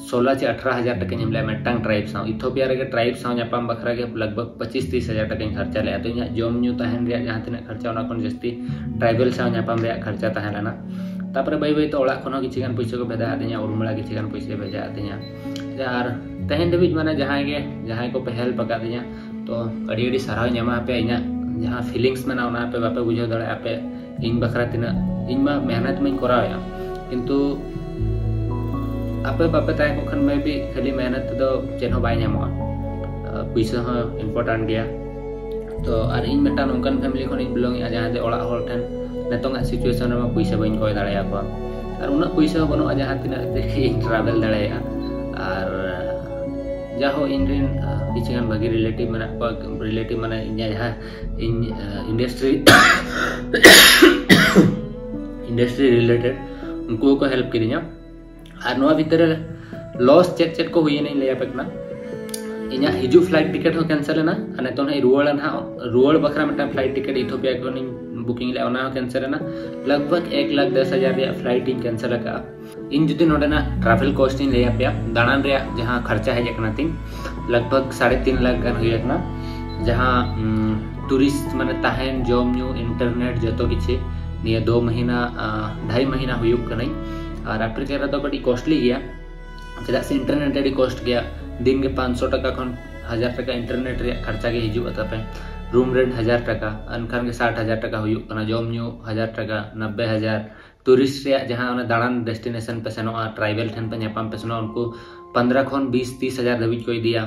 ᱥᱳᱞᱟ ᱪᱮ ᱟᱴᱷᱨᱚ ᱦᱟᱡᱟᱨ ᱴᱟᱠᱟᱧ ᱮᱢ ᱞᱮᱫᱼᱟ ᱢᱤᱫᱴᱟᱝ ᱴᱨᱟᱭᱤᱵᱽ ᱥᱟᱶ᱾ ᱤᱛᱷᱳᱯᱤᱭᱟ ᱨᱮᱜᱮ ᱴᱨᱟᱭᱤᱵᱽ ᱥᱟᱶ ᱧᱟᱯᱟᱢ ᱵᱟᱠᱷᱨᱟ ᱜᱮ ᱞᱟᱜᱽ ᱵᱷᱟᱜᱽ ᱯᱚᱸᱪᱤᱥ ᱛᱤᱥ ᱦᱟᱡᱟᱨ ᱴᱟᱠᱟᱧ ᱠᱷᱚᱨᱪᱟ ᱞᱮᱫᱼᱟ᱾ ᱛᱚ ᱤᱧᱟᱹᱜ ᱡᱚᱢ ᱧᱩ ᱛᱟᱦᱮᱱ ᱨᱮᱭᱟᱜ ᱡᱟᱦᱟᱸ ᱛᱤᱱᱟᱹᱜ ᱠᱷᱚᱨᱪᱟ, ᱚᱱᱟ ᱠᱷᱚᱱ ᱡᱟᱹᱥᱛᱤ ᱴᱨᱟᱭᱵᱮᱞ ᱥᱟᱶ ᱧᱟᱯᱟᱢ ᱨᱮᱭᱟᱜ ᱠᱷᱚᱨᱪᱟ ᱛᱟᱦᱮᱸ ᱞᱮᱱᱟ᱾ ᱛᱟᱯᱚᱨᱮ ᱵᱟᱹᱭ ᱵᱟᱹᱭ ᱛᱮ ᱚᱲᱟᱜ ᱠᱷᱚᱱ ᱦᱚᱸ ᱠᱤᱪᱷᱩ ᱜᱟᱱ ᱯᱩᱭᱥᱟᱹ ᱠᱚ ᱵᱷᱮᱡᱟ ᱟᱹᱫᱤᱧᱟ, ᱩᱨᱢᱤᱞᱟ ᱠᱤᱪᱷᱩ ᱜᱟᱱ ᱯᱩᱭᱥᱟᱹᱭ ᱵᱷᱮᱡᱟ ᱟᱹᱫᱤᱧᱟ᱾ ᱟᱨ ᱛᱮᱦᱮᱧ ᱫᱷᱟᱹᱵᱤᱡ ᱢᱟᱱᱮ ᱡᱟᱦᱟᱸᱭ ᱜᱮ, ᱡᱟᱦᱟᱸᱭ ᱠᱚᱯᱮ ᱦᱮᱞᱯ ᱟᱠᱟᱫᱤᱧᱟ, ᱛᱚ ᱟᱹᱰᱤ ᱟᱹᱰᱤ ᱥᱟᱨᱦᱟᱣ ᱤᱧ ᱮᱢᱟ ᱟᱯᱮᱭᱟ᱾ ᱤᱧᱟᱹᱜ ᱡᱟᱦᱟᱸ ᱯᱷᱤᱞᱤᱝᱥ ᱢᱮᱱᱟᱜᱼᱟ, ᱚᱱᱟ ᱟᱯᱮ ᱵᱟᱯᱮ ᱵᱩᱡᱷᱟᱹᱣ ᱫᱟᱲᱮᱭᱟᱜᱼᱟ᱾ ᱟᱯᱮ ᱤᱧ ᱵᱟᱠᱷᱨᱟ ᱛᱤᱱᱟᱹᱜ, ᱤᱧ ᱢᱟ ᱢᱮᱦᱱᱚᱛ ᱢᱟᱧ ᱠᱚᱨᱟᱣᱮᱫᱼᱟ, ᱠᱤᱱᱛᱩ ᱟᱯᱮ ᱵᱟᱯᱮ ᱛᱟᱦᱮᱸ ᱠᱚᱜ ᱠᱷᱟᱱ maybe ᱠᱷᱟᱹᱞᱤ ᱢᱮᱦᱱᱚᱛ ᱛᱮᱫᱚ ᱪᱮᱫ ᱦᱚᱸ ᱵᱟᱭ ᱧᱟᱢᱚᱜᱼᱟ᱾ ᱯᱩᱭᱥᱟᱹ ᱦᱚᱸ ᱤᱢᱯᱚᱨᱴᱮᱱᱴ ᱜᱮᱭᱟ᱾ ᱛᱚ ᱟᱨ ᱤᱧ ᱢᱤᱫᱴᱟᱝ ᱱᱚᱝᱠᱟᱱ ᱯᱷᱮᱢᱤᱞᱤ ᱠᱷᱚᱱ ᱤᱧ ᱵᱤᱞᱚᱝ ᱮᱫᱼᱟ, ᱡᱟᱦᱟᱸ ᱫᱚ ᱚᱲᱟᱜ ᱦᱚᱲ ᱴᱷᱮᱱ ᱱᱤᱛᱚᱝᱟᱜ ᱥᱤᱪᱩᱭᱮᱥᱚᱱ ᱨᱮᱢᱟ ᱯᱩᱭᱥᱟᱹ ᱵᱟᱹᱧ ᱠᱚᱭ ᱫᱟᱲᱮᱭᱟᱠᱚᱣᱟ, ᱟᱨ ᱩᱱᱟᱹᱜ ᱯᱩᱭᱥᱟᱹ ᱦᱚᱸ ᱵᱟᱹᱱᱩᱜᱼᱟ ᱡᱟᱦᱟᱸ ᱛᱤᱱᱟᱹᱜ ᱛᱮᱜᱮ ᱤᱧ ᱴᱨᱟᱵᱷᱮᱞ ᱫᱟᱲᱮᱭᱟᱜᱼᱟ᱾ ᱟᱨ ᱡᱟᱦᱳ ᱤᱧ ᱨᱮᱱ ᱠᱤᱪᱷᱩ ᱜᱟᱱ ᱵᱷᱟᱹᱜᱤ ᱨᱤᱞᱮᱴᱤᱵᱷ ᱢᱮᱱᱟᱜ ᱠᱚᱣᱟ, ᱨᱤᱞᱮᱴᱤᱵᱷ ᱢᱟᱱᱮ ᱤᱧᱟᱹᱜ ᱡᱟᱦᱟᱸ ᱤᱧ ᱤᱱᱰᱟᱥᱴᱨᱤ ᱤᱱᱰᱟᱥᱴᱨᱤ ᱨᱤᱞᱮᱴᱮᱰ, ᱩᱱᱠᱩ ᱦᱚᱸᱠᱚ ᱦᱮᱞᱯ ᱠᱤᱫᱤᱧᱟ᱾ ᱟᱨ ᱱᱚᱣᱟ ᱵᱷᱤᱛᱨᱤ ᱨᱮ ᱞᱚᱥ ᱪᱮᱫ ᱪᱮᱫ ᱠᱚ ᱦᱩᱭᱮᱱᱟ ᱤᱧ ᱞᱟᱹᱭ ᱟᱯᱮ ᱠᱟᱱᱟ᱾ ᱤᱧᱟᱹᱜ ᱦᱤᱡᱩᱜ ᱯᱷᱞᱟᱭᱤᱴ ᱴᱤᱠᱤᱴ ᱦᱚᱸ ᱠᱮᱱᱥᱮᱞ ᱮᱱᱟ, ᱟᱨ ᱱᱤᱛᱚᱝ ᱦᱟᱸᱜ ᱤᱧ ᱨᱩᱣᱟᱹᱲᱟ ᱱᱟᱦᱟᱜ, ᱨᱩᱣᱟᱹᱲ ᱵᱟᱠᱷᱨᱟ ᱢᱤᱫᱴᱟᱝ ᱯᱷᱞᱟᱭᱤᱴ ᱴᱤᱠᱤᱴ ᱤᱛᱷᱳᱯᱤᱭᱟ ᱠᱷᱚᱱᱤᱧ ᱵᱩᱠᱤᱝ ᱞᱮᱫᱼᱟ, ᱚᱱᱟ ᱦᱚᱸ ᱠᱮᱱᱥᱮᱞ ᱮᱱᱟ᱾ ᱞᱟᱜᱽ ᱵᱷᱟᱜᱽ ᱮᱠ ᱞᱟᱠᱷ ᱫᱚᱥ ᱦᱟᱡᱟᱨ ᱨᱮᱭᱟᱜ ᱯᱷᱞᱟᱭᱤᱴ ᱤᱧ ᱠᱮᱱᱥᱮᱞ ᱟᱠᱟᱫᱼᱟ᱾ ᱤᱧ ᱡᱩᱫᱤ ᱱᱚᱰᱮᱱᱟᱜ ᱴᱨᱟᱵᱷᱮᱞ ᱠᱚᱥᱴ ᱤᱧ ᱞᱟᱹᱭ ᱟᱯᱮᱭᱟ, ᱫᱟᱬᱟᱱ ᱨᱮᱭᱟᱜ ᱡᱟᱦᱟᱸ ᱠᱷᱚᱨᱪᱟ ᱦᱮᱡ ᱟᱠᱟᱱᱟ ᱛᱤᱧ, ᱞᱟᱜᱽ ᱵᱷᱟᱜᱽ ᱥᱟᱲᱮ ᱛᱤᱱ ᱞᱟᱠᱷ ᱜᱟᱱ ᱦᱩᱭ ᱟᱠᱟᱱᱟ᱾ ᱡᱟᱦᱟᱸ ᱴᱩᱨᱤᱥᱴ ᱢᱟᱱᱮ ᱛᱟᱦᱮᱱ, ᱡᱚᱢ ᱧᱩ, ᱤᱱᱴᱟᱨᱱᱮᱴ, ᱡᱚᱛᱚ ᱠᱤᱪᱷᱩ ᱱᱤᱭᱟᱹ ᱫᱳ ᱢᱟᱹᱦᱤᱱᱟ, ᱰᱷᱟᱭ ᱢᱟᱹᱦᱤᱱᱟ ᱦᱩᱭᱩᱜ ᱠᱟᱹᱱᱟᱹᱧ᱾ ᱟᱨ ᱟᱯᱷᱨᱤᱠᱟ ᱨᱮᱫᱚ ᱠᱟᱹᱴᱤᱡ ᱠᱚᱥᱴᱞᱤ ᱜᱮᱭᱟ, ᱪᱮᱫᱟᱜ ᱥᱮ ᱤᱱᱴᱟᱨᱱᱮᱴ ᱟᱹᱰᱤ ᱠᱚᱥᱴ ᱜᱮᱭᱟ᱾ ᱫᱤᱱ ᱜᱮ ᱯᱟᱸᱪᱥᱚ ᱴᱟᱠᱟ ᱠᱷᱚᱱ ᱦᱟᱡᱟᱨ ᱴᱟᱠᱟ ᱤᱱᱴᱟᱨᱱᱮᱴ ᱨᱮᱭᱟᱜ ᱠᱷᱚᱨᱪᱟ ᱜᱮ ᱦᱤᱡᱩᱜᱼᱟ ᱛᱟᱯᱮ᱾ ᱨᱩᱢ ᱨᱮᱱᱴ ᱦᱟᱡᱟᱨ ᱴᱟᱠᱟ, ᱮᱱᱠᱷᱟᱱ ᱜᱮ ᱥᱟᱴ ᱦᱟᱡᱟᱨ ᱴᱟᱠᱟ ᱦᱩᱭᱩᱜ ᱠᱟᱱᱟ᱾ ᱡᱚᱢ ᱧᱩ ᱦᱟᱡᱟᱨ ᱴᱟᱠᱟ, ᱱᱚᱵᱵᱮ ᱦᱟᱡᱟᱨ᱾ ᱴᱩᱨᱤᱥᱴ ᱨᱮᱭᱟᱜ ᱡᱟᱦᱟᱸ ᱚᱱᱟ ᱫᱟᱬᱟᱱ ᱰᱮᱥᱴᱤᱱᱮᱥᱚᱱ ᱯᱮ ᱥᱮᱱᱚᱜᱼᱟ, ᱴᱨᱟᱭᱵᱮᱞ ᱴᱷᱮᱱ ᱯᱮ ᱧᱟᱯᱟᱢ ᱯᱮ ᱥᱮᱱᱚᱜᱼᱟ, ᱩᱱᱠᱩ ᱯᱚᱱᱫᱽᱨᱚ ᱠᱷᱚᱱ ᱵᱤᱥ ᱛᱤᱥ ᱦᱟᱡᱟᱨ ᱫᱷᱟᱹᱵᱤᱡ ᱠᱚ ᱤᱫᱤᱭᱟ᱾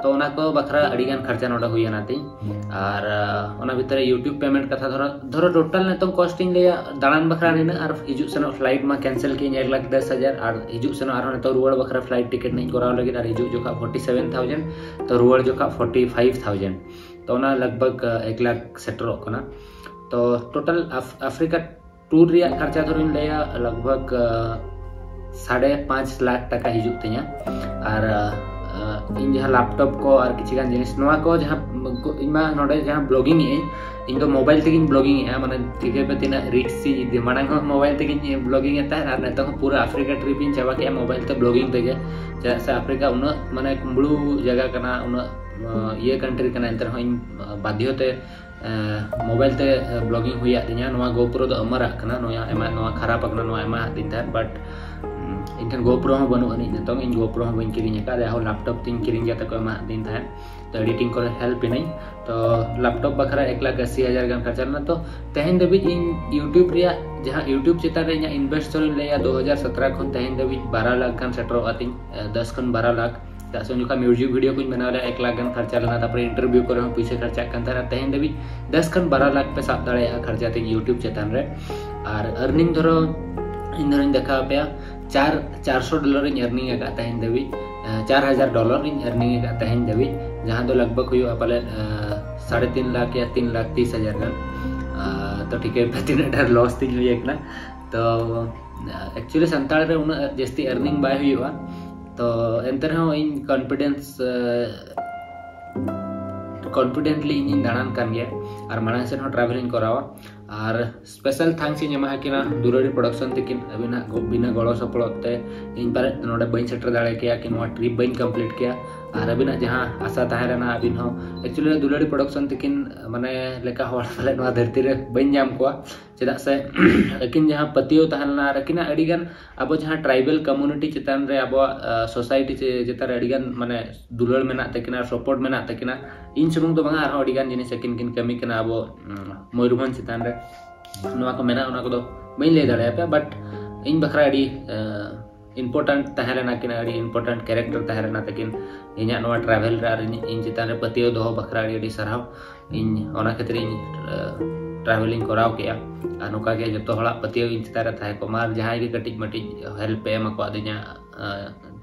ᱛᱚ ᱚᱱᱟ ᱠᱚ ᱵᱟᱠᱷᱨᱟ ᱟᱹᱰᱤ ᱜᱟᱱ ᱠᱷᱚᱨᱪᱟ ᱱᱚᱰᱮ ᱦᱩᱭᱮᱱᱟ ᱛᱤᱧ᱾ ᱟᱨ ᱟᱸ, ᱚᱱᱟ ᱵᱷᱤᱛᱨᱤ ᱨᱮ YouTube payment ᱠᱟᱛᱷᱟ ᱫᱷᱚᱨᱚ, ᱫᱷᱚᱨᱚ total ᱱᱤᱛᱚᱝ cost ᱤᱧ ᱞᱟᱹᱭᱟ, ᱫᱟᱬᱟᱱ ᱵᱟᱠᱷᱨᱟ ᱱᱤᱱᱟᱹᱜ ᱟᱨ ᱦᱤᱡᱩᱜ ᱥᱮᱱᱚᱜ flight ᱢᱟ cancel ᱠᱮᱫ ᱤᱧ ᱮᱠ ᱞᱟᱠᱷ ᱫᱚᱥ ᱦᱟᱡᱟᱨ, ᱟᱨ ᱦᱤᱡᱩᱜ ᱥᱮᱱᱚᱜ ᱟᱨᱦᱚᱸ ᱱᱤᱛᱚᱝ ᱨᱩᱣᱟᱹᱲ ᱵᱟᱠᱷᱨᱟ flight ticket ᱤᱧ ᱠᱚᱨᱟᱣ ᱞᱟᱹᱜᱤᱫ, ᱟᱨ ᱦᱤᱡᱩᱜ ᱡᱚᱠᱷᱟ forty seven thousand, ᱛᱚ ᱨᱩᱣᱟᱹᱲ ᱡᱚᱠᱷᱟ forty five thousand᱾ ᱛᱚ ᱚᱱᱟ ᱞᱟᱜᱽ ᱵᱷᱟᱜᱽ, ᱟᱸ, ᱮᱠ ᱞᱟᱠᱷ ᱥᱮᱴᱮᱨᱚᱜ ᱠᱟᱱᱟ᱾ ᱛᱚ total ᱟᱯᱷ-, ᱟᱯᱷᱨᱤᱠᱟ tour ᱨᱮᱭᱟᱜ ᱠᱷᱚᱨᱪᱟ ᱫᱷᱚᱨᱚᱧ ᱞᱟᱹᱭᱟ, ᱞᱟᱜᱽ ᱵᱷᱟᱜᱽ, ᱟᱸ, ᱥᱟᱲᱮ ᱯᱟᱸᱪ ᱞᱟᱠᱷ ᱴᱟᱠᱟ ᱦᱤᱡᱩᱜ ᱛᱤᱧᱟ᱾ ᱟᱨ, ᱟᱸ, ᱤᱧ ᱡᱟᱦᱟᱸ laptop ᱠᱚ ᱟᱨ ᱠᱤᱪᱷᱩ ᱜᱟᱱ ᱡᱤᱱᱤᱥ, ᱱᱚᱣᱟ ᱠᱚ ᱡᱟᱦᱟᱸ ᱠᱚ, ᱤᱧ ᱢᱟ ᱱᱚᱰᱮ ᱡᱟᱦᱟᱸ vlogging ᱮᱫ ᱟᱹᱧ, ᱤᱧ ᱫᱚ mobile ᱛᱮᱜᱮᱧ vlogging ᱮᱫᱼᱟ, ᱢᱟᱱᱮ ᱴᱷᱤᱠᱟᱹ ᱯᱮ ᱛᱤᱱᱟᱹᱜ risk ᱤᱧ ᱤᱫᱤ᱾ ᱢᱟᱲᱟᱝ ᱦᱚᱸ mobile ᱛᱮᱜᱮᱧ vlogging ᱮᱫ ᱛᱟᱦᱮᱸᱫ, ᱟᱨ ᱱᱤᱛᱚᱝ ᱦᱚᱸ ᱯᱩᱨᱟᱹ ᱟᱯᱷᱨᱤᱠᱟ trip ᱤᱧ ᱪᱟᱵᱟ ᱠᱮᱫᱼᱟ mobile ᱛᱮ vlogging ᱛᱮᱜᱮ᱾ ᱪᱮᱫᱟᱜ ᱥᱮ ᱟᱯᱷᱨᱤᱠᱟ ᱩᱱᱟᱹᱜ ᱢᱟᱱᱮ ᱠᱩᱢᱵᱽᱲᱩ ᱡᱟᱭᱜᱟ ᱠᱟᱱᱟ, ᱩᱱᱟᱹᱜ, ᱟᱸ, ᱤᱭᱟᱹ country ᱠᱟᱱᱟ, ᱮᱱᱛᱮ ᱨᱮᱦᱚᱸ ᱤᱧ, ᱟᱸ, ᱵᱟᱫᱽᱫᱷᱚ ᱛᱮ, ᱟᱸ, mobile ᱛᱮ, ᱟᱸ, vlogging ᱦᱩᱭᱟᱫ ᱛᱤᱧᱟ᱾ ᱱᱚᱣᱟ GoPro ᱫᱚ ᱟᱢᱟᱨᱟᱜ ᱠᱟᱱᱟ, ᱱᱚᱣᱟ ᱮᱢᱟ, ᱱᱚᱣᱟ ᱠᱷᱟᱨᱟᱯ ᱟᱠᱟᱱᱟ, ᱱᱚᱣᱟ ᱮᱢᱟᱦᱟᱫ ᱛᱤᱧ ᱛᱟᱦᱮᱸᱫ, but, ᱩᱸ, ᱤᱧ ᱴᱷᱮᱱ GoPro ᱦᱚᱸ ᱵᱟᱹᱱᱩᱜ ᱟᱹᱱᱤᱡ ᱱᱤᱛᱚᱝ, ᱤᱧ GoPro ᱦᱚᱸ ᱵᱟᱹᱧ ᱠᱤᱨᱤᱧ ᱟᱠᱟᱫ, ᱡᱟᱭᱦᱳᱠ laptop ᱛᱤᱧ ᱠᱤᱨᱤᱧ ᱠᱟᱛᱮ ᱠᱚ ᱮᱢᱟᱦᱟᱫ ᱛᱤᱧ ᱛᱟᱦᱮᱸᱫ᱾ ᱛᱚ editing ᱠᱚᱨᱮ help ᱮᱱᱟᱹᱧ᱾ ᱛᱚ laptop ᱵᱟᱠᱷᱨᱟ ᱮᱠ ᱞᱟᱠᱷ ᱟᱥᱤ ᱦᱟᱡᱟᱨ ᱜᱟᱱ ᱠᱷᱚᱨᱪᱟ ᱞᱮᱱᱟ᱾ ᱛᱚ ᱛᱮᱦᱮᱧ ᱫᱷᱟᱹᱵᱤᱡ ᱤᱧ YouTube ᱨᱮᱭᱟᱜ, ᱡᱟᱦᱟᱸ YouTube ᱪᱮᱛᱟᱱ ᱨᱮ ᱤᱧᱟᱹᱜ invest ᱦᱚᱸᱧ ᱞᱟᱹᱭᱟ, ᱫᱩ ᱦᱟᱡᱟᱨ ᱥᱚᱛᱨᱚ ᱠᱷᱚᱱ ᱛᱮᱦᱮᱧ ᱫᱷᱟᱹᱵᱤᱡ ᱵᱟᱨᱚ ᱞᱟᱠᱷ ᱜᱟᱱ ᱥᱮᱴᱮᱨᱚᱜᱼᱟ ᱛᱤᱧ, ᱮ, ᱫᱚᱥ ᱠᱷᱚᱱ ᱵᱟᱨᱚ ᱞᱟᱠᱷ᱾ ᱪᱮᱫᱟᱜ ᱥᱮ ᱩᱱ ᱡᱚᱠᱷᱚᱱ music video ᱠᱚᱧ ᱵᱮᱱᱟᱣ ᱞᱮᱫᱟ, ᱮᱠ ᱞᱟᱠᱷ ᱜᱟᱱ ᱠᱷᱚᱨᱪᱟ ᱞᱮᱱᱟ, ᱛᱟᱨᱯᱚᱨᱮ interview ᱠᱚᱨᱮ ᱦᱚᱸ ᱯᱩᱭᱥᱟᱹ ᱠᱷᱚᱨᱪᱟᱜ ᱠᱟᱱ ᱛᱟᱦᱮᱱᱟ᱾ ᱛᱮᱦᱮᱧ ᱫᱷᱟᱹᱵᱤᱡ ᱫᱚᱥ ᱠᱷᱚᱱ ᱵᱟᱨᱚ ᱞᱟᱠᱷ ᱯᱮ ᱥᱟᱵ ᱫᱟᱲᱮᱭᱟᱜᱼᱟ ᱠᱷᱚᱨᱪᱟ ᱛᱤᱧ YouTube ᱪᱮᱛᱟᱱ ᱨᱮ᱾ ᱟᱨ earning ᱫᱷᱚᱨᱚ, ᱤᱧ ᱫᱷᱚᱨᱚᱧ ᱫᱮᱠᱷᱟᱣ ᱟᱯᱮᱭᱟ, ᱪᱟᱨ, ᱪᱟᱨᱥᱚ dollar ᱤᱧ earning ᱟᱠᱟᱫ ᱛᱮᱦᱮᱧ ᱫᱷᱟᱹᱵᱤᱡ, ᱮ, ᱪᱟᱨ ᱦᱟᱡᱟᱨ dollar ᱤᱧ earning ᱟᱠᱟᱫ ᱛᱮᱦᱮᱧ ᱫᱷᱟᱹᱵᱤᱡ, ᱡᱟᱦᱟᱸ ᱫᱚ ᱞᱟᱜᱽ ᱵᱷᱟᱜᱽ ᱦᱩᱭᱩᱜᱼᱟ ᱯᱟᱞᱮᱫ, ᱮ, ᱥᱟᱲᱮ ᱛᱤᱱ ᱞᱟᱠᱷ ᱭᱟ ᱛᱤᱱ ᱞᱟᱠᱷ ᱛᱤᱥ ᱦᱟᱡᱟᱨ ᱜᱟᱱ᱾ ᱮ, ᱛᱚ ᱴᱷᱤᱠᱟᱹᱭ ᱯᱮ ᱛᱤᱱᱟᱹᱜ ᱰᱷᱮᱨ loss ᱛᱤᱧ ᱦᱩᱭ ᱟᱠᱟᱱᱟ᱾ ᱛᱚ, ᱮ, actually ᱥᱟᱱᱛᱟᱲ ᱨᱮ ᱩᱱᱟᱹᱜ ᱡᱟᱹᱥᱛᱤ earning ᱵᱟᱭ ᱦᱩᱭᱩᱜᱼᱟ, ᱛᱚ ᱮᱱᱛᱮ ᱨᱮᱦᱚᱸ ᱤᱧ confidence, ᱮ, confidently ᱤᱧᱤᱧ ᱫᱟᱬᱟᱱ ᱠᱟᱱ ᱜᱮᱭᱟ ᱟᱨ ᱢᱟᱲᱟᱝ ᱥᱮᱫ ᱦᱚᱸ travel ᱤᱧ ᱠᱚᱨᱟᱣᱟ᱾ ᱟᱨ special thanks ᱤᱧ ᱮᱢᱟ ᱟᱹᱠᱤᱱᱟ ᱫᱩᱞᱟᱹᱲᱤ production ᱛᱟᱹᱠᱤᱱ, ᱟᱹᱵᱤᱱᱟᱜ ᱜᱚ-, ᱵᱤᱱᱟᱹ ᱜᱚᱲᱚ ᱥᱚᱯᱚᱦᱚᱫ ᱛᱮ ᱤᱧ ᱯᱟᱞᱮᱫ ᱱᱚᱰᱮ ᱵᱟᱹᱧ ᱥᱮᱴᱮᱨ ᱫᱟᱲᱮ ᱠᱮᱭᱟ, ᱠᱤ ᱱᱚᱣᱟ trip ᱵᱟᱹᱧ complete ᱠᱮᱭᱟ᱾ ᱟᱨ ᱟᱹᱵᱤᱱᱟᱜ ᱡᱟᱦᱟᱸ ᱟᱥᱟ ᱛᱟᱦᱮᱸ ᱞᱮᱱᱟ, ᱟᱹᱵᱤᱱ ᱦᱚᱸ, actually ᱫᱩᱞᱟᱹᱲᱤ production ᱛᱟᱹᱠᱤᱱ ᱢᱟᱱᱮ ᱞᱮᱠᱟ ᱦᱚᱲ ᱯᱟᱞᱮᱫ ᱱᱚᱣᱟ ᱫᱷᱟᱹᱨᱛᱤ ᱨᱮ ᱵᱟᱹᱧ ᱧᱟᱢ ᱠᱚᱣᱟ, ᱪᱮᱫᱟᱜ ᱥᱮ ᱟᱹᱠᱤᱱ ᱡᱟᱦᱟᱸ ᱯᱟᱹᱛᱭᱟᱹᱣ ᱛᱟᱦᱮᱸ ᱞᱮᱱᱟ ᱟᱨ ᱟᱹᱠᱤᱱᱟᱜ ᱟᱹᱰᱤᱜᱟᱱ ᱟᱵᱚ ᱡᱟᱦᱟᱸ tribal community ᱪᱮᱛᱟᱱ ᱨᱮ, ᱟᱵᱚᱣᱟᱜ, ᱟ, society ᱪᱮ-, ᱪᱮᱛᱟᱱ ᱨᱮ ᱟᱹᱰᱤᱜᱟᱱ ᱢᱟᱱᱮ ᱫᱩᱞᱟᱹᱲ ᱢᱮᱱᱟᱜ ᱛᱟᱹᱠᱤᱱᱟ, support ᱢᱮᱱᱟᱜ ᱛᱟᱹᱠᱤᱱᱟ᱾ ᱤᱧ ᱥᱩᱢᱩᱝ ᱫᱚ ᱵᱟᱝᱟ, ᱟᱨᱦᱚᱸ ᱟᱹᱰᱤᱜᱟᱱ ᱡᱤᱱᱤᱥ ᱟᱹᱠᱤᱱ ᱠᱤᱱ ᱠᱟᱹᱢᱤ ᱠᱟᱱᱟ ᱟᱵᱚ, ᱩᱢ, ᱢᱚᱭᱩᱨᱵᱷᱚᱸᱡᱽ ᱪᱮᱛᱟᱱ ᱨᱮ᱾ ᱱᱚᱣᱟ ᱠᱚ ᱢᱮᱱᱟᱜᱼᱟ, ᱚᱱᱟ ᱠᱚᱫᱚ ᱵᱟᱹᱧ ᱞᱟᱹᱭ ᱫᱟᱲᱮᱭᱟᱯᱮᱭᱟ, but ᱤᱧ ᱵᱟᱠᱷᱨᱟ ᱟᱹᱰᱤ, ᱟ, important ᱛᱟᱦᱮᱸ ᱞᱮᱱᱟ ᱠᱤᱱ, ᱟᱹᱰᱤ important character ᱛᱟᱦᱮᱸ ᱞᱮᱱᱟ ᱛᱟᱹᱠᱤᱱ ᱤᱧᱟᱹᱜ ᱱᱚᱣᱟ travel ᱨᱮ ᱟᱨ ᱤᱧ, ᱤᱧ ᱪᱮᱛᱟᱱ ᱨᱮ ᱯᱟᱹᱛᱭᱟᱹᱣ ᱫᱚᱦᱚ ᱵᱟᱠᱷᱨᱟ ᱟᱹᱰᱤ ᱟᱹᱰᱤ ᱥᱟᱨᱦᱟᱣ᱾ ᱤᱧ ᱚᱱᱟ ᱠᱷᱟᱹᱛᱤᱨ ᱤᱧ travel ᱤᱧ ᱠᱚᱨᱟᱣ ᱠᱮᱜᱼᱟ᱾ ᱟᱨ ᱱᱚᱝᱠᱟ ᱜᱮ ᱡᱚᱛᱚ ᱦᱚᱲᱟᱜ ᱯᱟᱹᱛᱭᱟᱹᱣ ᱤᱧ ᱪᱮᱛᱟᱱ ᱨᱮ ᱛᱟᱦᱮᱸ ᱠᱚᱜ ᱢᱟ, ᱟᱨ ᱡᱟᱦᱟᱸᱭ ᱜᱮ ᱠᱟᱹᱴᱤᱡ ᱢᱟᱹᱴᱤᱡ help ᱯᱮ ᱮᱢ ᱟᱠᱟᱫᱤᱧᱟ,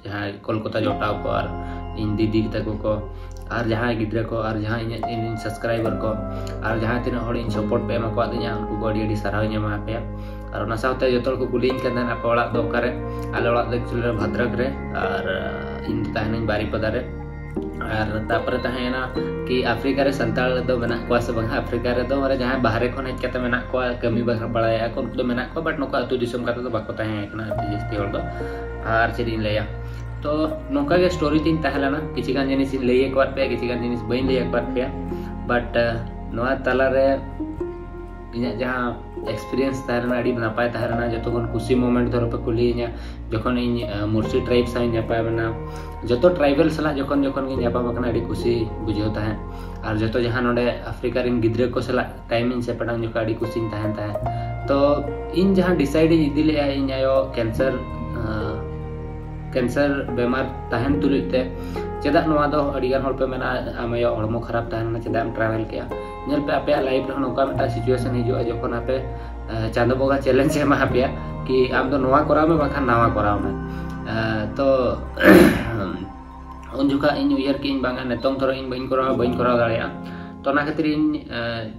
ᱡᱟᱦᱟᱸᱭ ᱠᱳᱞᱠᱟᱛᱟ ᱡᱚᱴᱟᱣ ᱠᱚ ᱟᱨ ᱤᱧ ᱫᱤᱫᱤ ᱛᱟᱠᱚ ᱠᱚ ᱟᱨ ᱡᱟᱦᱟᱸᱭ ᱜᱤᱫᱽᱨᱟᱹ ᱠᱚ ᱟᱨ ᱡᱟᱦᱟᱸᱭ ᱤᱧᱟᱹᱜ ᱤᱧ subscriber ᱠᱚ ᱟᱨ ᱡᱟᱦᱟᱸ ᱛᱤᱱᱟᱹᱜ ᱦᱚᱲ ᱤᱧ support ᱯᱮ ᱮᱢᱟ ᱠᱟᱫᱤᱧᱟ, ᱩᱱᱠᱩ ᱠᱚ ᱟᱹᱰᱤ ᱟᱹᱰᱤ ᱥᱟᱨᱦᱟᱣ ᱤᱧ ᱮᱢᱟ ᱯᱮᱭᱟ᱾ ᱟᱨ ᱚᱱᱟ ᱥᱟᱶᱛᱮ ᱡᱚᱛᱚ ᱦᱚᱲ ᱠᱚ ᱠᱩᱞᱤᱭᱤᱧ ᱠᱟᱱ ᱛᱟᱦᱮᱱᱟ, "ᱟᱯᱮ ᱚᱲᱟᱜ ᱫᱚ ᱚᱠᱟᱨᱮ?" ᱟᱞᱮ ᱚᱲᱟᱜ ᱫᱚ actually ᱨᱮ ᱵᱷᱟᱫᱨᱟᱠ ᱨᱮ, ᱟᱨ ᱤᱧ ᱫᱚ ᱛᱟᱦᱮᱱᱟᱹᱧ ᱵᱟᱨᱤᱯᱟᱫᱟ ᱨᱮ᱾ ᱟᱨ ᱛᱟᱯᱚᱨᱮ ᱛᱟᱦᱮᱸᱭᱮᱱᱟ ᱠᱤ ᱟᱯᱷᱨᱤᱠᱟ ᱨᱮ ᱥᱟᱱᱛᱟᱲ ᱫᱚ ᱢᱮᱱᱟᱜ ᱠᱚᱣᱟ ᱥᱮ ᱵᱟᱝᱟ? ᱟᱯᱷᱨᱤᱠᱟ ᱨᱮᱫᱚ ᱢᱟᱱᱮ ᱡᱟᱦᱟᱸᱭ ᱵᱟᱦᱨᱮ ᱠᱷᱚᱱ ᱦᱮᱡ ᱠᱟᱛᱮ ᱢᱮᱱᱟᱜ ᱠᱚᱣᱟ, ᱠᱟᱹᱢᱤ ᱵᱟᱲᱟᱭᱮᱫᱼᱟ ᱠᱚ, ᱩᱱᱠᱩ ᱫᱚ ᱢᱮᱱᱟᱜ ᱠᱚᱣᱟ, but ᱱᱚᱝᱠᱟ ᱟᱹᱛᱩ ᱫᱤᱥᱚᱢ ᱠᱟᱛᱮ ᱫᱚ ᱵᱟᱠᱚ ᱛᱟᱦᱮᱸ ᱠᱟᱱᱟ ᱟᱹᱰᱤ ᱡᱟᱹᱥᱛᱤ ᱦᱚᱲ ᱫᱚ᱾ ᱟᱨ ᱪᱮᱫ ᱤᱧ ᱞᱟᱹᱭᱟ, ᱛᱚ ᱱᱚᱝᱠᱟ ᱜᱮ story ᱛᱤᱧ ᱛᱟᱦᱮᱸ ᱞᱮᱱᱟ᱾ ᱠᱤᱪᱷᱤ ᱜᱟᱱ ᱡᱤᱱᱤᱥ ᱤᱧ ᱞᱟᱹᱭ ᱟᱠᱟᱫ ᱯᱮᱭᱟ, ᱠᱤᱪᱷᱤ ᱜᱟᱱ ᱡᱤᱱᱤᱥ ᱵᱟᱹᱧ ᱞᱟᱹᱭ ᱟᱠᱟᱫ ᱯᱮᱭᱟ, but ᱱᱚᱣᱟ ᱛᱟᱞᱟᱨᱮ ᱤᱧᱟᱹᱜ ᱡᱟᱦᱟᱸ experience ᱛᱟᱦᱮᱸ ᱞᱮᱱᱟ, ᱟᱹᱰᱤ ᱱᱟᱯᱟᱭ ᱛᱟᱦᱮᱸ ᱞᱮᱱᱟ᱾ ᱡᱚᱛᱚ ᱠᱷᱚᱱ ᱠᱩᱥᱤ moment ᱫᱷᱚᱨᱚ ᱯᱮ ᱠᱩᱞᱤᱭᱤᱧᱟ, ᱡᱚᱠᱷᱚᱱ ᱤᱧ ᱢᱩᱨᱥᱤ tribe ᱥᱟᱶ ᱤᱧ ᱧᱟᱯᱟᱢ ᱮᱱᱟ, ᱡᱚᱛᱚ tribal ᱥᱟᱞᱟᱜ ᱡᱚᱠᱷᱚᱱ ᱡᱚᱠᱷᱚᱱ ᱜᱤᱧ ᱧᱟᱯᱟᱢ ᱟᱠᱟᱱᱟ, ᱟᱹᱰᱤ ᱠᱩᱥᱤ ᱵᱩᱡᱷᱟᱹᱣ ᱛᱟᱦᱮᱸᱫ᱾ ᱟᱨ ᱡᱚᱛᱚ ᱡᱟᱦᱟᱸ ᱱᱚᱰᱮ ᱟᱯᱷᱨᱤᱠᱟ ᱨᱮᱱ ᱜᱤᱫᱽᱨᱟᱹ ᱠᱚ ᱥᱟᱞᱟᱜ time ᱤᱧ ᱥᱮᱯᱮᱰᱟ, ᱩᱱ ᱡᱚᱠᱷᱚᱱ ᱟᱹᱰᱤ ᱠᱩᱥᱤᱧ ᱛᱟᱦᱮᱱ ᱛᱟᱦᱮᱸᱫ᱾ ᱛᱚ ᱤᱧ ᱡᱟᱦᱟᱸ decide ᱤᱧ ᱤᱫᱤ ᱞᱮᱫᱼᱟ, ᱤᱧ ᱟᱭᱳ cancer, cancer ᱵᱮᱢᱟᱨ ᱛᱟᱦᱮᱱ ᱛᱩᱞᱩᱡ ᱛᱮ, ᱪᱮᱫᱟᱜ ᱱᱚᱣᱟ ᱫᱚ ᱟᱹᱰᱤ ᱜᱟᱱ ᱦᱚᱲ ᱯᱮ ᱢᱮᱱᱟ, "ᱟᱢ ᱟᱭᱳ ᱦᱚᱲᱢᱚ ᱠᱷᱟᱨᱟᱯ ᱛᱟᱦᱮᱸ ᱞᱮᱱᱟ, ᱪᱮᱫᱟᱜ ᱮᱢ travel ᱠᱮᱜᱼᱟ?" ᱧᱮᱞ ᱯᱮ, ᱟᱯᱮᱭᱟᱜ life ᱨᱮᱦᱚᱸ ᱱᱚᱝᱠᱟ ᱢᱤᱫᱴᱟᱝ situation ᱦᱤᱡᱩᱜᱼᱟ, ᱡᱚᱠᱷᱚᱱ ᱟᱯᱮ ᱪᱟᱸᱫᱚ ᱵᱚᱸᱜᱟ challenge ᱮ ᱮᱢᱟ ᱯᱮᱭᱟ ᱠᱤ ᱟᱢ ᱫᱚ ᱱᱚᱣᱟ ᱠᱚᱨᱟᱣ ᱢᱮ, ᱵᱟᱝᱠᱷᱟᱱ ᱱᱟᱣᱟ ᱠᱚᱨᱟᱣ ᱢᱮ᱾ ᱛᱚ ᱩᱱ ᱡᱚᱠᱷᱟᱜ ᱤᱧ ᱩᱭᱦᱟᱹᱨ ᱠᱮᱜᱼᱟᱹᱧ, ᱵᱟᱝᱟ, ᱱᱤᱛᱚᱝ ᱛᱷᱚᱨᱚ ᱤᱧ ᱵᱟᱹᱧ ᱠᱚᱨᱟᱣᱟ, ᱵᱟᱹᱧ ᱠᱚᱨᱟᱣ ᱫᱟᱲᱮᱭᱟᱜᱼᱟ᱾ ᱛᱚ ᱚᱱᱟ ᱠᱷᱟᱹᱛᱤᱨ ᱤᱧ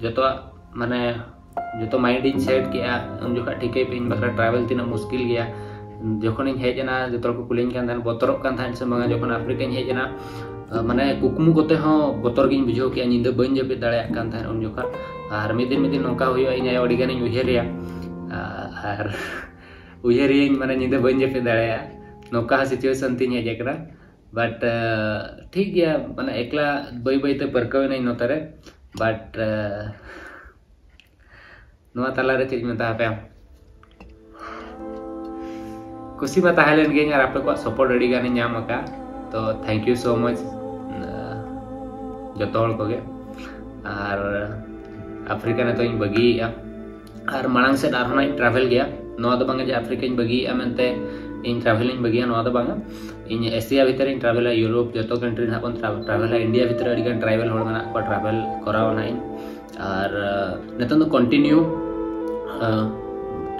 ᱡᱚᱛᱚᱣᱟᱜ ᱢᱟᱱᱮ ᱡᱚᱛᱚ mind ᱤᱧ set ᱠᱮᱜᱼᱟ᱾ ᱩᱱ ᱡᱚᱠᱷᱟᱜ ᱴᱷᱤᱠᱟᱹᱭ ᱯᱮ ᱤᱧ ᱵᱟᱠᱷᱨᱟ travel ᱛᱤᱱᱟᱹᱜ ᱢᱩᱥᱠᱤᱞ ᱜᱮᱭᱟ᱾ ᱡᱚᱠᱷᱚᱱᱤᱧ ᱦᱮᱡ ᱮᱱᱟ, ᱡᱚᱛᱚ ᱦᱚᱲ ᱠᱚ ᱠᱩᱞᱤᱧ ᱠᱟᱱ ᱛᱟᱦᱮᱸᱫ, ᱵᱚᱛᱚᱨᱚᱜ ᱠᱟᱱ ᱛᱟᱦᱮᱸᱫ ᱥᱮ ᱵᱟᱝᱟ, ᱡᱚᱠᱷᱚᱱ ᱟᱯᱷᱨᱤᱠᱟᱧ ᱦᱮᱡ ᱮᱱᱟ, ᱢᱟᱱᱮ ᱠᱩᱠᱢᱩ ᱠᱚᱛᱮ ᱦᱚᱸ ᱵᱚᱛᱚᱨ ᱜᱤᱧ ᱵᱩᱡᱷᱟᱹᱣ ᱠᱮᱜᱼᱟ, ᱧᱤᱫᱟᱹ ᱵᱟᱹᱧ ᱡᱟᱹᱯᱤᱫ ᱫᱟᱲᱮᱭᱟᱜ ᱠᱟᱱ ᱛᱟᱦᱮᱸᱫ ᱩᱱ ᱡᱚᱠᱷᱟᱜ᱾ ᱟᱨ ᱢᱤᱫ ᱫᱤᱱ ᱢᱤᱫ ᱫᱤᱱ ᱱᱚᱝᱠᱟ ᱦᱩᱭᱩᱜᱼᱟ, ᱤᱧ ᱟᱭᱳ ᱟᱹᱰᱤ ᱜᱟᱱᱤᱧ ᱩᱭᱦᱟᱹᱨᱮᱭᱟ, ᱟᱨ ᱩᱭᱦᱟᱹᱨᱮᱭᱟᱹᱧ, ᱢᱟᱱᱮ ᱧᱤᱫᱟᱹ ᱵᱟᱹᱧ ᱡᱟᱹᱯᱤᱫ ᱫᱟᱲᱮᱭᱟᱜᱼᱟ, ᱱᱚᱝᱠᱟ situation ᱛᱤᱧ ᱦᱮᱡ ᱟᱠᱟᱱᱟ᱾ But ᱴᱷᱤᱠ ᱜᱮᱭᱟ, ᱢᱟᱱᱮ ᱮᱠᱞᱟ ᱵᱟᱹᱭ ᱵᱟᱹᱭᱛᱮ ᱯᱟᱹᱨᱠᱟᱹᱣ ᱮᱱᱟᱹᱧ ᱱᱚᱛᱮ ᱨᱮ᱾ But ᱱᱚᱣᱟ ᱛᱟᱞᱟᱨᱮ ᱪᱮᱫ ᱤᱧ ᱢᱮᱛᱟ ᱟᱯᱮᱭᱟ, ᱠᱩᱥᱤ ᱢᱟ ᱛᱟᱦᱮᱸ ᱞᱮᱱ ᱜᱤᱭᱟᱹᱧ ᱟᱨ ᱟᱯᱮ ᱠᱚᱣᱟᱜ support ᱟᱹᱰᱤ ᱜᱟᱱᱤᱧ ᱧᱟᱢ ᱟᱠᱟᱫ, ᱛᱚ thank you so much᱾ ᱡᱚᱛᱚ ᱦᱚᱲ ᱠᱚᱜᱮ᱾ ᱟᱨ ᱟᱯᱷᱨᱤᱠᱟ ᱱᱤᱛᱚᱜ ᱤᱧ ᱵᱟᱹᱜᱤᱭᱮᱫᱼᱟ, ᱟᱨ ᱢᱟᱲᱟᱝ ᱥᱮᱫ ᱟᱨᱦᱚᱸ ᱱᱟᱜ ᱤᱧ travel ᱜᱮᱭᱟ᱾ ᱱᱚᱣᱟ ᱫᱚ ᱵᱟᱝᱟ ᱡᱮ ᱟᱯᱷᱨᱤᱠᱟᱧ ᱵᱟᱹᱜᱤᱭᱮᱫᱼᱟ ᱢᱮᱱᱛᱮ ᱤᱧ travel ᱤᱧ ᱵᱟᱹᱜᱤᱭᱟ, ᱱᱚᱣᱟ ᱫᱚ ᱵᱟᱝᱟ᱾ ᱤᱧ ᱮᱥᱤᱭᱟ ᱵᱷᱤᱛᱨᱤᱧ travel ᱟ, ᱤᱭᱩᱨᱳᱯ, ᱡᱚᱛᱚ country ᱱᱟᱦᱟᱜ ᱵᱚᱱ tra- travel ᱟ᱾ ᱤᱱᱰᱤᱭᱟ ᱵᱷᱤᱛᱨᱤ ᱨᱮ ᱟᱹᱰᱤᱜᱟᱱ travel ᱦᱚᱲ ᱢᱮᱱᱟᱜ ᱠᱚᱣᱟ, travel ᱠᱚᱨᱟᱣᱟ ᱱᱟᱦᱟᱜ ᱤᱧ᱾ ᱟᱨ ᱟᱸ, ᱱᱤᱛᱚᱝ ᱫᱚ continue ᱟᱸ,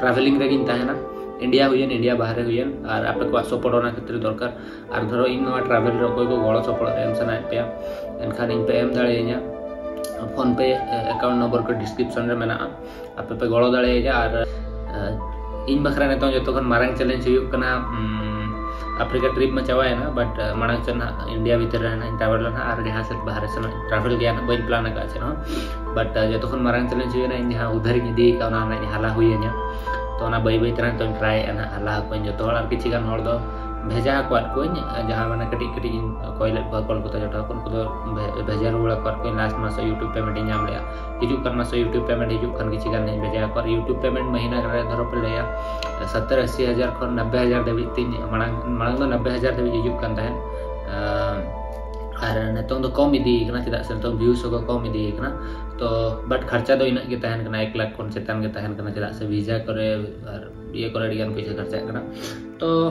travelling ᱨᱮᱜᱤᱧ ᱛᱟᱦᱮᱱᱟ᱾ ᱤᱱᱰᱤᱭᱟ ᱦᱩᱭᱮᱱ, ᱤᱱᱰᱤᱭᱟ ᱵᱟᱦᱨᱮ ᱦᱩᱭᱮᱱ, ᱟᱨ ᱟᱯᱮ ᱠᱚᱣᱟᱜ support ᱚᱱᱟ ᱠᱷᱮᱛᱨᱮ ᱫᱚᱨᱠᱟᱨ᱾ ᱟᱨ ᱫᱷᱚᱨᱚ ᱤᱧ ᱱᱚᱣᱟ travel ᱨᱮ ᱚᱠᱚᱭ ᱠᱚ ᱜᱚᱲᱚ ᱥᱚᱯᱚᱦᱚᱫ ᱨᱮ ᱮᱢ ᱥᱟᱱᱟᱭᱮᱫ ᱯᱮᱭᱟ, ᱮᱱᱠᱷᱟᱱ ᱤᱧ ᱯᱮ ᱮᱢ ᱫᱟᱲᱮᱭᱟᱹᱧᱟ᱾ PhonePe account number ᱠᱚ description ᱨᱮ ᱢᱮᱱᱟᱜᱼᱟ, ᱟᱯᱮ ᱯᱮ ᱜᱚᱲᱚ ᱫᱟᱲᱮᱭᱟᱹᱧᱟ᱾ ᱟᱨ ᱟᱸ, ᱤᱧ ᱵᱟᱠᱷᱨᱟ ᱱᱤᱛᱚᱝ ᱡᱚᱛᱚ ᱠᱷᱚᱱ ᱢᱟᱨᱟᱝ challenge ᱦᱩᱭᱩᱜ ᱠᱟᱱᱟ, ᱩᱸ, ᱟᱯᱷᱨᱤᱠᱟ trip ᱢᱟ ᱪᱟᱵᱟᱭᱮᱱᱟ, but, ᱟᱸ, ᱢᱟᱲᱟᱝ ᱥᱮᱫ ᱱᱟᱦᱟᱜ ᱤᱱᱰᱤᱭᱟ ᱵᱷᱤᱛᱤᱨ ᱨᱮ ᱱᱟᱦᱟᱜ ᱤᱧ travel ᱞᱮᱱᱟ, ᱟᱨ ᱡᱟᱦᱟᱸ ᱥᱮᱫ ᱵᱟᱦᱨᱮ ᱥᱮᱱ ᱤᱧ travel ᱜᱮᱭᱟ ᱱᱟᱦᱟᱜ, ᱵᱟᱹᱧ plan ᱟᱠᱟᱫᱼᱟ ᱪᱮᱫ ᱦᱚᱸ᱾ But, ᱟᱸ, ᱡᱚᱛᱚ ᱠᱷᱚᱱ ᱢᱟᱨᱟᱝ challenge ᱦᱩᱭᱱᱟ, ᱤᱧ ᱡᱟᱦᱟᱸ ᱩᱫᱷᱟᱹᱨᱤᱧ ᱤᱫᱤ ᱟᱠᱟᱫ, ᱚᱱᱟ ᱨᱮᱱᱟᱜ ᱤᱧ ᱦᱟᱞᱟ ᱦᱩᱭ ᱟᱹᱧᱟ᱾ ᱛᱚ ᱚᱱᱟ ᱵᱟᱹᱭ ᱵᱟᱹᱭ ᱛᱮ ᱱᱟᱦᱟᱜ ᱱᱤᱛᱚᱝ try ᱮᱫᱼᱟ ᱱᱟᱦᱟᱜ, ᱦᱟᱞᱟ ᱟᱠᱚᱣᱟᱹᱧ ᱡᱚᱛᱚ ᱦᱚᱲ, ᱟᱨ ᱠᱤᱪᱷᱤ ᱜᱟᱱ ᱦᱚᱲ ᱫᱚ ᱵᱷᱮᱡᱟ ᱟᱠᱚᱣᱟᱫ ᱠᱚᱣᱟᱹᱧ, ᱡᱟᱦᱟᱸ ᱢᱟᱱᱮ ᱠᱟᱹᱴᱤᱡ ᱠᱟᱹᱴᱤᱡ ᱤᱧ ᱠᱚᱭ ᱞᱮᱫ ᱠᱚᱣᱟ, ᱠᱚᱞᱠᱟᱛᱟ ᱡᱚᱴᱟᱣ ᱠᱚ, ᱩᱱᱠᱩ ᱫᱚ ᱵᱷᱮ-, ᱵᱷᱮᱡᱟ ᱨᱩᱣᱟᱹᱲ ᱟᱠᱚᱣᱟᱫ ᱠᱚᱣᱟᱹᱧ᱾ Last ᱢᱟᱥ YouTube payment ᱤᱧ ᱧᱟᱢ ᱞᱮᱫᱼᱟ, ᱦᱤᱡᱩᱜ ᱠᱟᱱ ᱢᱟᱥ YouTube payment ᱦᱤᱡᱩᱜ ᱠᱷᱟᱱ ᱠᱤᱪᱷᱤ ᱜᱟᱱ ᱱᱟᱦᱟᱜ ᱤᱧ ᱵᱷᱮᱡᱟ ᱟᱠᱚᱣᱟ᱾ ᱟᱨ YouTube payment ᱢᱟᱹᱦᱤᱱᱟ ᱨᱮ ᱫᱷᱚᱨᱚ ᱯᱮ ᱞᱟᱹᱭᱟ ᱥᱚᱛᱛᱚᱨ ᱟᱥᱤ ᱦᱟᱡᱟᱨ ᱠᱷᱚᱱ ᱱᱚᱵᱵᱳᱭ ᱦᱟᱡᱟᱨ ᱫᱷᱟᱹᱵᱤᱡ ᱛᱤᱧ, ᱢᱟᱲᱟᱝ, ᱢᱟᱲᱟᱝ ᱫᱚ ᱱᱚᱵᱵᱳᱭ ᱦᱟᱡᱟᱨ ᱫᱷᱟᱹᱵᱤᱡ ᱦᱤᱡᱩᱜ ᱠᱟᱱ ᱛᱟᱦᱮᱸᱫ᱾ ᱟᱨ ᱱᱤᱛᱚᱝ ᱫᱚ ᱠᱚᱢ ᱤᱫᱤ ᱠᱟᱱᱟ, ᱪᱮᱫᱟᱜ ᱥᱮ ᱱᱤᱛᱚᱝ views ᱦᱚᱸᱠᱚ ᱠᱚᱢ ᱤᱫᱤ ᱠᱟᱱᱟ᱾ ᱛᱚ, but ᱠᱷᱚᱨᱪᱟ ᱫᱚ ᱤᱱᱟᱹᱜ ᱜᱮ ᱛᱟᱦᱮᱱ ᱠᱟᱱᱟ, ᱮᱠ ᱞᱟᱠᱷ ᱠᱷᱚᱱ ᱪᱮᱛᱟᱱ ᱜᱮ ᱛᱟᱦᱮᱱ ᱠᱟᱱᱟ, ᱪᱮᱫᱟᱜ ᱥᱮ visa ᱠᱚᱨᱮ ᱟᱨ ᱤᱭᱟᱹ ᱠᱚᱨᱮ ᱟᱹᱰᱤ ᱜᱟᱱ ᱯᱚᱭᱥᱟ ᱠᱷᱚᱨᱪᱟᱜ ᱠᱟᱱᱟ᱾ ᱛᱚ,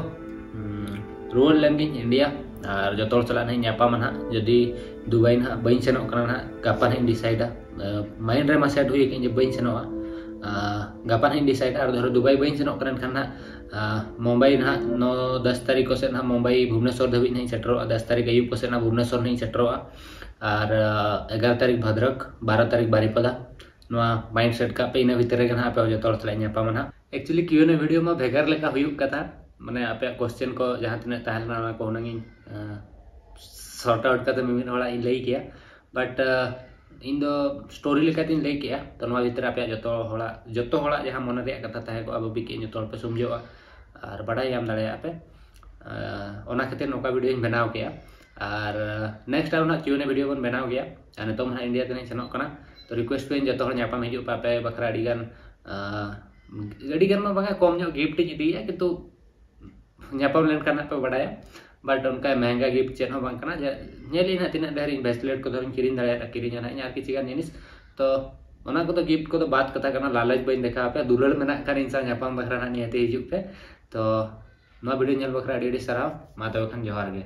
ᱦᱩᱸ, ᱨᱩᱣᱟᱹᱲ ᱞᱮᱱ ᱜᱤᱧ ᱤᱱᱰᱤᱭᱟ, ᱟᱨ ᱡᱚᱛᱚ ᱦᱚᱲ ᱥᱟᱞᱟᱜ ᱱᱟᱦᱟᱜ ᱤᱧ ᱧᱟᱯᱟᱢᱟ ᱱᱟᱦᱟᱜ᱾ ᱡᱩᱫᱤ ᱫᱩᱵᱟᱭ ᱱᱟᱦᱟᱜ ᱵᱟᱹᱧ ᱥᱮᱱᱚᱜ ᱠᱟᱱᱟ ᱱᱟᱦᱟᱜ, ᱜᱟᱯᱟ ᱱᱟᱦᱟᱜ ᱤᱧ decide ᱟ᱾ ᱟᱸ, mind ᱨᱮᱢᱟ set ᱦᱩᱭ ᱟᱠᱟᱱ ᱡᱮ ᱵᱟᱹᱧ ᱥᱮᱱᱚᱜᱼᱟ᱾ ᱟᱸ, ᱜᱟᱯᱟ ᱱᱟᱦᱟᱜ ᱤᱧ decide ᱟ᱾ ᱟᱨ ᱫᱷᱚᱨᱚ ᱫᱩᱵᱟᱭ ᱵᱟᱹᱧ ᱥᱮᱱᱚᱜ ᱠᱟᱱᱟ, ᱮᱱᱠᱷᱟᱱ ᱱᱟᱦᱟᱜ, ᱟᱸ, ᱢᱩᱢᱵᱟᱭ ᱱᱟᱦᱟᱜ ᱱᱚ ᱫᱚᱥ ᱛᱟᱹᱨᱤᱠᱷ ᱠᱚ ᱥᱮᱫ ᱱᱟᱦᱟᱜ ᱢᱩᱢᱵᱟᱭ ᱵᱷᱩᱵᱽᱱᱮᱥᱚᱨ ᱫᱷᱟᱹᱵᱤᱡ ᱱᱟᱦᱟᱜ ᱤᱧ ᱥᱮᱴᱮᱨᱚᱜᱼᱟ᱾ ᱫᱚᱥ ᱛᱟᱹᱨᱤᱠᱷ ᱟᱹᱭᱩᱵ ᱠᱚ ᱥᱮᱫ ᱱᱟᱦᱟᱜ ᱵᱷᱩᱵᱽᱱᱮᱥᱚᱨ ᱱᱟᱦᱟᱜ ᱤᱧ ᱥᱮᱴᱮᱨᱚᱜᱼᱟ᱾ ᱟᱨ, ᱟᱸ, ᱮᱜᱟᱨᱚ ᱛᱟᱹᱨᱤᱠᱷ ᱵᱷᱟᱫᱨᱚᱠ, ᱵᱟᱨᱚ ᱛᱟᱹᱨᱤᱠᱷ ᱵᱟᱨᱤᱯᱟᱫᱟ᱾ ᱱᱚᱣᱟ mind set ᱠᱟᱜ ᱯᱮ, ᱤᱱᱟᱹ ᱵᱷᱤᱛᱤᱨ ᱨᱮᱜᱮ ᱱᱟᱦᱟᱜ ᱟᱯᱮ ᱡᱚᱛᱚ ᱦᱚᱲ ᱥᱟᱞᱟᱜ ᱤᱧ ᱧᱟᱯᱟᱢᱟ ᱱᱟᱦᱟᱜ᱾ Actually, Q and A video ᱢᱟ ᱵᱷᱮᱜᱟᱨ ᱞᱮᱠᱟ ᱦᱩᱭᱩᱜ ᱠᱟᱛᱷᱟ, ᱢᱟᱱᱮ ᱟᱯᱮᱭᱟᱜ question ᱠᱚ ᱡᱟᱦᱟᱸ ᱛᱤᱱᱟᱹᱜ ᱛᱟᱦᱮᱸ ᱞᱮᱱᱟ, ᱚᱱᱟ ᱠᱚ ᱦᱩᱱᱟᱹᱝ ᱤᱧ, ᱟᱸ, sort out ᱠᱟᱛᱮ ᱢᱤᱢᱤᱫ ᱦᱚᱲᱟᱜ ᱤᱧ ᱞᱟᱹᱭ ᱠᱮᱭᱟ᱾ But, ᱟᱸ, ᱤᱧ ᱫᱚ story ᱞᱮᱠᱟᱛᱤᱧ ᱞᱟᱹᱭ ᱠᱮᱜᱼᱟ᱾ ᱛᱚ, ᱱᱚᱣᱟ ᱵᱷᱤᱛᱤᱨ ᱨᱮ ᱟᱯᱮᱭᱟᱜ ᱡᱚᱛᱚ ᱦᱚᱲᱟᱜ, ᱡᱚᱛᱚ ᱦᱚᱲᱟᱜ ᱡᱟᱦᱟᱸ ᱢᱚᱱᱮ ᱨᱮᱭᱟᱜ ᱠᱟᱛᱷᱟ ᱛᱟᱦᱮᱸ ᱠᱚᱜᱼᱟ, ᱵᱷᱟᱵᱤ ᱠᱮᱜᱼᱟᱹᱧ ᱡᱚᱛᱚ ᱦᱚᱲ ᱯᱮ ᱥᱚᱢᱡᱷᱟᱹᱣᱟ ᱟᱨ ᱵᱟᱰᱟᱭ ᱧᱟᱢ ᱫᱟᱲᱮᱭᱟᱜᱼᱟ ᱯᱮ᱾ ᱟᱸ, ᱚᱱᱟ ᱠᱷᱟᱹᱛᱤᱨ ᱱᱚᱝᱠᱟ video ᱤᱧ ᱵᱮᱱᱟᱣ ᱠᱮᱜᱼᱟ᱾ ᱟᱨ, ᱟᱸ, next ᱟᱨ ᱱᱟᱦᱟᱜ Q and A video ᱵᱚᱱ ᱵᱮᱱᱟᱣ ᱜᱮᱭᱟ᱾ ᱟᱨ ᱱᱤᱛᱚᱝ ᱱᱟᱦᱟᱜ ᱤᱱᱰᱤᱭᱟ ᱛᱮ ᱱᱟᱦᱟᱜ ᱤᱧ ᱥᱮᱱᱚᱜ ᱠᱟᱱᱟ᱾ ᱛᱚ, request ᱠᱚᱧ ᱡᱚᱛᱚ ᱦᱚᱲ ᱧᱟᱯᱟᱢ ᱦᱤᱡᱩᱜ ᱯᱮ, ᱟᱯᱮ ᱵᱟᱠᱷᱨᱟ ᱟᱹᱰᱤ ᱜᱟᱱ, ᱟᱸ, ᱟᱹᱰᱤ ᱜᱟᱱ ᱢᱟ ᱵᱟᱝᱟ, ᱠᱚᱢ ᱧᱚᱜ gift ᱤᱧ ᱤᱫᱤᱭᱮᱫᱼᱟ, ᱠᱤᱱᱛᱩ ᱧᱟᱯᱟᱢ ᱞᱮᱱᱠᱷᱟᱱ ᱱᱟᱦᱟᱜ ᱯᱮ ᱵᱟᱰᱟᱭᱟ᱾ But ᱚᱱᱠᱟ ᱢᱮᱦᱮᱝᱜᱟ gift ᱪᱮᱫ ᱦᱚᱸ ᱵᱟᱝ ᱠᱟᱱᱟ, ᱡᱮ ᱧᱮᱞ ᱤᱧ ᱱᱟᱦᱟᱜ ᱛᱤᱱᱟᱹᱜ ᱰᱷᱮᱨ ᱤᱧ bracelet ᱠᱚ ᱫᱷᱚᱨᱚᱧ ᱠᱤᱨᱤᱧ ᱫᱟᱲᱮᱭᱟᱜᱼᱟ, ᱠᱤᱨᱤᱧᱟ ᱱᱟᱦᱟᱜ ᱤᱧ ᱟᱨ ᱠᱤᱪᱷᱤ ᱜᱟᱱ ᱡᱤᱱᱤᱥ᱾ ᱛᱚ, ᱚᱱᱟ ᱠᱚᱫᱚ gift ᱠᱚᱫᱚ ᱵᱟᱫ ᱠᱟᱛᱷᱟ ᱠᱟᱱᱟ, ᱞᱟᱞᱚᱪ ᱵᱟᱹᱧ ᱫᱮᱠᱷᱟᱣ ᱟᱯᱮᱭᱟ᱾ ᱫᱩᱞᱟᱹᱲ ᱢᱮᱱᱟᱜ ᱠᱷᱟᱱ ᱤᱧ ᱥᱟᱶ ᱧᱟᱯᱟᱢ ᱵᱟᱠᱷᱨᱟ ᱱᱟᱦᱟᱜ ᱱᱤᱦᱟᱹᱛᱤ ᱦᱤᱡᱩᱜ ᱯᱮ᱾ ᱛᱚ, ᱱᱚᱣᱟ ᱵᱷᱤᱰᱤᱭᱳ ᱧᱮᱞ ᱵᱟᱠᱷᱨᱟ ᱟᱹᱰᱤ ᱟᱹᱰᱤ ᱥᱟᱨᱦᱟᱣ᱾ ᱢᱟ ᱛᱚᱵᱮ ᱠᱷᱟᱱ ᱡᱚᱦᱟᱨ ᱜᱮ᱾